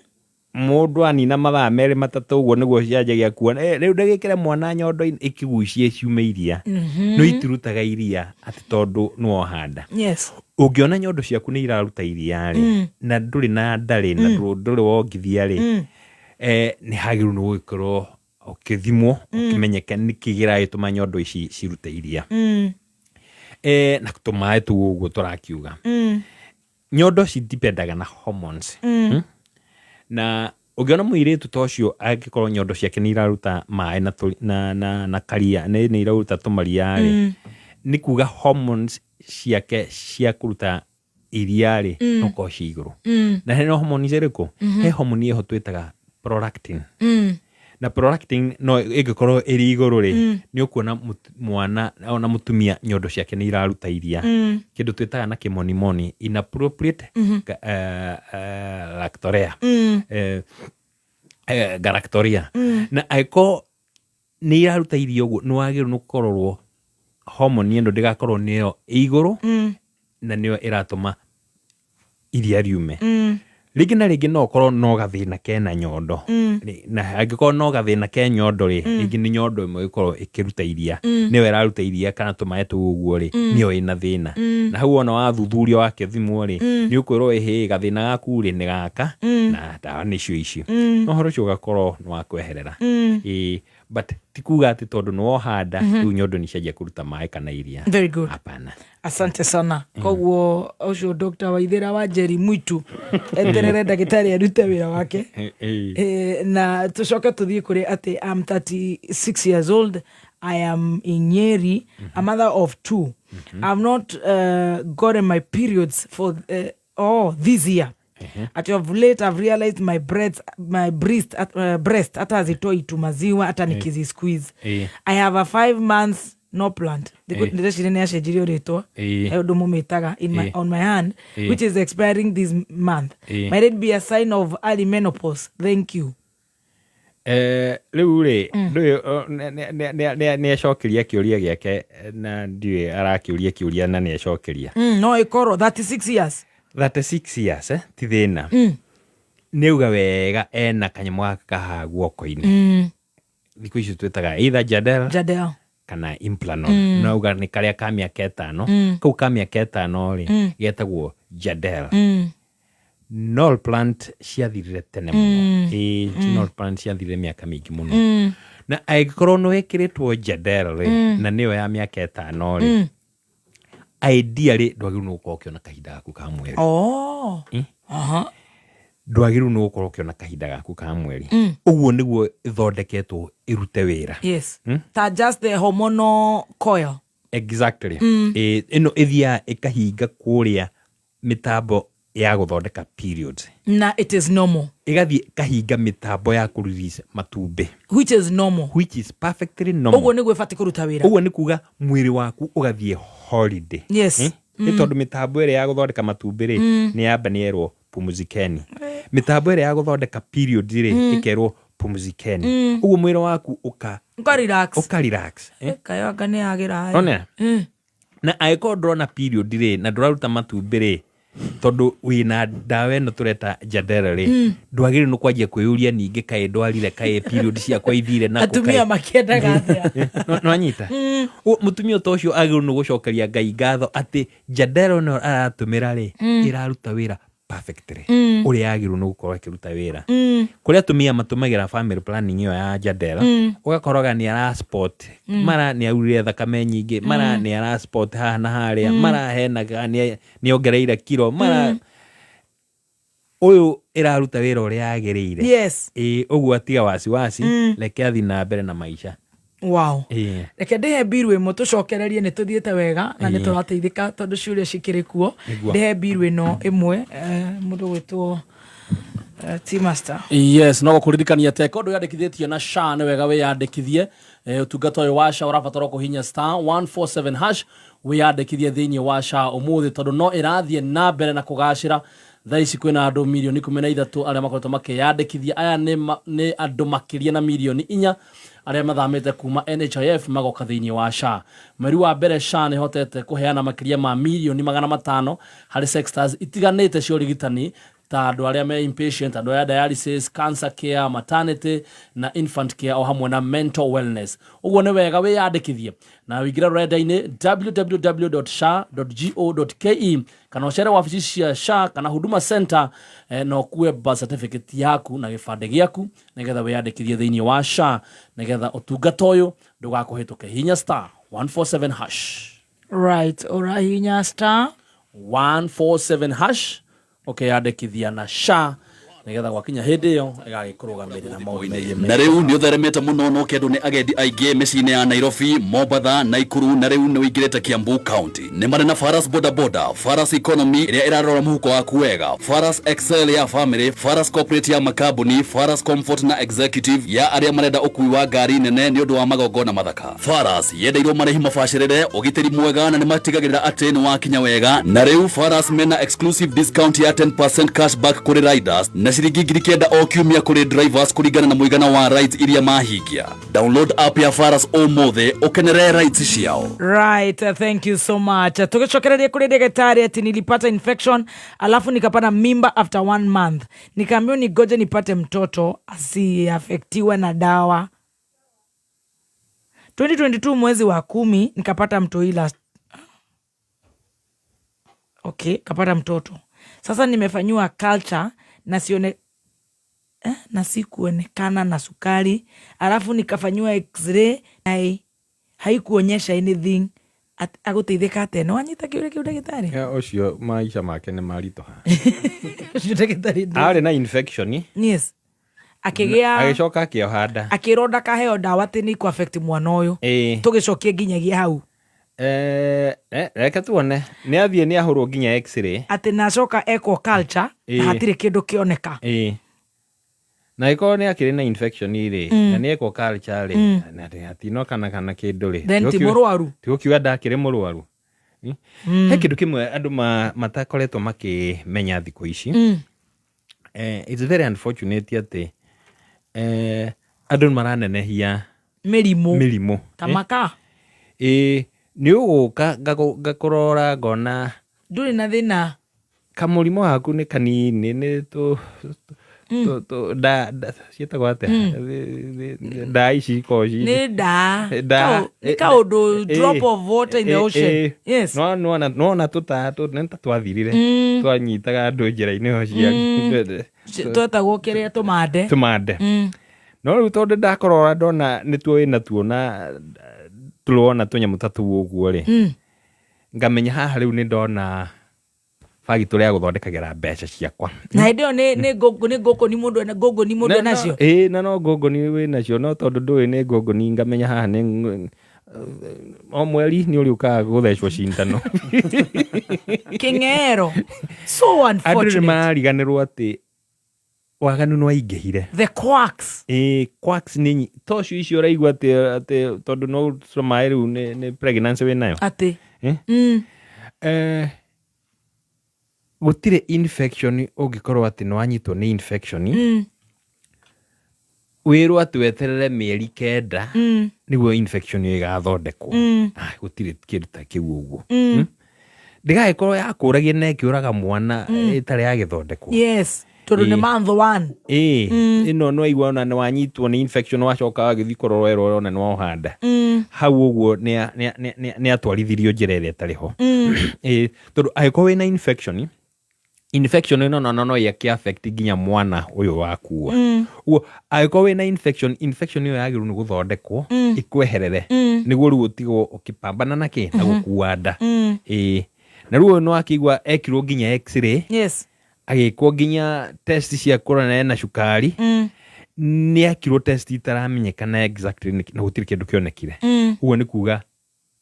Speaker 7: mũndũ anina mathaa merĩ matatũ ũguo nĩguo cianjagia kuona, rĩu ndagĩkĩre mwana nyondo-inĩ ĩkĩgucie ciume iria. No itirutaga iria atĩ tondũ nĩ woha nda. Ũngĩona nyondo ciaku nĩ iraruta iria rĩ, na ndũrĩ na nda rĩ, na ndũrĩ wongithia rĩ, nĩ hagĩrĩirwo nĩ gũgĩkorwo ũkĩthimwo, ũkĩmenyeke nĩkĩ kĩragĩtũma nyondo ici cirute iria. Na tũmaĩ tũu ũguo tũrakiuga. Nyondo cidipendaga na hormones. Na ũngĩona mũirĩtu ta ũcio angĩkorwo nyondo ciake nĩ iraruta maĩ na na karia, nĩ iraruta tũmaria rĩ, nĩ kuga hormones ciake cia kũruta iria rĩ, no korwo ci igũrũ. Na hena hormones ĩrĩkũ? He hormone ĩho twĩtaga prolactin. Na prolactin no ĩngĩkorwo ĩrĩ igũrũ rĩ, nĩ ũkuona mwana ona mũtumia nyondo ciake nĩ iraruta iria. Kĩndũ twĩtaga na kĩmonimoni inappropriate lactoria. Galactoria. Na angĩkorwo nĩ iraruta iria ũguo, nĩ wagĩrĩirwo nĩ kũrorwo hormone ĩno ndĩgakorwo nĩyo ĩ igũrũ, na nĩyo ĩratũma iria riume. Rĩngĩ na rĩngĩ no ũkorwo no gathĩna kena nyondo. Na angĩkorwo no gathĩna ke nyondo rĩ, rĩngĩ nĩ nyondo ĩmwe ĩkorwo ĩkĩruta iria. Nĩyo ĩraruta iria kana tũmaĩ tũu ũguo rĩ, nĩyo ĩna thĩna. Na hau wona wathuthurio wakĩthimwo rĩ, nĩ ũkwĩrwo ĩhĩ, gathĩna gaku rĩ nĩ gaka, na ndawa nĩcio ici. No ũhoro ũcio ũgakorwo nĩ wa kweherera. Ĩĩ, but ti kuga atĩ tondũ nĩ woha nda, rĩu nyondo nĩ cianjia kũruta maĩ kana iria.
Speaker 4: Very good.
Speaker 7: Hapana.
Speaker 4: Asante sana. Koguo ũcio Dr. Waithĩra wa Njeri Mwitu eterere ndagĩtarĩ arute wĩra wake. Na tũcoke tũthiĩ kũrĩ atĩ I'm 36 years old, I am in Nyeri, a mother of two. I've not gotten my periods for this year. At of late I've realized my breast, my breast, breast hata hazitoi tu maziwa hata nikizi squeeze. I have a 5 months no plant. Ndĩreciria nĩ acenjirio rĩtwa. He ũndũ mũmĩtaga in my, on my hand, which is expiring this month. Might it be a sign of early menopause? Thank you.
Speaker 7: Rĩu rĩ, ndũĩ, nĩ acokeria kĩũria gĩake, na ndiũĩ arakĩũria kĩũria na nĩ acokeria.
Speaker 4: No ĩkorwo 36 years.
Speaker 7: 36 years, ti thĩna. Nĩ auga wega ena kanyamũ gaka kahaha guoko-inĩ. Thikũ ici twĩtaga either Jadelle,
Speaker 4: Jadelle,
Speaker 7: kana Implanon. No auga nĩ karĩa ka mĩaka ĩtano. Kau ka mĩaka ĩtano rĩ, getagwo Jadelle. Nol plant ciathirire tene mũno. Ĩĩ, nol plant ciathirire mĩaka mĩingĩ mũno. Na angĩkorwo nĩ wĩkĩrĩtwo Jadelle rĩ, na nĩyo ya mĩaka ĩtano rĩ, ideally ndwagĩrĩirwo nĩ gũkorwo ũkĩona kahinda gaku ka mweri. Ndwagĩrĩirwo nĩ gũkorwo ũkĩona kahinda gaku ka mweri. Ũguo nĩguo ĩthondeketwo ĩrute wĩra.
Speaker 4: Yes. Ta just the hormonal coil.
Speaker 7: Exactly. Ĩno ĩthiaga ĩkahinga kũrĩa mĩtambo ya gũthondeka periods.
Speaker 4: Na it is normal.
Speaker 7: Ĩgathiĩ ĩkahinga mĩtambo ya kũ release matumbĩ.
Speaker 4: Which is normal.
Speaker 7: Which is perfectly normal.
Speaker 4: Ũguo nĩguo ĩbatiĩ kũruta wĩra.
Speaker 7: Ũguo nĩ kuga mwĩrĩ waku ũgathiĩ holiday.
Speaker 4: Yes.
Speaker 7: Nĩ tondũ mĩtambo ĩrĩa ya gũthondeka matumbĩ rĩ, nĩ yamba nĩ yerwo pumzikeni. Mĩtambo ĩrĩa ya gũthondeka period rĩ, ĩkerwo pumzikeni. Ũguo mwĩrĩ waku ũka
Speaker 4: Ũka relax.
Speaker 7: Ũka relax. Eh?
Speaker 4: Kayo anga nĩ yagĩra.
Speaker 7: Ona? Na angĩkorwo ndũrona period rĩ, na ndũraruta matumbĩ rĩ, tondũ wĩna ndawa ĩno tũreta Jadelle rĩ, ndwagĩrĩirwo nĩ kwanjia kwĩyũria ningĩ kaĩ ndwarire, kaĩ period ciakwa ithire nakũ,
Speaker 4: Atumia makĩendaga atĩa?
Speaker 7: Nĩwanyita? Mũtumia ta ũcio agĩrĩirwo nĩ gũcokeria Ngai ngatho atĩ Jadelle ĩno aratũmĩra rĩ, ĩraruta wĩra perfectly ũrĩa yagĩrĩirwo nĩ gũkorwo ĩkĩruta wĩra. Kũrĩ atumia matũmagĩra family planning ĩyo ya Jadelle, ũgakoraga nĩ ara spot, mara nĩ aurire thakame nyingĩ, mara nĩ ara spot haha na harĩa, mara hena nĩ ongereire kiro, mara ũyũ ĩraruta wĩra ũrĩa yagĩrĩire.
Speaker 4: Yes.
Speaker 7: Ĩĩ, ũguo atiga wasiwasi, reke athiĩ na mbere na maica.
Speaker 4: Wow.
Speaker 7: Ĩĩ.
Speaker 4: Reke ndĩhe mbiru ĩmwe tũcokererie, nĩ tũthiĩte wega na nĩ tũrateithĩka tondũ ciũria cikĩrĩ kuo.
Speaker 1: Nĩguo.
Speaker 4: Ndĩhe mbiru ĩno ĩmwe, mũndũ gwĩtwo T-Master.
Speaker 1: Yes, no gũkũririkania atĩ angĩkorwo ndwĩyandĩkithĩtie na SHA, nĩ wega wĩyandĩkithie. Ũtungata ũyũ wa SHA ũrabatara kũhihinya star 147 hash wĩyandĩkithie thĩinĩ wa SHA ũmũthĩ, tondũ no ĩrathiĩ na mbere na kũgacĩra. Thaa ici kwĩna andũ mirioni 13 arĩa makoretwo makĩyandĩkithia. Aya nĩ andũ makĩria na mirioni 4 arĩa mathamĩte kuma NHIF magoka thĩinĩ wa SHA. Mweri wa mbere SHA nĩ hotete kũheana makĩria ma mirioni 500 harĩ sectors itiganĩte cia ũrigitani, ta andũ arĩa me inpatient, andũ arĩa dialysis, cancer care, maternity na infant care, o hamwe na mental wellness. Ũguo nĩ wega wĩyandĩkithie na wĩingĩre rũrenda-inĩ www.sha.go.ke kana ũcere wabici cia SHA kana Huduma Center, na ũkue birth certificate yaku na gĩbandĩ gĩaku nĩgetha wĩyandĩkithie thĩinĩ wa SHA, nĩgetha ũtungata ũyũ ndũgakũhĩtũke. Hinya star 147 hash.
Speaker 4: Right, ũrahihinya star
Speaker 1: 147 hash ũkeyandĩkithia na SHA nĩgetha gwakinya hĩndĩ ĩyo ĩgagĩkũrũgamĩrĩra maũndũ megiĩ
Speaker 15: Na rĩu nĩ ũtheremete mũno na ũkendwo nĩ agendi aingĩ mĩciĩ-inĩ ya Nairobi, Mombatha, Naikuru na rĩu nĩ ũingĩrĩte Kiambu County. Nĩ marĩ na Faras Boda Boda, Faras Economy ĩrĩa ĩrarora mũhuko waku wega, Faras Excel ya family, Faras Corporate ya makambuni, Faras Comfort na Executive ya arĩa marenda ũkui wa ngari nene nĩ ũndũ wa magongona mathaka. Faras yendeirwo marĩhi mabacĩrĩre, ũgitĩri mwega na nĩ matigagĩrĩra atĩ nĩ wakinya wega. Na rĩu Faras mena exclusive discount ya 10% cashback kũrĩ riders na ciringi 9,000 o kiumia kũrĩ drivers kũringana na mũigana wa rides iria mahingia. Download app ya Faras ũmũthĩ ũkenere rides ciao.
Speaker 4: Right, thank you so much. Tukicokereria kuri daktari, ati nilipata infection alafu nikapata mimba after one month, nikaambiwa nigoje nipate mtoto asiafektiwe na dawa. 2022 mwezi wa 10 nikapata mtoi last. Okay, kapata mtoto. Sasa nimefanyiwa culture na sione na sikuonekana na sukari, alafu nikafanyiwa x-ray na haikuonyesha anything. Agũteithĩka atĩa? Nĩ wanyita kĩũria kĩu ndagĩtarĩ?
Speaker 7: Ya, ũcio maica make nĩ maritũha.
Speaker 4: Ũcio ndagĩtarĩ
Speaker 7: Arĩ na infection.
Speaker 4: Yes. Akĩgĩa
Speaker 7: agĩcoka akĩoha nda.
Speaker 4: Akĩrwo ndakaheo ndawa atĩ nĩ ikũ affect mwana ũyũ. Tũgĩcokie nginyagia hau.
Speaker 7: Reke tuone nĩ athiĩ nĩ ahũrwo nginya x-ray.
Speaker 4: Atĩ nacoka ekwo culture na hatirĩ kĩndũ kĩoneka.
Speaker 7: Ĩĩ. Na ĩkorwo nĩ akĩrĩ na infection rĩ, na nĩ ekwo culture rĩ, na atinoka kana kĩndũ rĩ,
Speaker 4: Then ti mũrwaru.
Speaker 7: Tigũkiuga ndakĩrĩ mũrwaru. He kĩndũ kĩmwe andũ matakoretwo makĩmenya thikũ ici. It's very unfortunate atĩ andũ maranenehia
Speaker 4: mĩrimũ.
Speaker 7: Mĩrimũ.
Speaker 4: Ta maka.
Speaker 7: Ĩĩ, nĩ ũgũka ngakũrora ngona
Speaker 4: ndũrĩ na thĩna.
Speaker 7: Kamũrimũ gaku nĩ kanini, nĩ tũ tũ nda ciĩtagwo atĩa? Nda ici ikoragwo
Speaker 4: Nĩ nda.
Speaker 7: Nda.
Speaker 4: Nĩ kaũndũ drop of water in the ocean. Yes.
Speaker 7: No nona nona tũta nĩ ta twathirire. Twanyitaga andũ njĩra-inĩ ĩyo cia
Speaker 4: Twetagwo kĩrĩa tũmande.
Speaker 7: Tũmande. No rĩu tondũ ndakũrora ndona nĩtuo wĩna tuo na tũrona tũnyamũ ta tũu ũguo rĩ, ngamenya haha rĩu nĩ ndona Bagitũrĩ ya gũthondekagĩra mbeca ciakwa.
Speaker 4: Na hĩndĩ ĩyo nĩ ngũngũni mũndũ ena ngũngũni mũndũ enacio.
Speaker 7: Ĩĩ, na no ngũngũni wĩ nacio, no tondũ ndũĩ nĩ ngũngũni, ngamenya haha nĩ o mweri nĩ ũrĩũkaga gũthecwo cindano.
Speaker 4: Kĩng'ero, so
Speaker 7: Andũ nĩ
Speaker 4: unfortunate.
Speaker 7: marariganĩrwo atĩ waganu nĩ waingĩhire.
Speaker 4: The quacks.
Speaker 7: Ĩĩ, quacks nĩ tocio icio ũraigua atĩ tondũ no ũcua maĩ rĩu nĩ pregnancy wĩ nayo.
Speaker 4: Atĩ.
Speaker 7: Eh? Gũtirĩ infection ũngĩkorwo atĩ nĩ wanyitwo nĩ infection, wĩrwo atĩ weterere mĩeri 9 nĩguo infection ĩyo ĩgathondekwo. Ah, gũtirĩ kĩndũ ta kĩu ũguo. Ndĩgagĩkorwo yakũragia na ĩkĩũraga mwana ĩtarĩ yagĩthondekwo.
Speaker 4: Yes, tondũ nĩ month one.
Speaker 7: Ĩĩ, ĩno nĩ waigua ona nĩ wanyitwo nĩ infection, wacoka wagĩthiĩ kũrorwo werwo ona nĩ wohanda. Hau ũguo nĩ atwarithirio njĩra ĩrĩa ĩtarĩ ho. Ĩĩ, tondũ angĩkorwo wĩna infection, infection ĩno no ĩke affect nginya mwana ũyũ wakua. Ũguo angĩkorwo wĩna infection, infection ĩyo yagĩrĩirwo nĩ gũthondekwo ĩkweherere nĩguo rĩu ũtigwo ũkĩpambana na kĩ na gũkua nda. Ĩĩ, na rĩu ũyũ nĩ wakĩigua ekirwo nginya x-ray, agĩkwo nginya test cia kũrora ena cukari, nĩ ekirwo test itaramenyekana exactly na gũtirĩ kĩndũ kĩonekire. Ũguo nĩ kuga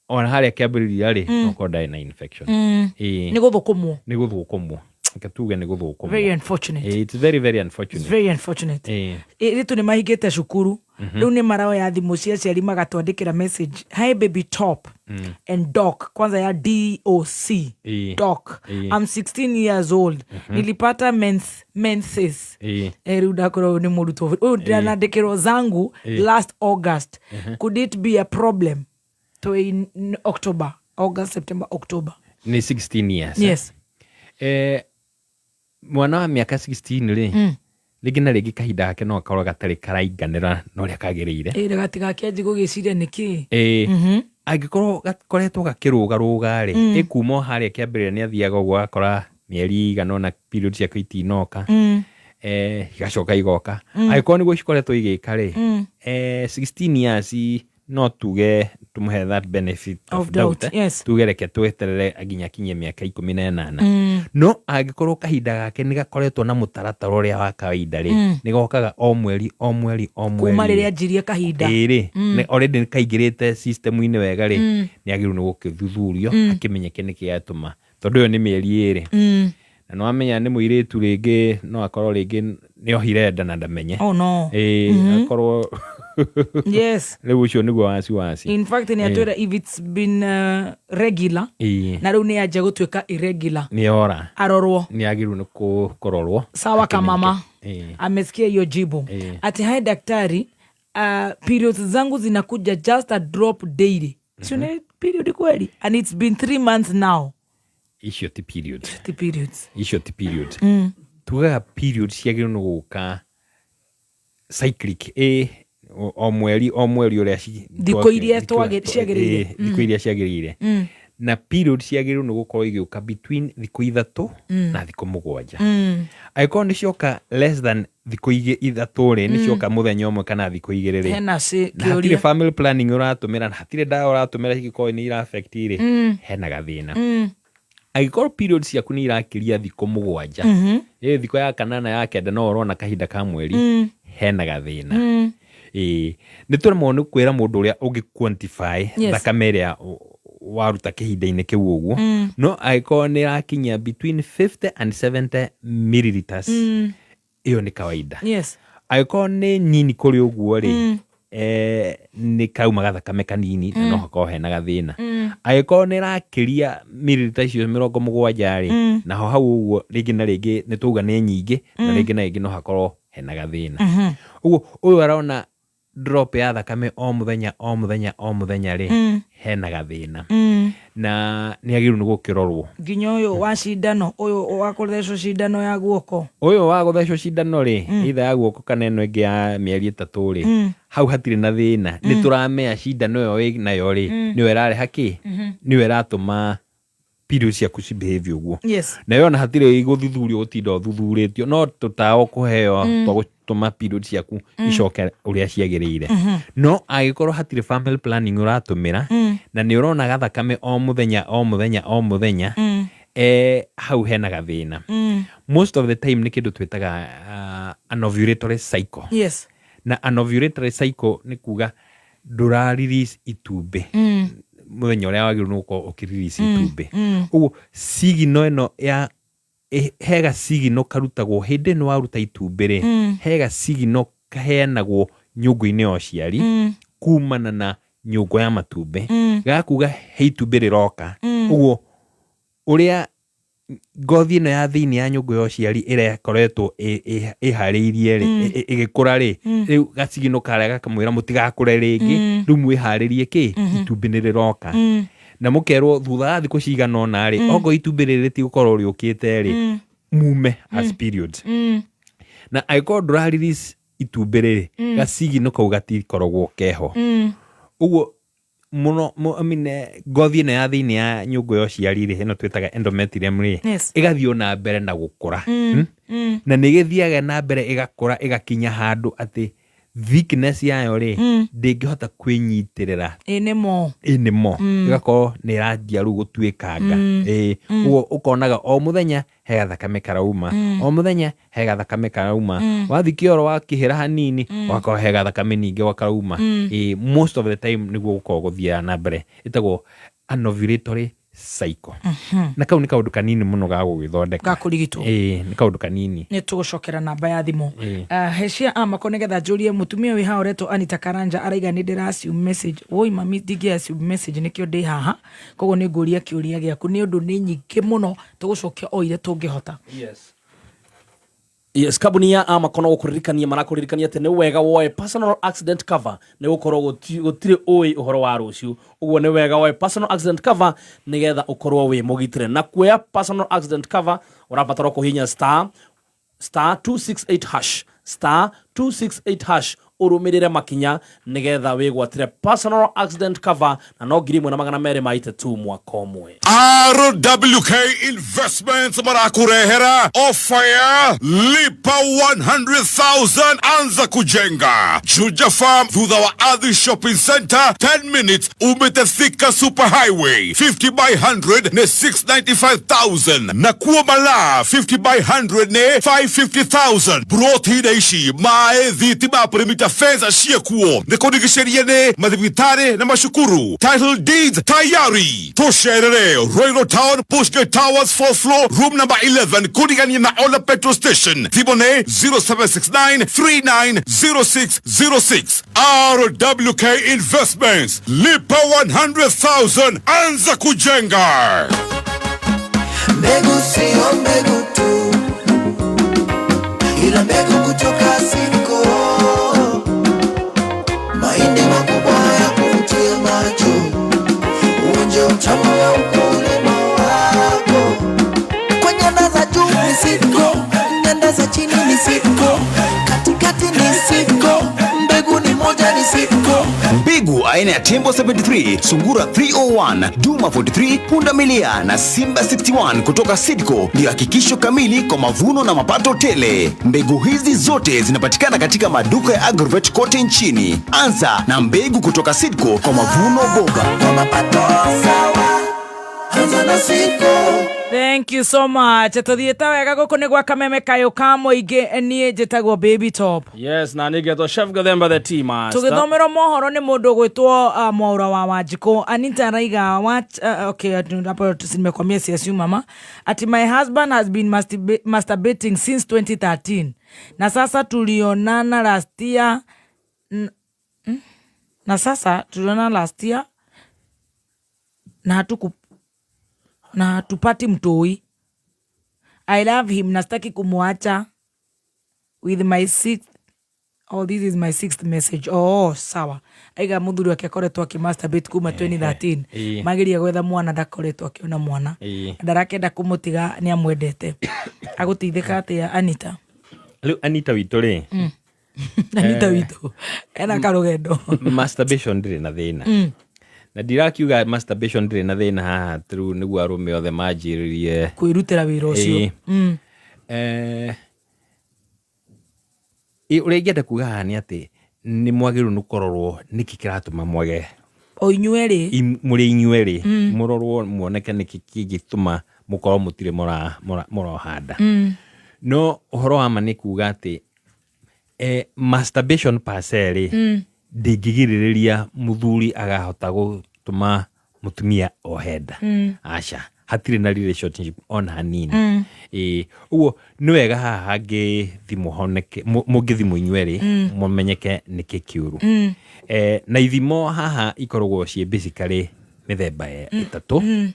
Speaker 7: ona harĩa kĩambĩrĩria rĩ, no korwo ndarĩ na infection. Ĩĩ.
Speaker 4: Nĩ gũthũkũmwo.
Speaker 7: Nĩ gũthũkũmwo, reke tuge nĩ gũthũkũmwo.
Speaker 4: Very unfortunate.
Speaker 7: Ĩĩ, it's very very unfortunate.
Speaker 4: It's very unfortunate.
Speaker 7: Ĩĩ.
Speaker 4: Ĩrĩtu nĩ mahingĩte cukuru. Rĩu nĩ maroya thimũ cia aciari magatwandĩkĩra message, "Hi baby top and doc," kwanza ya doc. "Doc, I'm 16 years old. Nilipata menses." Rĩu ndakorwo ũyũ nĩ mũrutwo ũyũ ndĩranandĩkĩrwo zangu last August. "Could it be a problem?" To in October, August, September, October.
Speaker 7: Nĩ 16 years, eh?
Speaker 4: Yes.
Speaker 7: Mwana wa mĩaka 16 rĩ, rĩngĩ na rĩngĩ kahinda gake no gakorwo gatarĩ karainganĩra na ũrĩa kagĩrĩire.
Speaker 4: Ĩ, gatigakĩanji gũgĩciria nĩkĩ.
Speaker 7: Ĩĩ, angĩkorwo gakoretwo gakĩrũgarũga rĩ, ĩkuma o harĩa kĩambĩrĩria nĩ athiaga ũguo agakora mĩeri igana ũna period ciake itinoka, igacoka igoka, angĩkorwo nĩguo cikoretwo igĩka rĩ, 16 years no tuge tumuhe that benefit of
Speaker 4: Of doubt,
Speaker 7: doubt, eh?
Speaker 4: Yes.
Speaker 7: Tuge reke tweterere nginya akinyie mĩaka 18. No angĩkorwo kahinda gake nĩ gakoretwo na mũtaratara ũrĩa wa kawaida rĩ, nĩ gokaga o mweri o mweri o mweri
Speaker 4: Kuma rĩrĩa anjirie kahinda.
Speaker 7: Ĩĩ rĩ, already nĩ kaingĩrĩte system-inĩ wega rĩ, nĩ agĩrĩirwo nĩ gũkĩthuthurio, akĩmenyeke nĩkĩ gĩatũma, tondũ ĩyo nĩ mĩeri 2. Na nĩwamenya nĩ mũirĩtu, rĩngĩ no akorwo rĩngĩ nĩ ohire nda na ndamenye.
Speaker 4: Oh no.
Speaker 7: Ĩĩ, akorwo rĩu ũcio nĩguo wasiwasi.
Speaker 4: In fact nĩ atwĩra if it's been regular, na rĩu nĩ anjia gũtuĩka irregular,
Speaker 7: nĩ ora
Speaker 4: arorwo.
Speaker 7: Nĩ agĩrĩirwo nĩ kũrorwo.
Speaker 4: Sawa kamama.
Speaker 7: Ĩĩ.
Speaker 4: Amesikia hiyo jibu. Ati, "Hi daktari, periods zangu zinakuja just a drop daily. Mm -hmm. Period kweli? And it's been 3 months now."
Speaker 7: Icio ti period.
Speaker 4: Ti periods.
Speaker 7: Icio ti period. Tugaga period ciagĩrĩirwo nĩ gũka cyclic, ĩ o mweri o mweri ũrĩa
Speaker 4: Thikũ iria ciagĩrĩire.
Speaker 7: Ĩ, thikũ iria ciagĩrĩire. Na period ciagĩrĩirwo nĩ gũkorwo igĩũka between thikũ 3 na thikũ 7. Angĩkorwo nĩ cioka less than thikũ 3 rĩ, nĩ cioka mũthenya ũmwe kana thikũ 2 rĩ,
Speaker 4: Hena
Speaker 7: na hatirĩ
Speaker 4: kĩũria.
Speaker 7: family planning ũratũmĩra, na hatirĩ ndawa ũratũmĩra cingĩkorwo nĩ ira affect rĩ, hena gathĩna. Angĩkorwo period ciaku nĩ irakĩria thikũ 7, ĩ thikũ ya kanana ya kenda no ũrona kahinda ka mweri, hena gathĩna. Ĩĩ, nĩ tũremwo nĩ kwĩra mũndũ ũrĩa ũngĩ quantify thakame ĩrĩa waruta kĩhinda-inĩ kĩu ũguo, no angĩkorwo nĩ ĩrakinyia between 50 and 70 milliliters, ĩyo nĩ kawaida. Angĩkorwo nĩ nini kũrĩ ũguo rĩ, nĩ kauma gathakame kanini na no hakorwo hena gathĩna. Angĩkorwo nĩ ĩrakĩria mililita icio 70 rĩ, naho hau ũguo rĩngĩ na rĩngĩ nĩ twauga nĩ nyingĩ, na rĩngĩ na rĩngĩ no hakorwo hena gathĩna. Ũguo ũyũ arona drop ya thakame o mũthenya o mũthenya o mũthenya rĩ, hena gathĩna na nĩ agĩrĩirwo nĩ gũkĩrorwo.
Speaker 4: Nginya ũyũ wa cindano, ũyũ wa kũthecwo cindano ya guoko.
Speaker 7: Ũyũ wa gũthecwo cindano rĩ, either ya guoko kana ĩno ĩngĩ ya mĩeri 3 rĩ, hau hatirĩ na thĩna. Nĩ tũramenya cindano ĩyo wĩ nayo rĩ, nĩyo ĩrareha kĩ, nĩyo ĩratũma period ciaku ci behave ũguo. Nayo ona hatirĩ gũthuthurio gũtinda ũthuthurĩtio, no tũtawa kũheo twa gũtũma period ciaku icoke ũrĩa ciagĩrĩire. No angĩkorwo hatirĩ family planning ũratũmĩra, na nĩ ũrona gathakame o mũthenya o mũthenya o mũthenya, Hau hena gathĩna. Most of the time nĩ kĩndũ twĩtaga anovulatory cycle. Na anovulatory cycle nĩ kuga ndũra release itumbĩ mũthenya ũrĩa wagĩrĩirwo nĩ gũkorwo ũkĩ release itumbĩ. Ũguo signal ĩno ya he gacigino karutagwo hĩndĩ ĩno waruta itumbĩ rĩ, he gacigino kaheanagwo nyũngũ-inĩ ya ũciari kumana na nyũngũ ya matumbĩ, gakuga he itumbĩ rĩroka. Ũguo ũrĩa ngothi ĩno ya thĩinĩ ya nyũngũ ya ũciari ĩrakoretwo ĩharĩirie rĩ, ĩgĩkũra rĩ, rĩu gacigino karĩa gakamwĩra mũtigakũre rĩngĩ, rĩu mwĩharĩrie kĩ, itumbĩ nĩ rĩroka. Na mũkerwo thutha wa thikũ cigana ũna rĩ, okorwo itumbĩ rĩrĩ rĩtigũkorwo rĩũkĩte rĩ, mume as periods. Na angĩkorwo ndũra release itumbĩ rĩrĩ, gacigino kau gatikoragwo keho. Ũguo mũno I mean, ngothi ĩno ya thĩinĩ ya nyũngũ ya ũciari rĩ, ĩno twĩtaga endometrium rĩ, ĩgathiĩ o na mbere na gũkũra. Na nĩ ĩgĩthiaga na mbere ĩgakũra ĩgakinya handũ atĩ thickness yayo rĩ, ndĩngĩhota kwĩnyitĩrĩra.
Speaker 4: Ĩ nĩmo.
Speaker 7: Ĩ nĩmo. Ĩgakorwo nĩ ĩranjia rĩu gũtuĩkanga. Ĩ ũguo ũkonaga o mũthenya he gathakame karauma, o mũthenya he gathakame karauma. Wathiĩ kĩoro wakĩhĩra hanini, ũgakorwo he gathakame ningĩ gakarauma. Ĩ most of the time nĩguo gũkorwo gũthiaga na mbere, ĩtagwo anovulatory cycle. Na kau nĩ kaũndũ kanini mũno ga gũgĩthondeka.
Speaker 4: Ga kũrigitwo.
Speaker 7: Ĩ nĩ kaũndũ kanini.
Speaker 4: Nĩ tũgũcokera namba ya thimũ. He cia amako nĩgetha njũrie mũtumia wĩ haha ũretwo Anita Karanja araiga nĩ ndĩra assume message. Woi mami, ndingĩ assume message nĩkĩo ndĩ haha, koguo nĩ ngũria kĩũria gĩaku nĩ ũndũ nĩ nyingĩ mũno, tũgũcokia o iria tũngĩhota.
Speaker 1: Yes, kambuni ya Amaco no gũkũririkania marakũririkania atĩ nĩ wega woe personal accident cover nĩ gũkorwo gũtirĩ ũĩ ũhoro wa rũciũ. Ũguo nĩ wega woe personal accident cover nĩgetha ũkorwo wĩ mũgitĩre. Na kuoya personal accident cover ũrabatara kũhihinya star star 268 hash star 268 hash, ũrũmĩrĩre makinya nĩgetha wĩgwatĩre personal accident cover na no 1,230 mwaka ũmwe.
Speaker 5: RWK Investments marakurehera ofa ya lipa 100,000 anza kujenga Juja Farm thutha wa Ardhi Shopping Center, 10 minutes umete Thika Super Highway, 50 by 100 ne 695,000 na kuo Malaa 50 by 100 ne 550,000. Broti ici maĩ, thitima, perimeter fence ciekuo, nĩ kũrigicĩrie nĩ mathibitarĩ na macukuru, title deeds tayari. Tũcerere Royal Town, Bushgate Towers, 4th floor, room number 11, kũrigania na Ola petrol station. Thimũ nĩ 0769 390606. RWK Investments, lipa 100,000 anza kujenga.
Speaker 2: Mbegu sio mbegu tu, ila mbegu kutoka Sidco. Mahindi makubwa ya kuvutia macho, uonje utamu wa ukulima wako. Kwa nyanda za juu ni Sidco, nyanda za chini ni Sidco, katikati ni Sidco, mbegu ni moja ni Sidco.
Speaker 10: Mbegu aina ya Tembo 73, Sungura 301, Duma 43, Punda Milia na Simba 61 kutoka Sidco ndio hakikisho kamili kwa mavuno na mapato tele. Mbegu hizi zote zinapatikana katika maduka ya Agrovet kote nchini. Anza na mbegu kutoka Sidco kwa mavuno bora.
Speaker 2: Kwa mapato sawa, anza na Sidco.
Speaker 4: Thank you so much. Tuthiĩte wega gũkũ nĩ gwa Kameme kayũ ka mũingĩ, niĩ njĩtagwo Baby Top.
Speaker 1: Yes, na nĩ Chef Gathemba the tea master.
Speaker 4: Tũgĩthomerwo mohoro nĩ mũndũ ũgwĩtwo Mwaura wa Wanjikũ. Anita araiga what, okay, hapo nimekwambia si mama. Ati my husband has been masturbating since 2013. Na sasa tulionana last year. Na sasa tulionana last year na hatuku na hatupati mtoi. I love him na sitaki kumwacha. With my sixth, oh, this is my sixth message. Oh, sawa. Aiga muthuri wake akoretwo akimasturbate kuma 2013. Mageria gwetha mwana ndakoretwo akiona mwana. Ndarakenda kumutiga ni amwendete. Agutithika atia Anita?
Speaker 7: Rĩu Anita witũ rĩ.
Speaker 4: Anita witũ ena karugendo.
Speaker 7: Masturbation ndĩrĩ na thĩna. Na ndirakiuga masturbation ndĩrĩ na thĩna haha tru nĩguo arũme othe manjĩrĩrie
Speaker 4: kwĩrutĩra wĩra ũcio.
Speaker 7: Ũrĩa ingĩenda kuga haha nĩ atĩ nĩ mwagĩrĩirwo nĩ kũrorwo nĩkĩ kĩratũma mwage.
Speaker 4: O inyuerĩ.
Speaker 7: Mũrĩ inyuerĩ, mũrorwo muoneke nĩkĩ kĩngĩtũma Mũkorwo mũtirĩ mũrohanda. No ũhoro wa ma nĩ kuga atĩ masturbation per se rĩ, ndĩngĩgirĩrĩria mũthuri agahota gũtũma mũtumia ohe nda. Aca, hatirĩ na relationship ona hanini. Ĩĩ, ũguo nĩ wega haha hangĩthimwo honeke, mũngĩthimwo inyuerĩ, mũmenyeke nĩkĩ kĩũru. Na ithimo haha ikoragwo ciĩ basically mĩthemba ĩtatũ.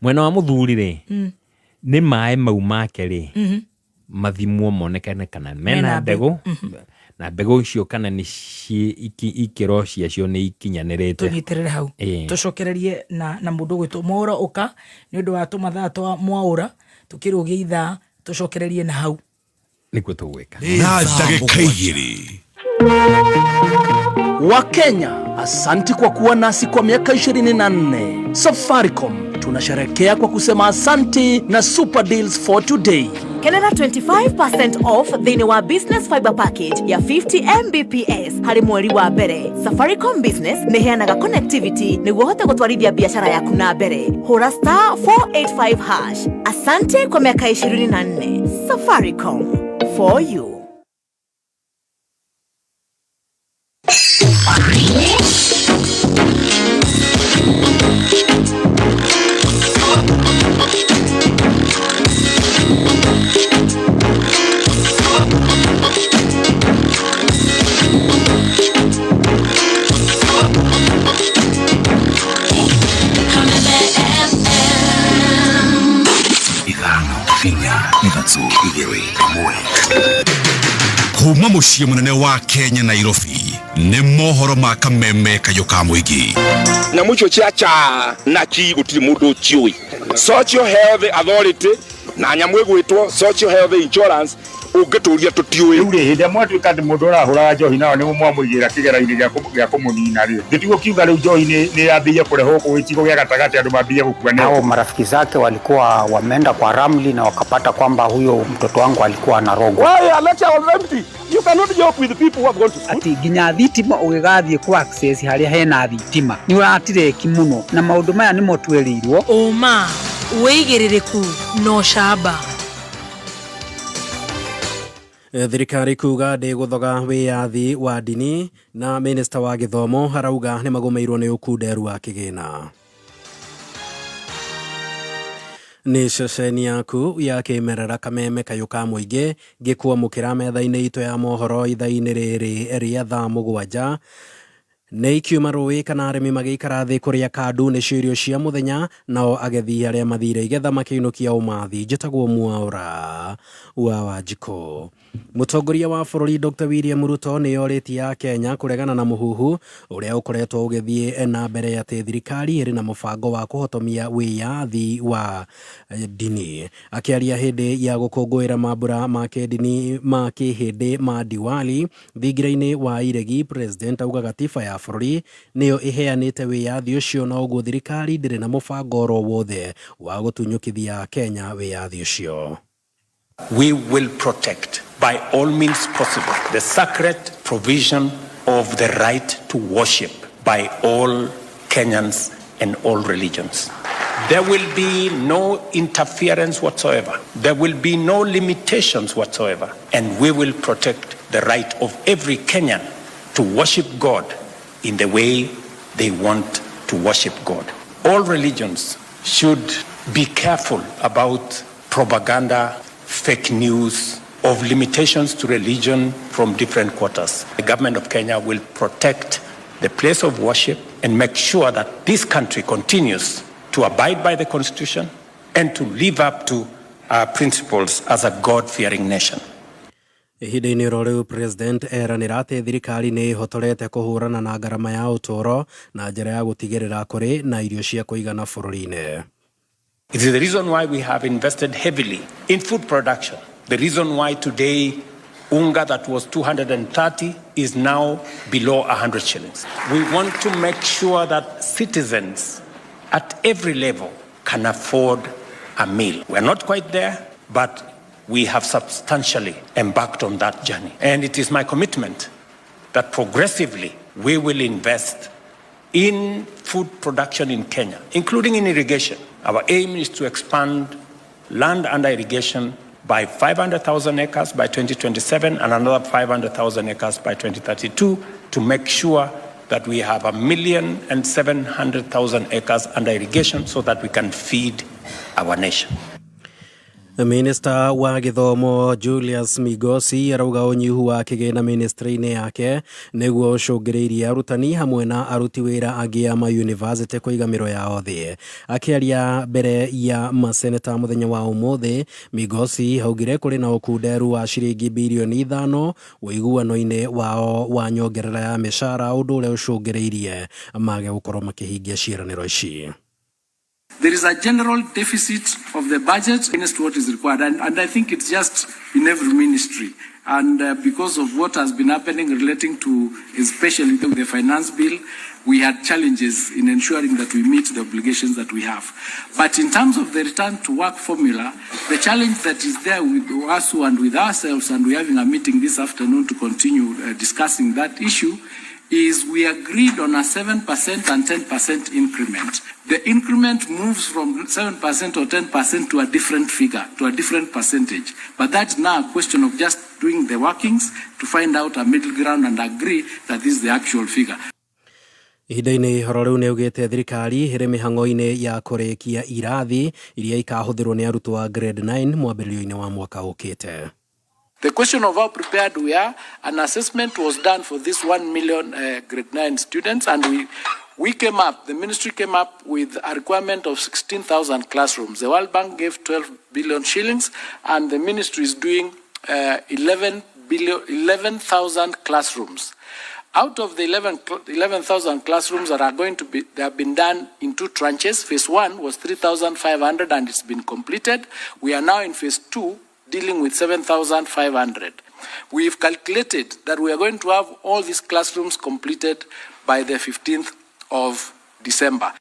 Speaker 7: Mwena wa mũthuri rĩ, nĩ maĩ mau make rĩ, mathimwo monekane kana mena
Speaker 4: Mena mbegũ.
Speaker 7: mbegũ, na mbegũ icio kana nĩ ikĩro ciacio nĩ ikinyanĩrĩte.
Speaker 4: Tũnyitĩrĩre hau.
Speaker 7: Ĩĩ.
Speaker 4: Tũcokererie na mũndũ ũgwĩtwo Mwaũra ũka nĩ ũndũ wa tũmathaa twa Mwaũra tũkĩrũgia ithaa, tũcokererie na hau.
Speaker 7: Nĩguo tũgwĩka.
Speaker 5: Na ndagĩka 2.
Speaker 18: Wakenya, asanti kwa kuwa nasi kwa miaka 24. Safaricom tunasherekea kwa kusema asanti na super deals for today.
Speaker 14: Kenera 25% off thĩinĩ wa business fiber package ya 50 Mbps harĩ mweri wa mbere. Safaricom Business nĩ ĩheanaga connectivity nĩguo ũhote gũtwarithia biacara yaku na mbere. Hũra star 485 hash. Asante kwa miaka 24. Safaricom for you.
Speaker 5: 5, 4, 3, 2, 1. Kuma mũciĩ mũnene wa Kenya Nairobi, nĩ mohoro ma kameme kayũ ka mũingĩ.
Speaker 19: Nyamũ icio cia cha na chi gũtirĩ mũndũ ũciũĩ. Social Health Authority na nyamũ ĩgwĩtwo Social Health Insurance ũngĩtũria tũtiũĩ.
Speaker 20: Rĩu rĩ, hĩndĩ ĩrĩa mwatuĩka atĩ mũndũ ũrahũraga njohi nao nĩ mwamũigĩra kĩgera-inĩ gĩa kũmũnina rĩ, gĩtigũ kiuga rĩu njohi nĩ yambĩrĩirie kũrehwo gũkũ gĩcigo gĩa gatagatĩ, andũ mambĩrĩrie gũkua nĩyo.
Speaker 23: Hao marafiki zake walikuwa wameenda kwa ramli na wakapata kwamba huyo mtoto wangu alikuwa anarogwa.
Speaker 19: Why a lecture was empty? You cannot joke with people who have gone to school.
Speaker 24: Ati nginya thitima ũgĩgathiĩ ku access harĩa hena thitima nĩ ũratireki mũno, na maũndũ maya nĩmo twĩrĩirwo.
Speaker 4: Ũma, wĩigĩrĩrĩku na ũcamba.
Speaker 22: Thirikari kuga ndĩgũthoga wĩyathi wa ndini, na minista wa gĩthomo arauga nĩ magũmĩirwo nĩ ũkunderu wa kĩgĩna. Nĩ ceceni yaku ya kĩmerera kameme kayũ ka mũingĩ ngĩkwamũkĩra metha-inĩ itũ ya mohoro ithaa-inĩ rĩrĩ rĩa thaa 7. Nĩ ikiuma rũĩ kana arĩmi magĩikara thĩ kũrĩa kandu nĩcio irio cia mũthenya, nao agethi arĩa mathire igetha makĩinũkia ũmathi. Njĩtagwo Mwaũra wa Wanjikũ. Mũtongoria wa bũrũri Dr. William Ruto nĩ orĩtie a Kenya kũregana na mũhuhu ũrĩa ũkoretwo ũgĩthiĩ na mbere atĩ thirikari ĩrĩ na mũbango wa kũhotomia wĩyathi wa ndini. Akĩaria hĩndĩ ya gũkũngũĩra mambura ma kĩndini ma kĩhĩndĩ ma Diwali thingira-inĩ wa Iregi, President auga gatiba ya bũrũri nĩyo ĩheanĩte wĩyathi ũcio, na ũguo thirikari ndĩrĩ na mũbango oro wothe wa gũtunyũkithia Kenya wĩyathi ũcio.
Speaker 25: We will protect by all means possible the sacred provision of the right to worship by all Kenyans and all religions. There will be no interference whatsoever. There will be no limitations whatsoever. And we will protect the right of every Kenyan to worship God in the way they want to worship God. All religions should be careful about propaganda, fake news, of limitations to religion from different quarters. The government of Kenya will protect the place of worship and make sure that this country continues to abide by the Constitution and to live up to our principles as a God-fearing nation.
Speaker 22: Ihinda-inĩ oro rĩu, President eranĩra atĩ thirikari nĩ ĩhotorete kũhũrana na ngarama ya ũtũũro na njĩra ya gũtigĩrĩra kũrĩ na irio cia kũigana bũrũri-inĩ.
Speaker 25: It is the reason why we have invested heavily in food production. The reason why today unga that was 230 is now below 100 shillings. We want to make sure that citizens at every level can afford a meal. We are not quite there, but we have substantially embarked on that journey. And it is my commitment that progressively we will invest in food production in Kenya, including in irrigation, Our aim is to expand land under irrigation by 500,000 acres by 2027 and another 500,000 acres by 2032 to make sure that we have 1,700,000 acres under irrigation so that we can feed our nation.
Speaker 22: Minista wa gĩthomo Julius Migosi arauga ũnyihu wa kĩgĩna ministry-inĩ yake nĩguo ũcũngĩrĩirie arutani hamwe na aruti wĩra angĩ a mayunivasĩtĩ kũiga mĩro yao thĩ. Akĩaria mbere ya maseneta mũthenya wa ũmũthĩ, Migosi augire kũrĩ na ũkunderu wa ciringi birioni 5 ũiguano-inĩ wao wa nyongerera ya mĩcara, ũndũ ũrĩa ũcũngĩrĩirie mage gũkorwo makĩhingia ciĩranĩro ici.
Speaker 3: There is a general deficit of the budget against what is required, and I think it's just in every ministry. And because of what has been happening relating to especially the finance bill, we had challenges in ensuring that we meet the obligations that we have. But in terms of the return to work formula, the challenge that is there with ASU and with ourselves, and we're having a meeting this afternoon to continue discussing that issue, is we agreed on a 7% and 10% increment. The increment moves from 7% or 10% to a different figure, to a different percentage. But that's now a question of just doing the workings to find out a middle ground and agree that this is the actual figure.
Speaker 22: Ihinda-inĩ oro rĩu nĩaugĩte thirikari ĩrĩ mĩhang'o-inĩ ya kũrĩkia irathi iria ikahũthĩrwo nĩ arutwo a grade 9 mwambĩrĩrio-inĩ wa mwaka ũkĩte.
Speaker 3: The question of how prepared we are, an assessment was done for this 1 million grade 9 students, and we came up, the ministry came up with a requirement of 16,000 classrooms. The World Bank gave 12 billion shillings, and the ministry is doing 11,000 classrooms. Out of the 11,000 classrooms that are going to be, they have been done in two tranches. Phase 1 was 3,500 and it's been completed. We are now in phase 2, dealing with 7,500. We've calculated that we are going to have all these classrooms completed by the 15th of December.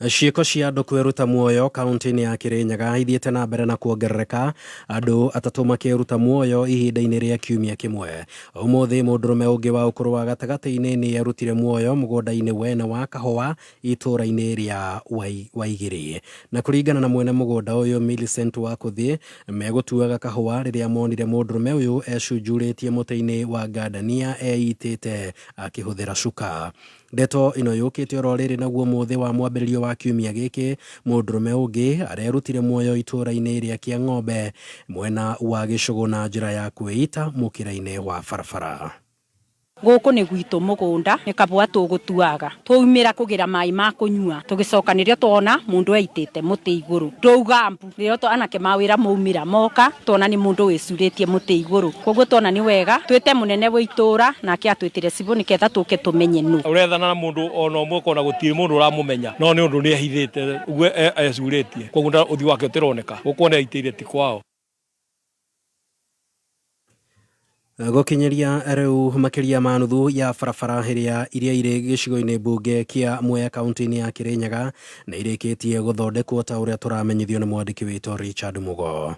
Speaker 22: Ciĩko cia andũ kwĩruta muoyo kaunti-inĩ ya Kirinyaga ithiĩte na mbere na kuongerereka, andũ atatũ makĩruta muoyo ihinda-inĩ rĩa kiumia kĩmwe. Ũmũthĩ mũndũrũme ũngĩ wa ũkũrũ wa gatagatĩ-inĩ nĩ erutire muoyo mũgũnda-inĩ wene wa kahũa itũũra-inĩ rĩa Waigĩrĩ. Na kũringana na mwene mũgũnda ũyũ Millicent Wakũthi, megũtuaga kahũa rĩrĩa monire mũndũrũme ũyũ ecunjurĩtie mũtĩ-inĩ wa ngandania eitĩte akĩhũthĩra cuka. Ndeto ĩno yũkĩte oro rĩrĩ naguo mũthĩ wa mwambĩrĩrio wa kiumia gĩkĩ mũndũrũme ũngĩ arerutire muoyo itũũra-inĩ rĩa Kĩang'ombe mwena wa Gĩcũgũ na njĩra ya kwĩita mũkĩra-inĩ wa barabara.
Speaker 6: Gũkũ nĩ gwitũ mũgũnda nĩ kabũa tũgũtuaga twaumĩra kũgĩra maĩ ma kũnyua tũgĩcoka nĩrĩo tuona mũndũ eitĩte mũtĩ igũrũ ndauga mbu rĩrĩa anake mawĩra maumĩra moka tuona nĩ mũndũ wĩcurĩtie mũtĩ igũrũ koguo tuona nĩ wega twĩte mũnene wa itũũra nake atwĩtĩre cibũ nĩketha tũke tũmenye nũ
Speaker 1: ũrethana na mũndũ ona ũmwe kona gũtirĩ mũndũ ũramũmenya no nĩ ũndũ nĩ ehithĩte ũguo ecurĩtie koguo ũthiũ wake ũtĩroneka gũkũ nĩ aitĩire ti kwao.
Speaker 22: Gũkinyĩria rĩu makĩria ma nuthu ya barabara iria irĩ gĩcigo-inĩ mbunge kĩa Mwea kaunti-inĩ ya Kirinyaga nĩ irĩkĩtie gũthondekwo ta ũrĩa tũramenyithio nĩ mwandĩki witũ Richard Mugo.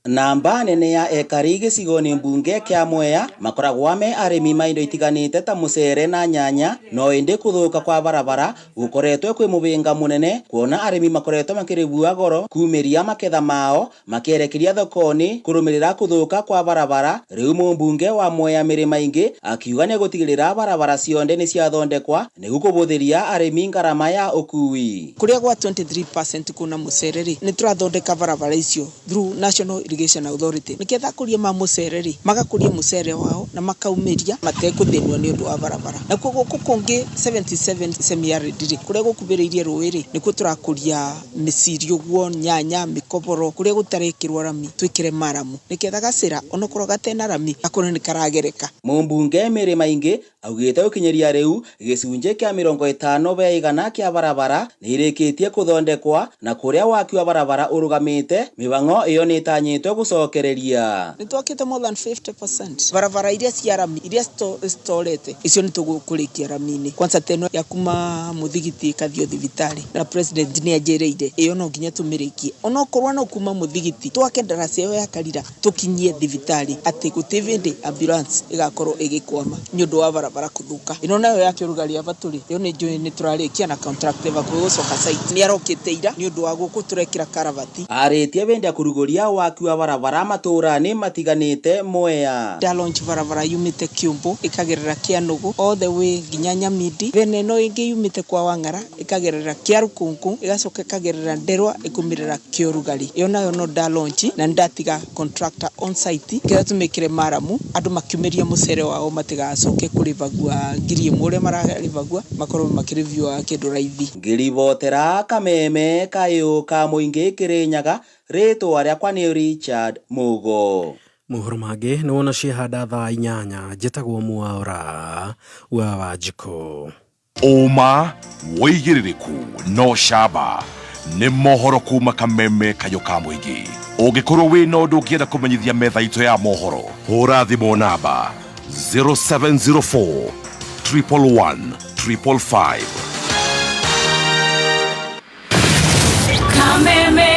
Speaker 9: Namba nene ya ekari gĩcigo-inĩ mbunge kĩa Mwea makoragwo me arĩmi ma indo itiganĩte ta mũcere na nyanya no ĩndĩ kũthũka kwa barabara gũkoretwo kwĩ mũhĩnga mũnene kuona arĩmi makoretwo makĩrĩbua goro kumĩria maketha mao makĩerekeria thoko-inĩ kũrũmĩrĩra kũthũka kwa barabara. Rĩu mũmbunge wa Mwea Mĩrĩ Maingĩ akiuga nĩ gũtigĩrĩra barabara cionde nĩ ciathondekwa nĩguo kũbũthĩria arĩmi ngarama ya ũkui.
Speaker 11: Kũrĩa gwa 23% kuna mũcere rĩ nĩ tũrathondeka barabara icio through National Irrigation Authority niketha kuria ma mucere ri magakuria mucere wao na makaumiria matekuthinwo ni undu wa barabara. Nakuo guku kungi 77 semi-arid ri kuria gukubiriirie rui ri nikuo turakuria miciri uguo nyanya mikoboro kuria gutarekirwo rami twikire maramu niketha gacira onokorwo gatena rami akorwo ni karagereka.
Speaker 9: Mumbunge Mĩrĩ Maingĩ augĩte gũkinyĩria rĩu gĩcunjĩ kĩa 50% kĩa barabara nĩ irĩkĩtie kũthondekwa na kũrĩa waki wa barabara ũrũgamĩte mĩhang'o ĩyo nĩ ĩtanyĩtwo yathanĩtwo gũcokereria.
Speaker 11: Nĩ twakĩte more than 50% barabara iria cia rami iria citorete icio nĩ tũgũkũrĩkia rami-inĩ kwanza teno ya kuma mũthigiti ĩkathiĩ thibitarĩ na president nĩ anjĩrĩire ĩyo no nginya tũmĩrĩkie onokorwo no kuma mũthigiti twake ndaraca ĩyo ya Karira tũkinyie thibitarĩ atĩ gũtirĩ hĩndĩ ambulance ĩgakorwo ĩgĩkwama nĩ ũndũ wa barabara kũthũka. Ĩno nayo ya kĩũrugarĩ ya Batũrĩ ĩyo nĩ njũĩ nĩ tũrarĩkia na contractor hakuhĩ gũcoka site nĩ arokĩte ira nĩ ũndũ wa gũkũ tũrekĩra karavati.
Speaker 9: Arĩtie wenda kũrugũria waki wa barabara matũra-inĩ matiganĩte Mwea.
Speaker 11: Nda launch barabara yumĩte Kĩũmbũ ĩkagerera Kĩanũgũ all the way nginya Nyamindi, then ĩno ĩngĩ yumĩte kwa Wang'ara ĩkagerera Kĩarũkũngũ ĩgacoka ĩkagerera Nderwa ĩkumĩrĩra Kĩũrugarĩ. Ĩyo nayo no nda launch na nĩndatiga contractor on site nĩgetha tũmĩkĩre maramu andũ makiumĩria mũcere wao matigacoke kũrĩbagua 1000 ũrĩa mararĩbagua makorwo makĩrĩbiwa kĩndũ raithi.
Speaker 9: Ngĩribotera Kameme kayũ ka mũingĩ Kĩrĩnyaga, rĩtwa rĩakwa nĩ Richard Mugo.
Speaker 22: Mohoro mangĩ nĩ wona ciehanda thaa 8 njĩtagwo Mwaura wa Wanjikũ.
Speaker 5: Ũma wĩigĩrĩrĩku no camba nĩ mohoro kuma Kameme kayũ ka mũingĩ. Ũngĩkorwo wĩna ũndũ ũngĩenda kũmenyithia metha itũ ya mohoro, hũra thimũ namba 0704 111 555.
Speaker 8: Kameme.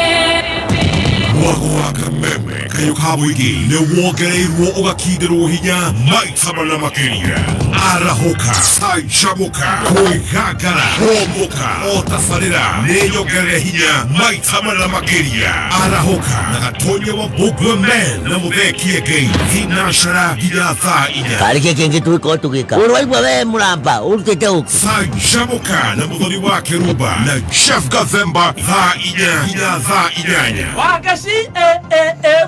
Speaker 5: Mwago wa Kameme kayũ ka mũingĩ nĩ wongereirwo ũgakindĩrwo hinya maita mana makĩria. Arahũka, canjamũka, kwĩgangara, hũmũka, o tabarĩra nĩ nyongerere hinya maita mana makĩria. Arahũka na Gatonya wa Mbugua Men na Mũthee Kĩengei thinacara nginya thaa 4.
Speaker 12: Karĩ kĩ kĩngĩ tũgĩkorwo tũgĩka? Ũrwaigua we mũramba ũrutĩte ũkũ?
Speaker 5: Canjamũka na Mũthoni wa Kĩrumba na Jeff Gathemba thaa 4 nginya thaa 8.
Speaker 1: Wakaci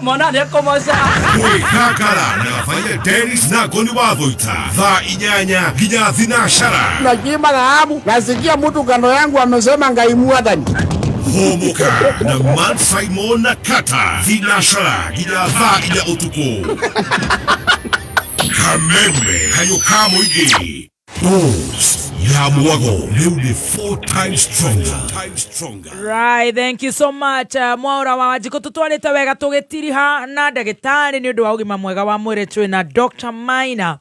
Speaker 1: mwana nĩekũmoca.
Speaker 5: Kwĩgangara na Gabaia Dennis na Ngoni wa Thũita thaa 8 nginya thinacara.
Speaker 13: Nakiimba dhahabu, nasikia mtu kando yangu amesema Ngai mwathani.
Speaker 5: Hũmũka na Man Simon na Kata thinacara nginya thaa 4 ũtukũ. Kameme kayũ ka mũingĩ. Dose ya mwago rĩu nĩ 4 times stronger.
Speaker 4: Right, thank you so much. Mwaura wa Wanjikũ tũtwarĩte wega tũgĩtiriha na ndagĩtarĩ nĩ ũndũ wa ũgima mwega wa mwĩrĩ twĩ na Dr. Maina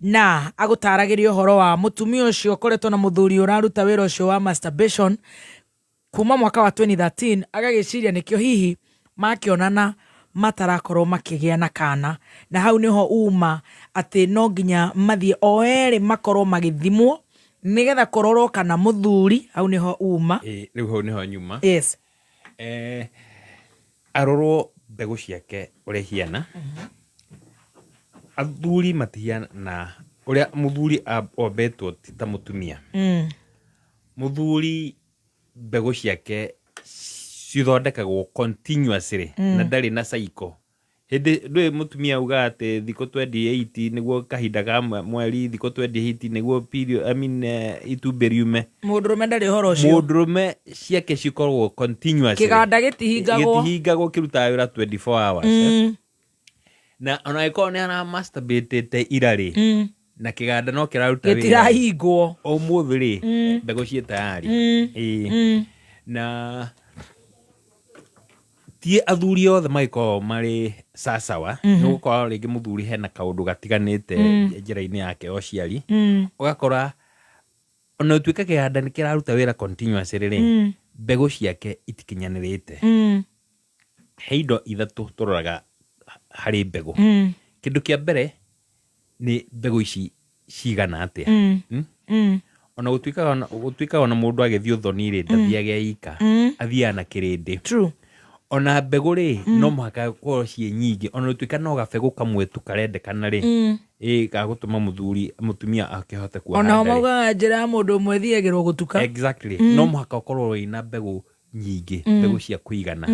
Speaker 4: na agũtaragĩria ũhoro wa mũtumia ũcio ũkoretwo na mũthuri ũraruta wĩra ũcio wa masturbation kuma mwaka wa 2013 agagĩciria nĩkĩo hihi makĩonana matarakorwo makĩgĩa na kana, na hau nĩho uma atĩ no nginya mathiĩ o erĩ makorwo magĩthimwo nĩgetha kũrorwo kana mũthuri, hau nĩho uma.
Speaker 7: Rĩu hau nĩho nyuma.
Speaker 4: Yes.
Speaker 7: Arorwo mbegũ ciake ũrĩa ihiana. Athuri matihiana ũrĩa mũthuri ombetwo ti ta mũtumia. Mũthuri mbegũ ciake cithondekagwo continuously na ndarĩ na cycle. Hĩndĩ ndũĩ mũtumia augaga atĩ thikũ 28 nĩguo kahinda ka mweri, thikũ 28 nĩguo period, I mean, itumbĩ riume.
Speaker 4: Mũndũrũme ndarĩ ũhoro ũcio.
Speaker 7: Mũndũrũme ciake cikoragwo continuously.
Speaker 4: Kĩganda gĩtihingagwo.
Speaker 7: Gĩtihingagwo, kĩrutaga wĩra 24 hours. Na ona angĩkorwo nĩ ara masturbatĩte ira rĩ, na kĩganda no kĩraruta wĩra.
Speaker 4: Gĩtirahingwo.
Speaker 7: Ũmũthĩ rĩ, mbegũ ciĩ tayari. Ĩĩ. Na ti athuri othe magĩkoragwo marĩ sasawa, nĩ gũkorwo rĩngĩ mũthuri hena kaũndũ gatiganĩte njĩra-inĩ yake ya ũciari. Ũgakora ona gũtuĩka kĩganda nĩ kĩraruta wĩra continuously rĩ, mbegũ ciake itikinyanĩrĩte. He indo ithatũ tũroraga harĩ mbegũ. Kĩndũ kĩa mbere nĩ mbegũ ici cigana atĩa. Ona gũtuĩkaga ona mũndũ agĩthiĩ ũthoni rĩ, ndathiaga ika, athiaga na kĩrĩndĩ.
Speaker 4: True.
Speaker 7: Ona mbegũ rĩ, no mũhaka gũkorwo ciĩ nyingĩ, ona gũtuĩka no gabegũ kamwe tu karendekana rĩ, gagũtũma mũtumia akĩhote kuoha
Speaker 4: Ona o
Speaker 7: nda rĩ.
Speaker 4: maugaga njĩra ya mũndũ ũmwe ĩthiagĩrwo gũtuka.
Speaker 7: Exactly. No mũhaka ũkorwo wĩna mbegũ nyingĩ, mbegũ cia kũigana.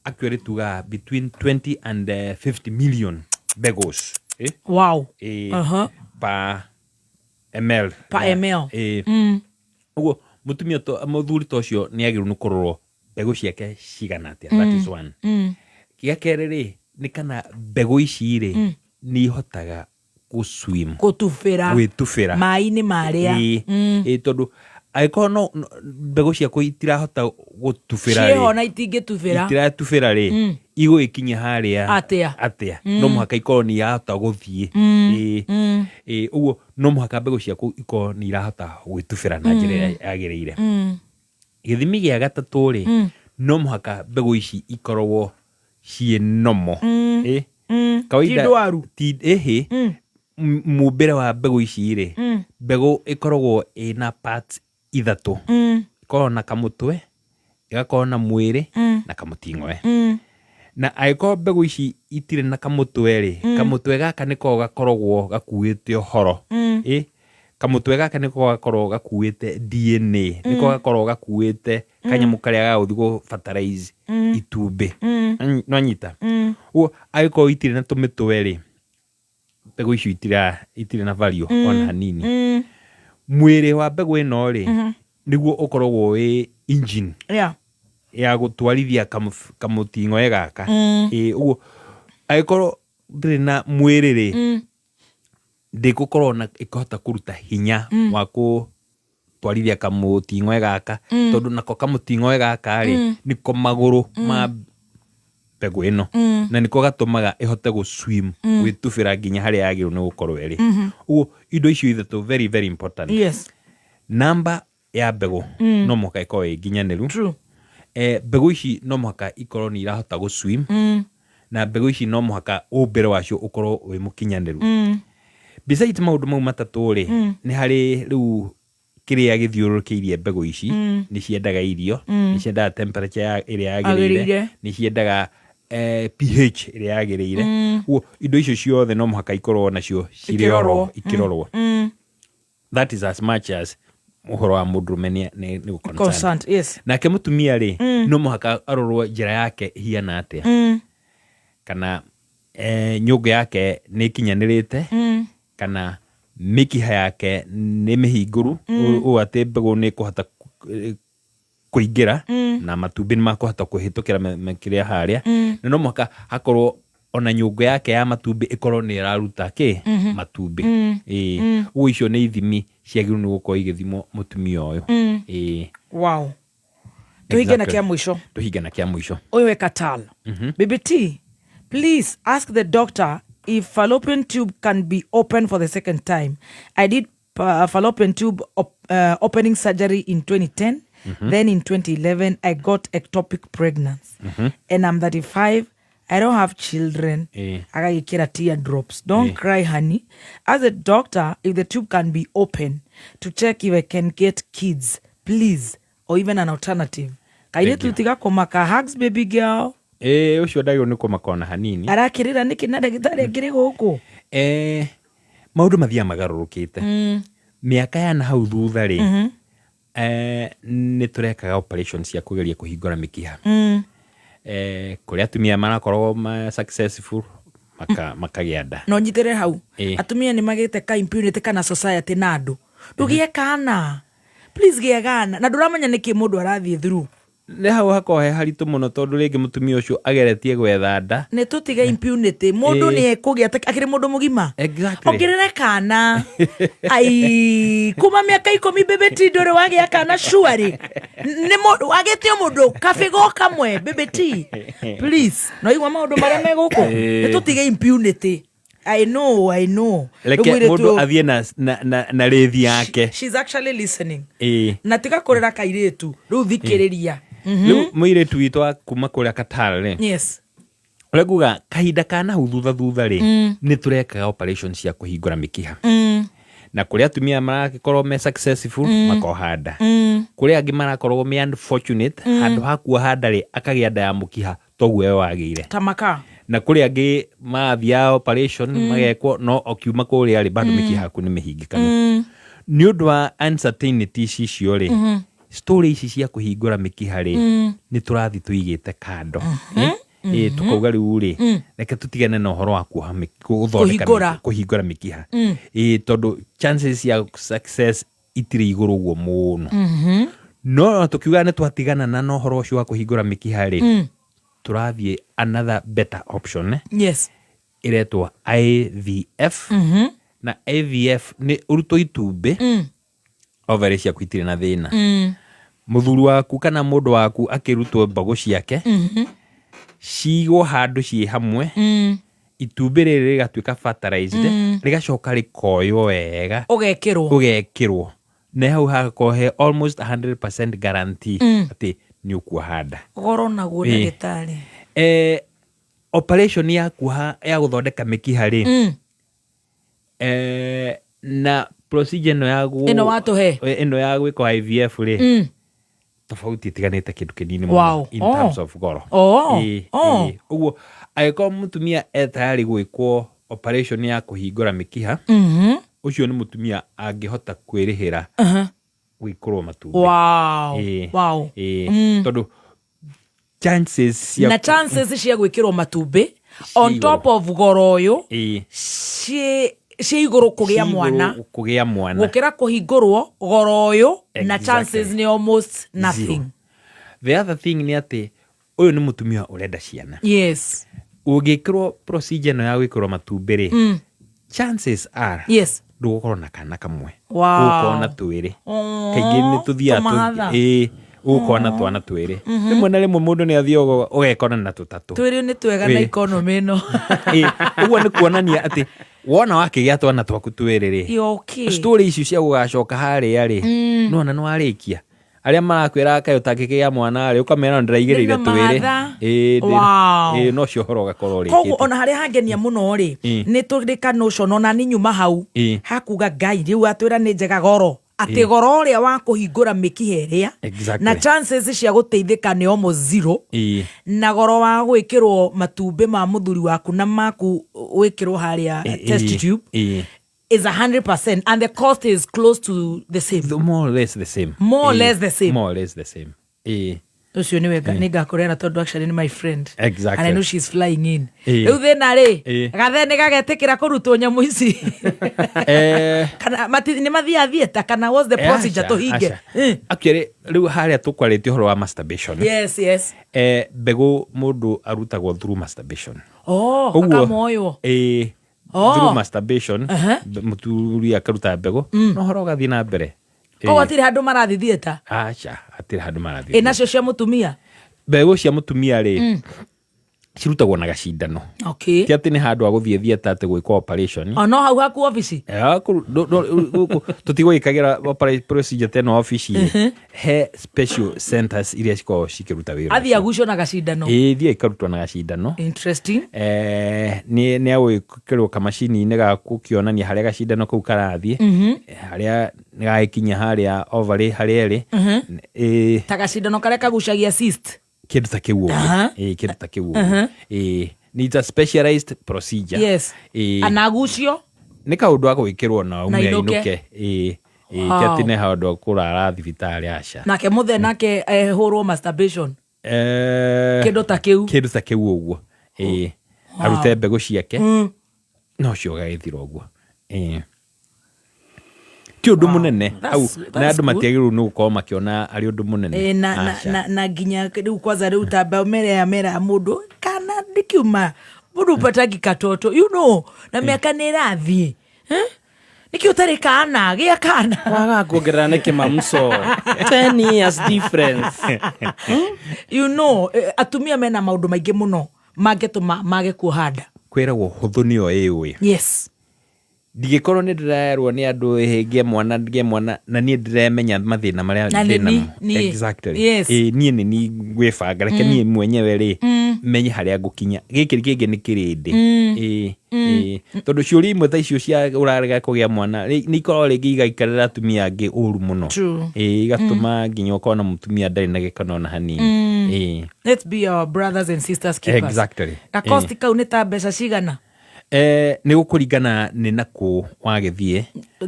Speaker 7: Actually tugaga between 20 and 50 million mbegũs.
Speaker 4: Wow.
Speaker 7: Per ml.
Speaker 4: Per ml.
Speaker 7: Ũguo mũtumia to, mũthuri ta ũcio nĩ agĩrĩirwo nĩ kũrorwo mbegũ ciake cigana atĩa. That is one. Gĩa kerĩ rĩ, nĩ kana mbegũ ici rĩ, nĩ ihotaga gũ-swim.
Speaker 4: Gũtubĩra.
Speaker 7: Gwĩtubĩra.
Speaker 4: Maĩ-inĩ marĩa.
Speaker 7: Ĩĩ, tondũ angĩkorwo no mbegũ ciaku itirahota gũtubĩra rĩ,
Speaker 4: Ciĩho na itingĩtubĩra.
Speaker 7: itiratubĩra rĩ, Igũgĩkinya harĩa
Speaker 4: Atĩa?
Speaker 7: Atĩa? No mũhaka ikorwo nĩ irahota gũthiĩ. Ĩĩ. Ĩĩ, ũguo no mũhaka mbegũ ciaku ikorwo nĩ irahota gwĩtubĩra na njĩra ĩrĩa yagĩrĩire. Gĩthimi gĩa gatatũ rĩ, no mũhaka mbegũ ici ikorwo ciĩ nomo. Ĩ?
Speaker 4: Ti ndwaru.
Speaker 7: Ti ĩhĩ. Mũmbĩre wa mbegũ ici rĩ, mbegũ ĩkoragwo ĩna parts ithatũ. Ĩkoragwo na kamũtwe, ĩgakorwo na mwĩrĩ, na kamũting'oe. Na angĩkorwo mbegũ ici itirĩ na kamũtwe rĩ, kamũtwe gaka nĩko gakoragwo gakuĩte ũhoro. Ĩ? Kamũtwe gaka nĩko gakoragwo gakuĩte DNA, nĩko gakoragwo gakuĩte kanyamũ karĩa gagũthiĩ gũ fertilize itumbĩ. Nwanyita? Ũguo angĩkorwo itirĩ na tũmĩtwe rĩ, mbegũ icio itirĩ na value ona hanini. Mwĩrĩ wa mbegũ ĩno rĩ, nĩguo ũkoragwo wĩ engine ya gũtwarithia kamũting'oe gaka. Ĩĩ, ũguo angĩkorwo ndĩrĩ na mwĩrĩ rĩ, ndĩgũkorwo na ĩkĩhota kũruta hinya wa gũtwarithia kamũting'oe gaka, tondũ nako kamũting'oe gaka rĩ, nĩko magũrũ ma mbegũ ĩno, na nĩko gatũmaga ĩhote gũ swim, gwĩtubĩra nginya harĩa yagĩrĩirwo nĩ gũkorwo ĩrĩ. Ũguo indo icio ithatũ very very important. Namba ya mbegũ no mũhaka ĩkorwo ĩ nginyanĩru. Mbegũ ici no mũhaka ikorwo nĩ irahota gũ swim, na mbegũ ici no mũhaka ũmbĩre wacio ũkorwo wĩ mũkinyanĩru. Besides maũndũ mau matatũ rĩ, nĩ harĩ rĩu kĩrĩa gĩthiũrũrũkĩirie mbegũ ici. Nĩ ciendaga irio, nĩ ciendaga temperature ĩrĩa yagĩrĩire,
Speaker 4: Agĩrĩire.
Speaker 7: nĩ ciendaga pH ĩrĩa yagĩrĩire. Ũguo indo icio ciothe no mũhaka ikorwo nacio cirĩ oro
Speaker 4: Ikĩrorwo.
Speaker 7: ikĩrorwo. That is as much as ũhoro wa mũndũrũme nĩ gũ consent.
Speaker 4: Consent, yes.
Speaker 7: Nake mũtumia rĩ, no mũhaka arorwo njĩra yake ĩhiana atĩa, kana nyũngũ yake nĩ ĩkinyanĩrĩte, kana mĩkiha yake nĩ mĩhingũru, ũũ atĩ mbegũ nĩ ĩkũhota kũingĩra, na matumbĩ nĩ makũhota kũhĩtũkĩra kĩrĩa harĩa. Na no mũhaka hakorwo ona nyũngũ yake ya matumbĩ ĩkorwo nĩ ĩraruta kĩ matumbĩ. Ĩĩ. Ũguo icio nĩ ithimi ciagĩrĩirwo nĩ gũkorwo igĩthimwo mũtumia ũyũ. Ĩĩ.
Speaker 4: Wow. Tũhinge na
Speaker 7: Exactly.
Speaker 4: kĩa mũico.
Speaker 7: Tũhinge na kĩa mũico.
Speaker 4: Ũyũ wĩ Qatar. BBT, please ask the doctor if fallopian tube can be opened for the second time. I did fallopian tube opening surgery in 2010. Then in 2011, I got ectopic pregnancy. And I'm 35. I don't have children. Agagĩkĩra teardrops. Don't cry, honey. Ask the doctor if the tube can be open to check if I can get kids, please, or even an alternative. Kairĩtu,
Speaker 7: Thank you.
Speaker 4: tiga kũmaka. Hugs, baby girl.
Speaker 7: Ĩĩ, ũcio ndagĩrĩirwo nĩ kũmaka ona hanini.
Speaker 4: Arakĩrĩra nĩkĩ na ndagĩtarĩ akĩrĩ gũkũ?
Speaker 7: Maũndũ mathiaga magarũrũkĩte. Mĩaka ya na hau thutha rĩ, nĩ tũrekaga operation cia kũgeria kũhingũra mĩkiha. Kũrĩa atumia marakoragwo ma successful makagĩa nda.
Speaker 4: No nyitĩre hau.
Speaker 7: Ĩĩ.
Speaker 4: Atumia nĩ magĩte ka impunity kana society na andũ ndũgĩe kana, please gĩa gana, na ndũramenya nĩkĩ mũndũ arathiĩ through.
Speaker 7: Nĩ hau hakoragwo he haritũ mũno, tondũ rĩngĩ mũtumia ũcio ageretie gwetha nda.
Speaker 4: Nĩ tũtige impunity. Mũndũ nĩ ekũgĩa akĩrĩ mũndũ mũgima. Ongerere kana. Ai, kuma mĩaka 10, baby T, ndũrĩ wagĩa kana surely. Nĩ mũndũ wagĩte o mũndũ kabigo kamwe, baby T, please. No igua maũndũ marĩa me gũkũ. Nĩ tũtige impunity. I know, I know.
Speaker 7: Reke
Speaker 4: Rĩu mũirĩtu
Speaker 7: mũndũ
Speaker 4: ũyũ-
Speaker 7: athiĩ na rĩthi yake.
Speaker 4: She's actually listening.
Speaker 7: Ĩĩ.
Speaker 4: Na tiga kũrĩra kairĩtu rĩu, thikĩrĩria.
Speaker 7: Rĩu mũirĩtu witũ wa kuma kũrĩa Qatar rĩ, ũrĩa nguga, kahinda ka nahau thutha thutha rĩ, nĩ tũrekaga operation cia kũhingũra mĩkiha, na kũrĩa atumia maragĩkorwo me successful, makoha nda. Kũrĩa angĩ marakorwo me unfortunate, handũ ha kuoha nda rĩ, akagĩa nda ya mũkiha toguo we wagĩire.
Speaker 4: Tamaka.
Speaker 7: Na kũrĩ angĩ marathiaga operation, magekwo, no ũkiuma kũrĩa rĩ, bado mĩkiha yaku nĩ mĩhingĩkanu. Nĩ ũndũ wa uncertainties icio rĩ, story ici cia kũhingũra mĩkiha rĩ, nĩ tũrathiĩ tũigĩte kando. Ĩ, tũkauga rĩu rĩ, reke tũtigane na ũhoro wa kuoha gũthondeka
Speaker 4: Kũhingũra.
Speaker 7: kũhingũra mĩkiha. Ĩ, tondũ chances cia success itirĩ igũrũ ũguo mũno. No tũkiuga nĩ twatigana na ũhoro ũcio wa kũhingũra mĩkiha rĩ, tũrathiĩ another better option, ĩretwo IVF. Na IVF nĩ ũrutwo itumbĩ, ovary ciaku itirĩ na thĩna, mũthuri waku kana mũndũ waku akĩrutwo mbegũ ciake. Cigwo handũ ciĩ hamwe, itumbĩ rĩrĩ rĩgatuĩka fertilized, rĩgacoka rĩkoywo wega,
Speaker 4: Ũgekĩrwo.
Speaker 7: Ũgekĩrwo na hau hagakorwo he almost 100% guarantee atĩ nĩ ũkuoha nda.
Speaker 4: Goro naguo, ndagĩtarĩ?
Speaker 7: Operation ya kuoha, ya gũthondeka mĩkiha rĩ, na procedure ĩno ya
Speaker 4: Ĩno watũhe?
Speaker 7: Ĩno ya gwĩkwo IVF rĩ, tofauti ĩtiganĩte kĩndũ kĩnini mũno in terms of goro. Ũguo angĩkorwo mũtumia e tayari gwĩkwo operation ya kũhingũra mĩkiha, ũcio nĩ mũtumia angĩhota kwĩrĩhĩra gwĩkĩrwo matumbĩ. Tondũ chances cia
Speaker 4: Na chances cia gwĩkĩrwo matumbĩ on
Speaker 7: Ciĩ
Speaker 4: top of goro ũyũ ciĩ igũrũ kũgĩa
Speaker 7: ciĩ igũrũ
Speaker 4: mwana
Speaker 7: kũgĩa mwana
Speaker 4: gũkĩra kũhingũrwo goro ũyũ na chances nĩ almost nothing.
Speaker 7: Zero. The other thing nĩ atĩ ũyũ nĩ mũtumia ũrenda ciana. Ũngĩkĩrwo procedure ĩno ya gwĩkĩrwo matumbĩ rĩ, chances are ndũgũkorwo na kana kamwe, ũgũkorwo na twĩrĩ. Kaingĩ nĩ tũthiaga
Speaker 4: Tũmahatha.
Speaker 7: Ũgũkorwo na twana twĩrĩ. Rĩmwe na rĩmwe mũndũ nĩ athiaga ũgekora na tũtatũ.
Speaker 4: Twĩrĩ nĩ twega na economy ĩno.
Speaker 7: Ũguo nĩ kuonania atĩ wona wakĩgĩa twana twaku twĩrĩ rĩ,
Speaker 4: You're okay.
Speaker 7: Story icio cia gũgacoka harĩa rĩ, nona nĩ warĩkia. Arĩa marakwĩra kaĩ ũtangĩkĩgĩa mwana rĩ, ũkamera ndĩraigĩrĩire
Speaker 4: Ndĩna
Speaker 7: twĩrĩ.
Speaker 4: mahatha.
Speaker 7: No cio ũhoro ũgakorwo
Speaker 4: Koguo
Speaker 7: ũrĩkĩtie.
Speaker 4: Ona harĩa hangenia mũno rĩ, nĩ tũrĩ ka notion ona ni nyuma hau hakuga Ngai rĩu atwĩra nĩ njega goro atĩ goro ũrĩa wa kũhingũra mĩkiha ĩrĩa na chances cia gũteithĩka nĩ almost zero, na goro wa gwĩkĩrwo matumbĩ ma mũthuri waku na maku wĩkĩrwo harĩa test tube is 100% and the cost is close to the same.
Speaker 7: More or less the same.
Speaker 4: More or less the same.
Speaker 7: More or less the same.
Speaker 4: Ũcio nĩwe nĩ ngakũrera tondũ actually nĩ my friend and I know she's flying in. Rĩu thĩna rĩ, gathe nĩ gagetĩkĩra kũrutwo nyamũ ici kana nĩ mathiaga theatre kana what's the procedure?
Speaker 7: Aca,
Speaker 4: Tũhinge.
Speaker 7: aca. Actually rĩu harĩa tũkwarĩtie ũhoro wa masturbation, mbegũ mũndũ arutagwo through masturbation.
Speaker 4: Oh,
Speaker 7: Ũguo-
Speaker 4: akamoywo.
Speaker 7: Through masturbation, mũthuri akaruta mbegũ no ũhoro ũgathiĩ na mbere.
Speaker 4: Koguo hatirĩ handũ marathiĩ theatre?
Speaker 7: Aca, hatirĩ handũ marathiĩ.
Speaker 4: Ĩ nacio cia mũtumia?
Speaker 7: Mbegũ cia mũtumia rĩ, cirutagwo na gacindano. Ti atĩ nĩ handũ ha gũthiĩ theatre atĩ gwĩkwo operation.
Speaker 4: O no hau haku obici?
Speaker 7: Gũkũ tũtigũgĩkagĩra procedure ta ĩno obici. He special centers iria cikoragwo cikĩruta wĩra
Speaker 4: Athiĩ
Speaker 7: ũcio.
Speaker 4: agucio na gacindano?
Speaker 7: Thiĩ ikarutwo na gacindano. Nĩ agwĩkĩrwo kamacini-inĩ ga gũkĩonania harĩa gacindano kau karathiĩ, harĩa nĩ gagĩkinya harĩa ovary harĩa ĩrĩ.
Speaker 4: Ta gacindano karĩa kagucagia cyst?
Speaker 7: Kĩndũ ta kĩu ũguo. Kĩndũ ta kĩu ũguo. Nĩ it's a specialized procedure.
Speaker 4: Anagucio?
Speaker 7: Nĩ kaũndũ agwĩkĩrwo na
Speaker 4: Na
Speaker 7: aume
Speaker 4: ainũke.
Speaker 7: ainũke. Ti atĩ nĩ handũ akũrara thibitarĩ, aca.
Speaker 4: Nake mũthe nake ehũrwo masturbation? Kĩndũ ta kĩu?
Speaker 7: Kĩndũ ta kĩu ũguo. Arute mbegũ ciake, no ũcio ũgagĩthira ũguo. Ti ũndũ mũnene hau,
Speaker 4: That's
Speaker 7: na andũ
Speaker 4: good.
Speaker 7: matiagĩrĩirwo nĩ gũkorwo makĩona arĩ ũndũ mũnene.
Speaker 4: Na,
Speaker 7: Aca.
Speaker 4: na nginya rĩu kwanza rĩu tamba mera ya mera ya mũndũ kana ndikiuma mũndũ upatagi katoto na mĩaka nĩ ĩrathiĩ. Eh? Nĩkĩ ũtarĩ kana gĩa kana?
Speaker 1: Kwaga kuongerera nĩ kĩmamso 10 years difference.
Speaker 4: Atumia mena maũndũ maingĩ mũno mangĩtũma mage kuoha nda.
Speaker 7: Kwĩragwo hũthũ nĩyo ĩũĩ. Ndingĩkorwo nĩ ndĩrerwo nĩ andũ ĩhĩ ngĩe mwana, ngĩe mwana, na niĩ ndĩremenya mathĩna marĩa
Speaker 4: Na nĩ
Speaker 7: ndĩ namo.
Speaker 4: niĩ.
Speaker 7: Niĩ nĩ niĩ ngwĩbanga, reke niĩ mwenyewe rĩ, menye harĩa ngũkinya. Gĩkĩ kĩngĩ nĩ kĩrĩndĩ. Tondũ ciũria imwe ta icio cia ũrarega kũgĩa mwana nĩ ikoragwo rĩngĩ igaikarĩra atumia angĩ ũru mũno. Igatũma nginya ũkorwo na mũtumia ndarĩ na gĩkeno ona hanini.
Speaker 4: Let's be our brothers and sisters keepers. Na cost kau nĩ ta mbeca cigana?
Speaker 7: Nĩ gũkũringana nĩ nakũ wagĩthiĩ.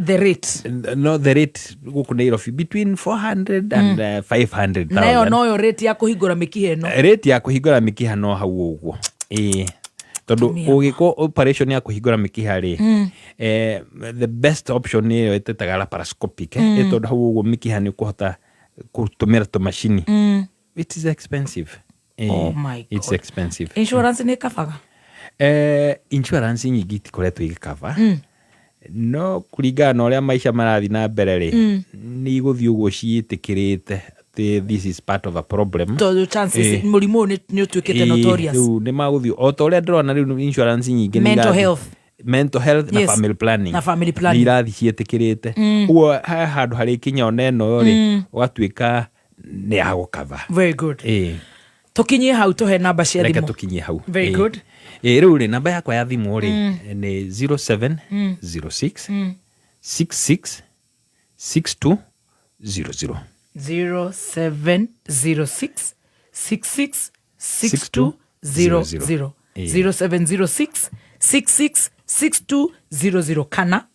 Speaker 4: The rate.
Speaker 7: No, the rate gũkũ Nairobi between 400 and 500,000.
Speaker 4: Nayo noyo rate ya kũhingũra mĩkiha ĩno?
Speaker 7: Rate ya kũhingũra mĩkiha no hau ũguo. Tondũ
Speaker 4: Tumia.
Speaker 7: ũgĩkwo operation ya kũhingũra mĩkiha rĩ, the best option nĩ ĩyo ĩtĩtaga laparoscopic, tondũ hau ũguo mĩkiha nĩ ũkũhota gũtũmĩra tũmacini. It is expensive.
Speaker 4: Oh my
Speaker 7: It's
Speaker 4: God.
Speaker 7: expensive.
Speaker 4: Insurance nĩ ĩkabaga?
Speaker 7: Insurance nyingĩ itikoretwo igĩkaba. No kũringana na ũrĩa maica marathiĩ na mbere rĩ, nĩ igũthiĩ ũguo ciĩtĩkĩrĩte. atĩ this is part of a problem.
Speaker 4: Tondũ chances
Speaker 7: Ĩĩ.
Speaker 4: mũrimũ ũyũ nĩ ũtuĩkĩte
Speaker 7: Ĩĩ,
Speaker 4: notorious.
Speaker 7: Rĩu nĩ magũthiĩ o ta ũrĩa ndĩrona rĩu insurance nyingĩ nĩ
Speaker 4: Mental
Speaker 7: irathiĩ-
Speaker 4: health.
Speaker 7: Mental health na
Speaker 4: Yes.
Speaker 7: family planning.
Speaker 4: Na family planning.
Speaker 7: Nĩ irathiĩ ciĩtĩkĩrĩte. Ũguo he handũ harĩkinya ona ĩno rĩ, ũgatuĩka nĩ ya gũkava.
Speaker 4: Very good.
Speaker 7: Ĩĩ.
Speaker 4: Tũkinyie hau, tũhe namba cia
Speaker 7: Reke
Speaker 4: thimũ.
Speaker 7: tũkinyie hau.
Speaker 4: Very
Speaker 7: Ĩĩ.
Speaker 4: good.
Speaker 7: Ĩĩ, rĩu rĩ, namba yakwa ya thimũ rĩ nĩ 0706 66 62 00.
Speaker 4: 0706 66 62 00.
Speaker 7: Ĩĩ.
Speaker 4: 0706 66 62 00 kana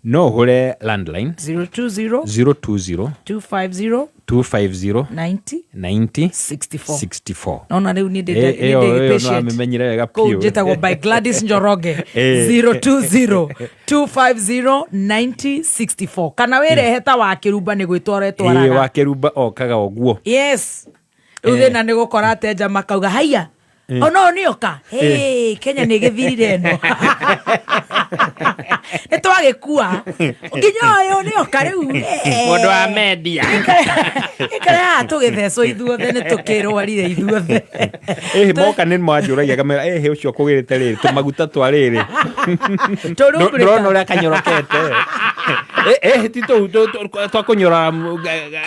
Speaker 7: No ũhũre landline
Speaker 4: 020
Speaker 7: 020
Speaker 4: 250
Speaker 7: 250
Speaker 4: 90
Speaker 7: 90
Speaker 4: 64.
Speaker 7: 64.
Speaker 4: Nona rĩu niĩ ndĩ-
Speaker 7: Ĩĩ,
Speaker 4: niĩ
Speaker 7: ĩyo
Speaker 4: ndĩ
Speaker 7: ĩyo
Speaker 4: patient.
Speaker 7: nĩwamĩmenyire wega
Speaker 4: Kũu
Speaker 7: biũ.
Speaker 4: njĩtagwo by Gladys Njoroge.
Speaker 7: Ĩĩ.
Speaker 4: 020 250 9064 kana wĩrehe ta wa kĩrumba nĩ gwĩtwara
Speaker 7: Ĩĩ,
Speaker 4: ĩtwaraga.
Speaker 7: wa kĩrumba okaga ũguo.
Speaker 4: Yes, rĩu thĩna nĩ gũkora atenja makauga haiya, ona ũyũ nĩoka. Hey, Kenya nĩ ĩgĩthirire ĩno, nĩ twagĩkua nginya ũyũ nĩoka rĩu.
Speaker 7: Mũndũ wa media.
Speaker 4: Ikare haha tũgĩthecwo ithuothe, nĩ tũkĩrwarire ithuothe.
Speaker 7: Ĩhĩ, moka nĩ manjũragia ngamera, ĩhĩ, ũcio kũgĩrĩte rĩrĩ tũmaguta twa rĩrĩ.
Speaker 4: Tũrumbũrĩka.
Speaker 7: Ndũrona ũrĩa kanyorokete? Ĩhĩ, ti tũu twa kũnyora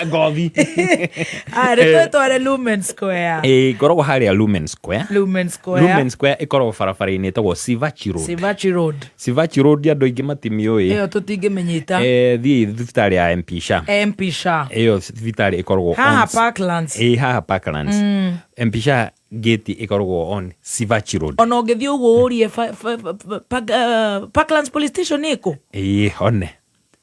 Speaker 7: ngothi.
Speaker 4: Rĩ twĩtware Lumen Square.
Speaker 7: Ĩĩ, ngoragwo harĩa Lumen Square.
Speaker 4: Lumen Square.
Speaker 7: Lumen Square ĩkoragwo barabara-inĩ ĩtagwo Sivachi Road.
Speaker 4: Sivachi Road.
Speaker 7: Sivachi Road andũ aingĩ matimiũĩ.
Speaker 4: Ĩyo tũtingĩmenyita.
Speaker 7: Thiĩ thibitarĩ ya MP Shah.
Speaker 4: MP Shah.
Speaker 7: Ĩyo thibitarĩ ĩkoragwo
Speaker 4: Haha Parklands.
Speaker 7: Ĩĩ, haha Parklands. MP Shah gate ĩkoragwo on Sivachi Road.
Speaker 4: Ona ũngĩthiĩ ũguo ũrie Parklands police station ĩkũ.
Speaker 7: Ĩĩ, one.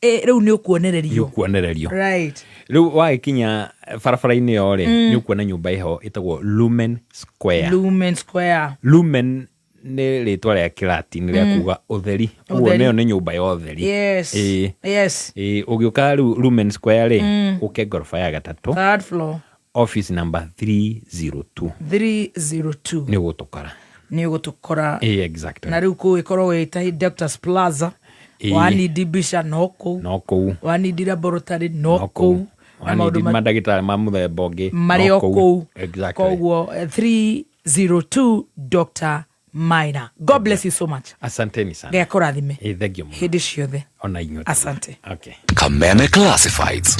Speaker 4: Rĩu nĩ ũkuonererio.
Speaker 7: Nĩ ũkuonererio.
Speaker 4: Right.
Speaker 7: Rĩu wagĩkinya barabara-inĩ ĩyo rĩ, nĩ ũkuona nyũmba ĩho ĩtagwo Lumen Square.
Speaker 4: Lumen Square.
Speaker 7: Lumen nĩ rĩtwa rĩa Kĩlatini rĩa kuga ũtheri. Ũguo
Speaker 4: Ũtheri.
Speaker 7: nĩyo nĩ nyũmba ya ũtheri.
Speaker 4: Yes.
Speaker 7: Ĩĩ.
Speaker 4: Yes.
Speaker 7: Ĩĩ, ũgĩũka rĩu Lumen Square rĩ, ũke ngoroba ya gatatũ,
Speaker 4: Third floor.
Speaker 7: Office number 302.
Speaker 4: 302.
Speaker 7: Nĩ ũgũtũkora.
Speaker 4: Nĩ ũgũtũkora.
Speaker 7: Ĩĩ, exactly.
Speaker 4: Na rĩu kũu ĩkoragwo ĩta Doctors Plaza.
Speaker 7: Ĩĩ.
Speaker 4: Wanindi mbica no kũu.
Speaker 7: No kũu.
Speaker 4: Wanindi laboratory no
Speaker 7: No
Speaker 4: kũu. Na
Speaker 7: Wanindi
Speaker 4: maũndũ
Speaker 7: mandagĩtarĩ ma mũthemba ũngĩ
Speaker 4: marĩ
Speaker 7: no
Speaker 4: o kũu.
Speaker 7: Exactly.
Speaker 4: Koguo 302 Dr. Maina, God bless you so much.
Speaker 7: Asanteni sana.
Speaker 4: Ngai akũrathime.
Speaker 7: Ĩĩ, thank you mũno.
Speaker 4: Hĩndĩ ciothe.
Speaker 7: Ona inyuĩ.
Speaker 4: Asante.
Speaker 7: Okay.
Speaker 10: Kameme Classifieds.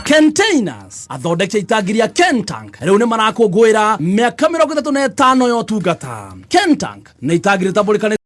Speaker 18: Containers athondeki a itangi rĩa Kentank rĩu nĩ marakũngũĩra mĩaka 35 ya ũtungata. Kentank nĩ itangi rĩtambũrĩkanĩte.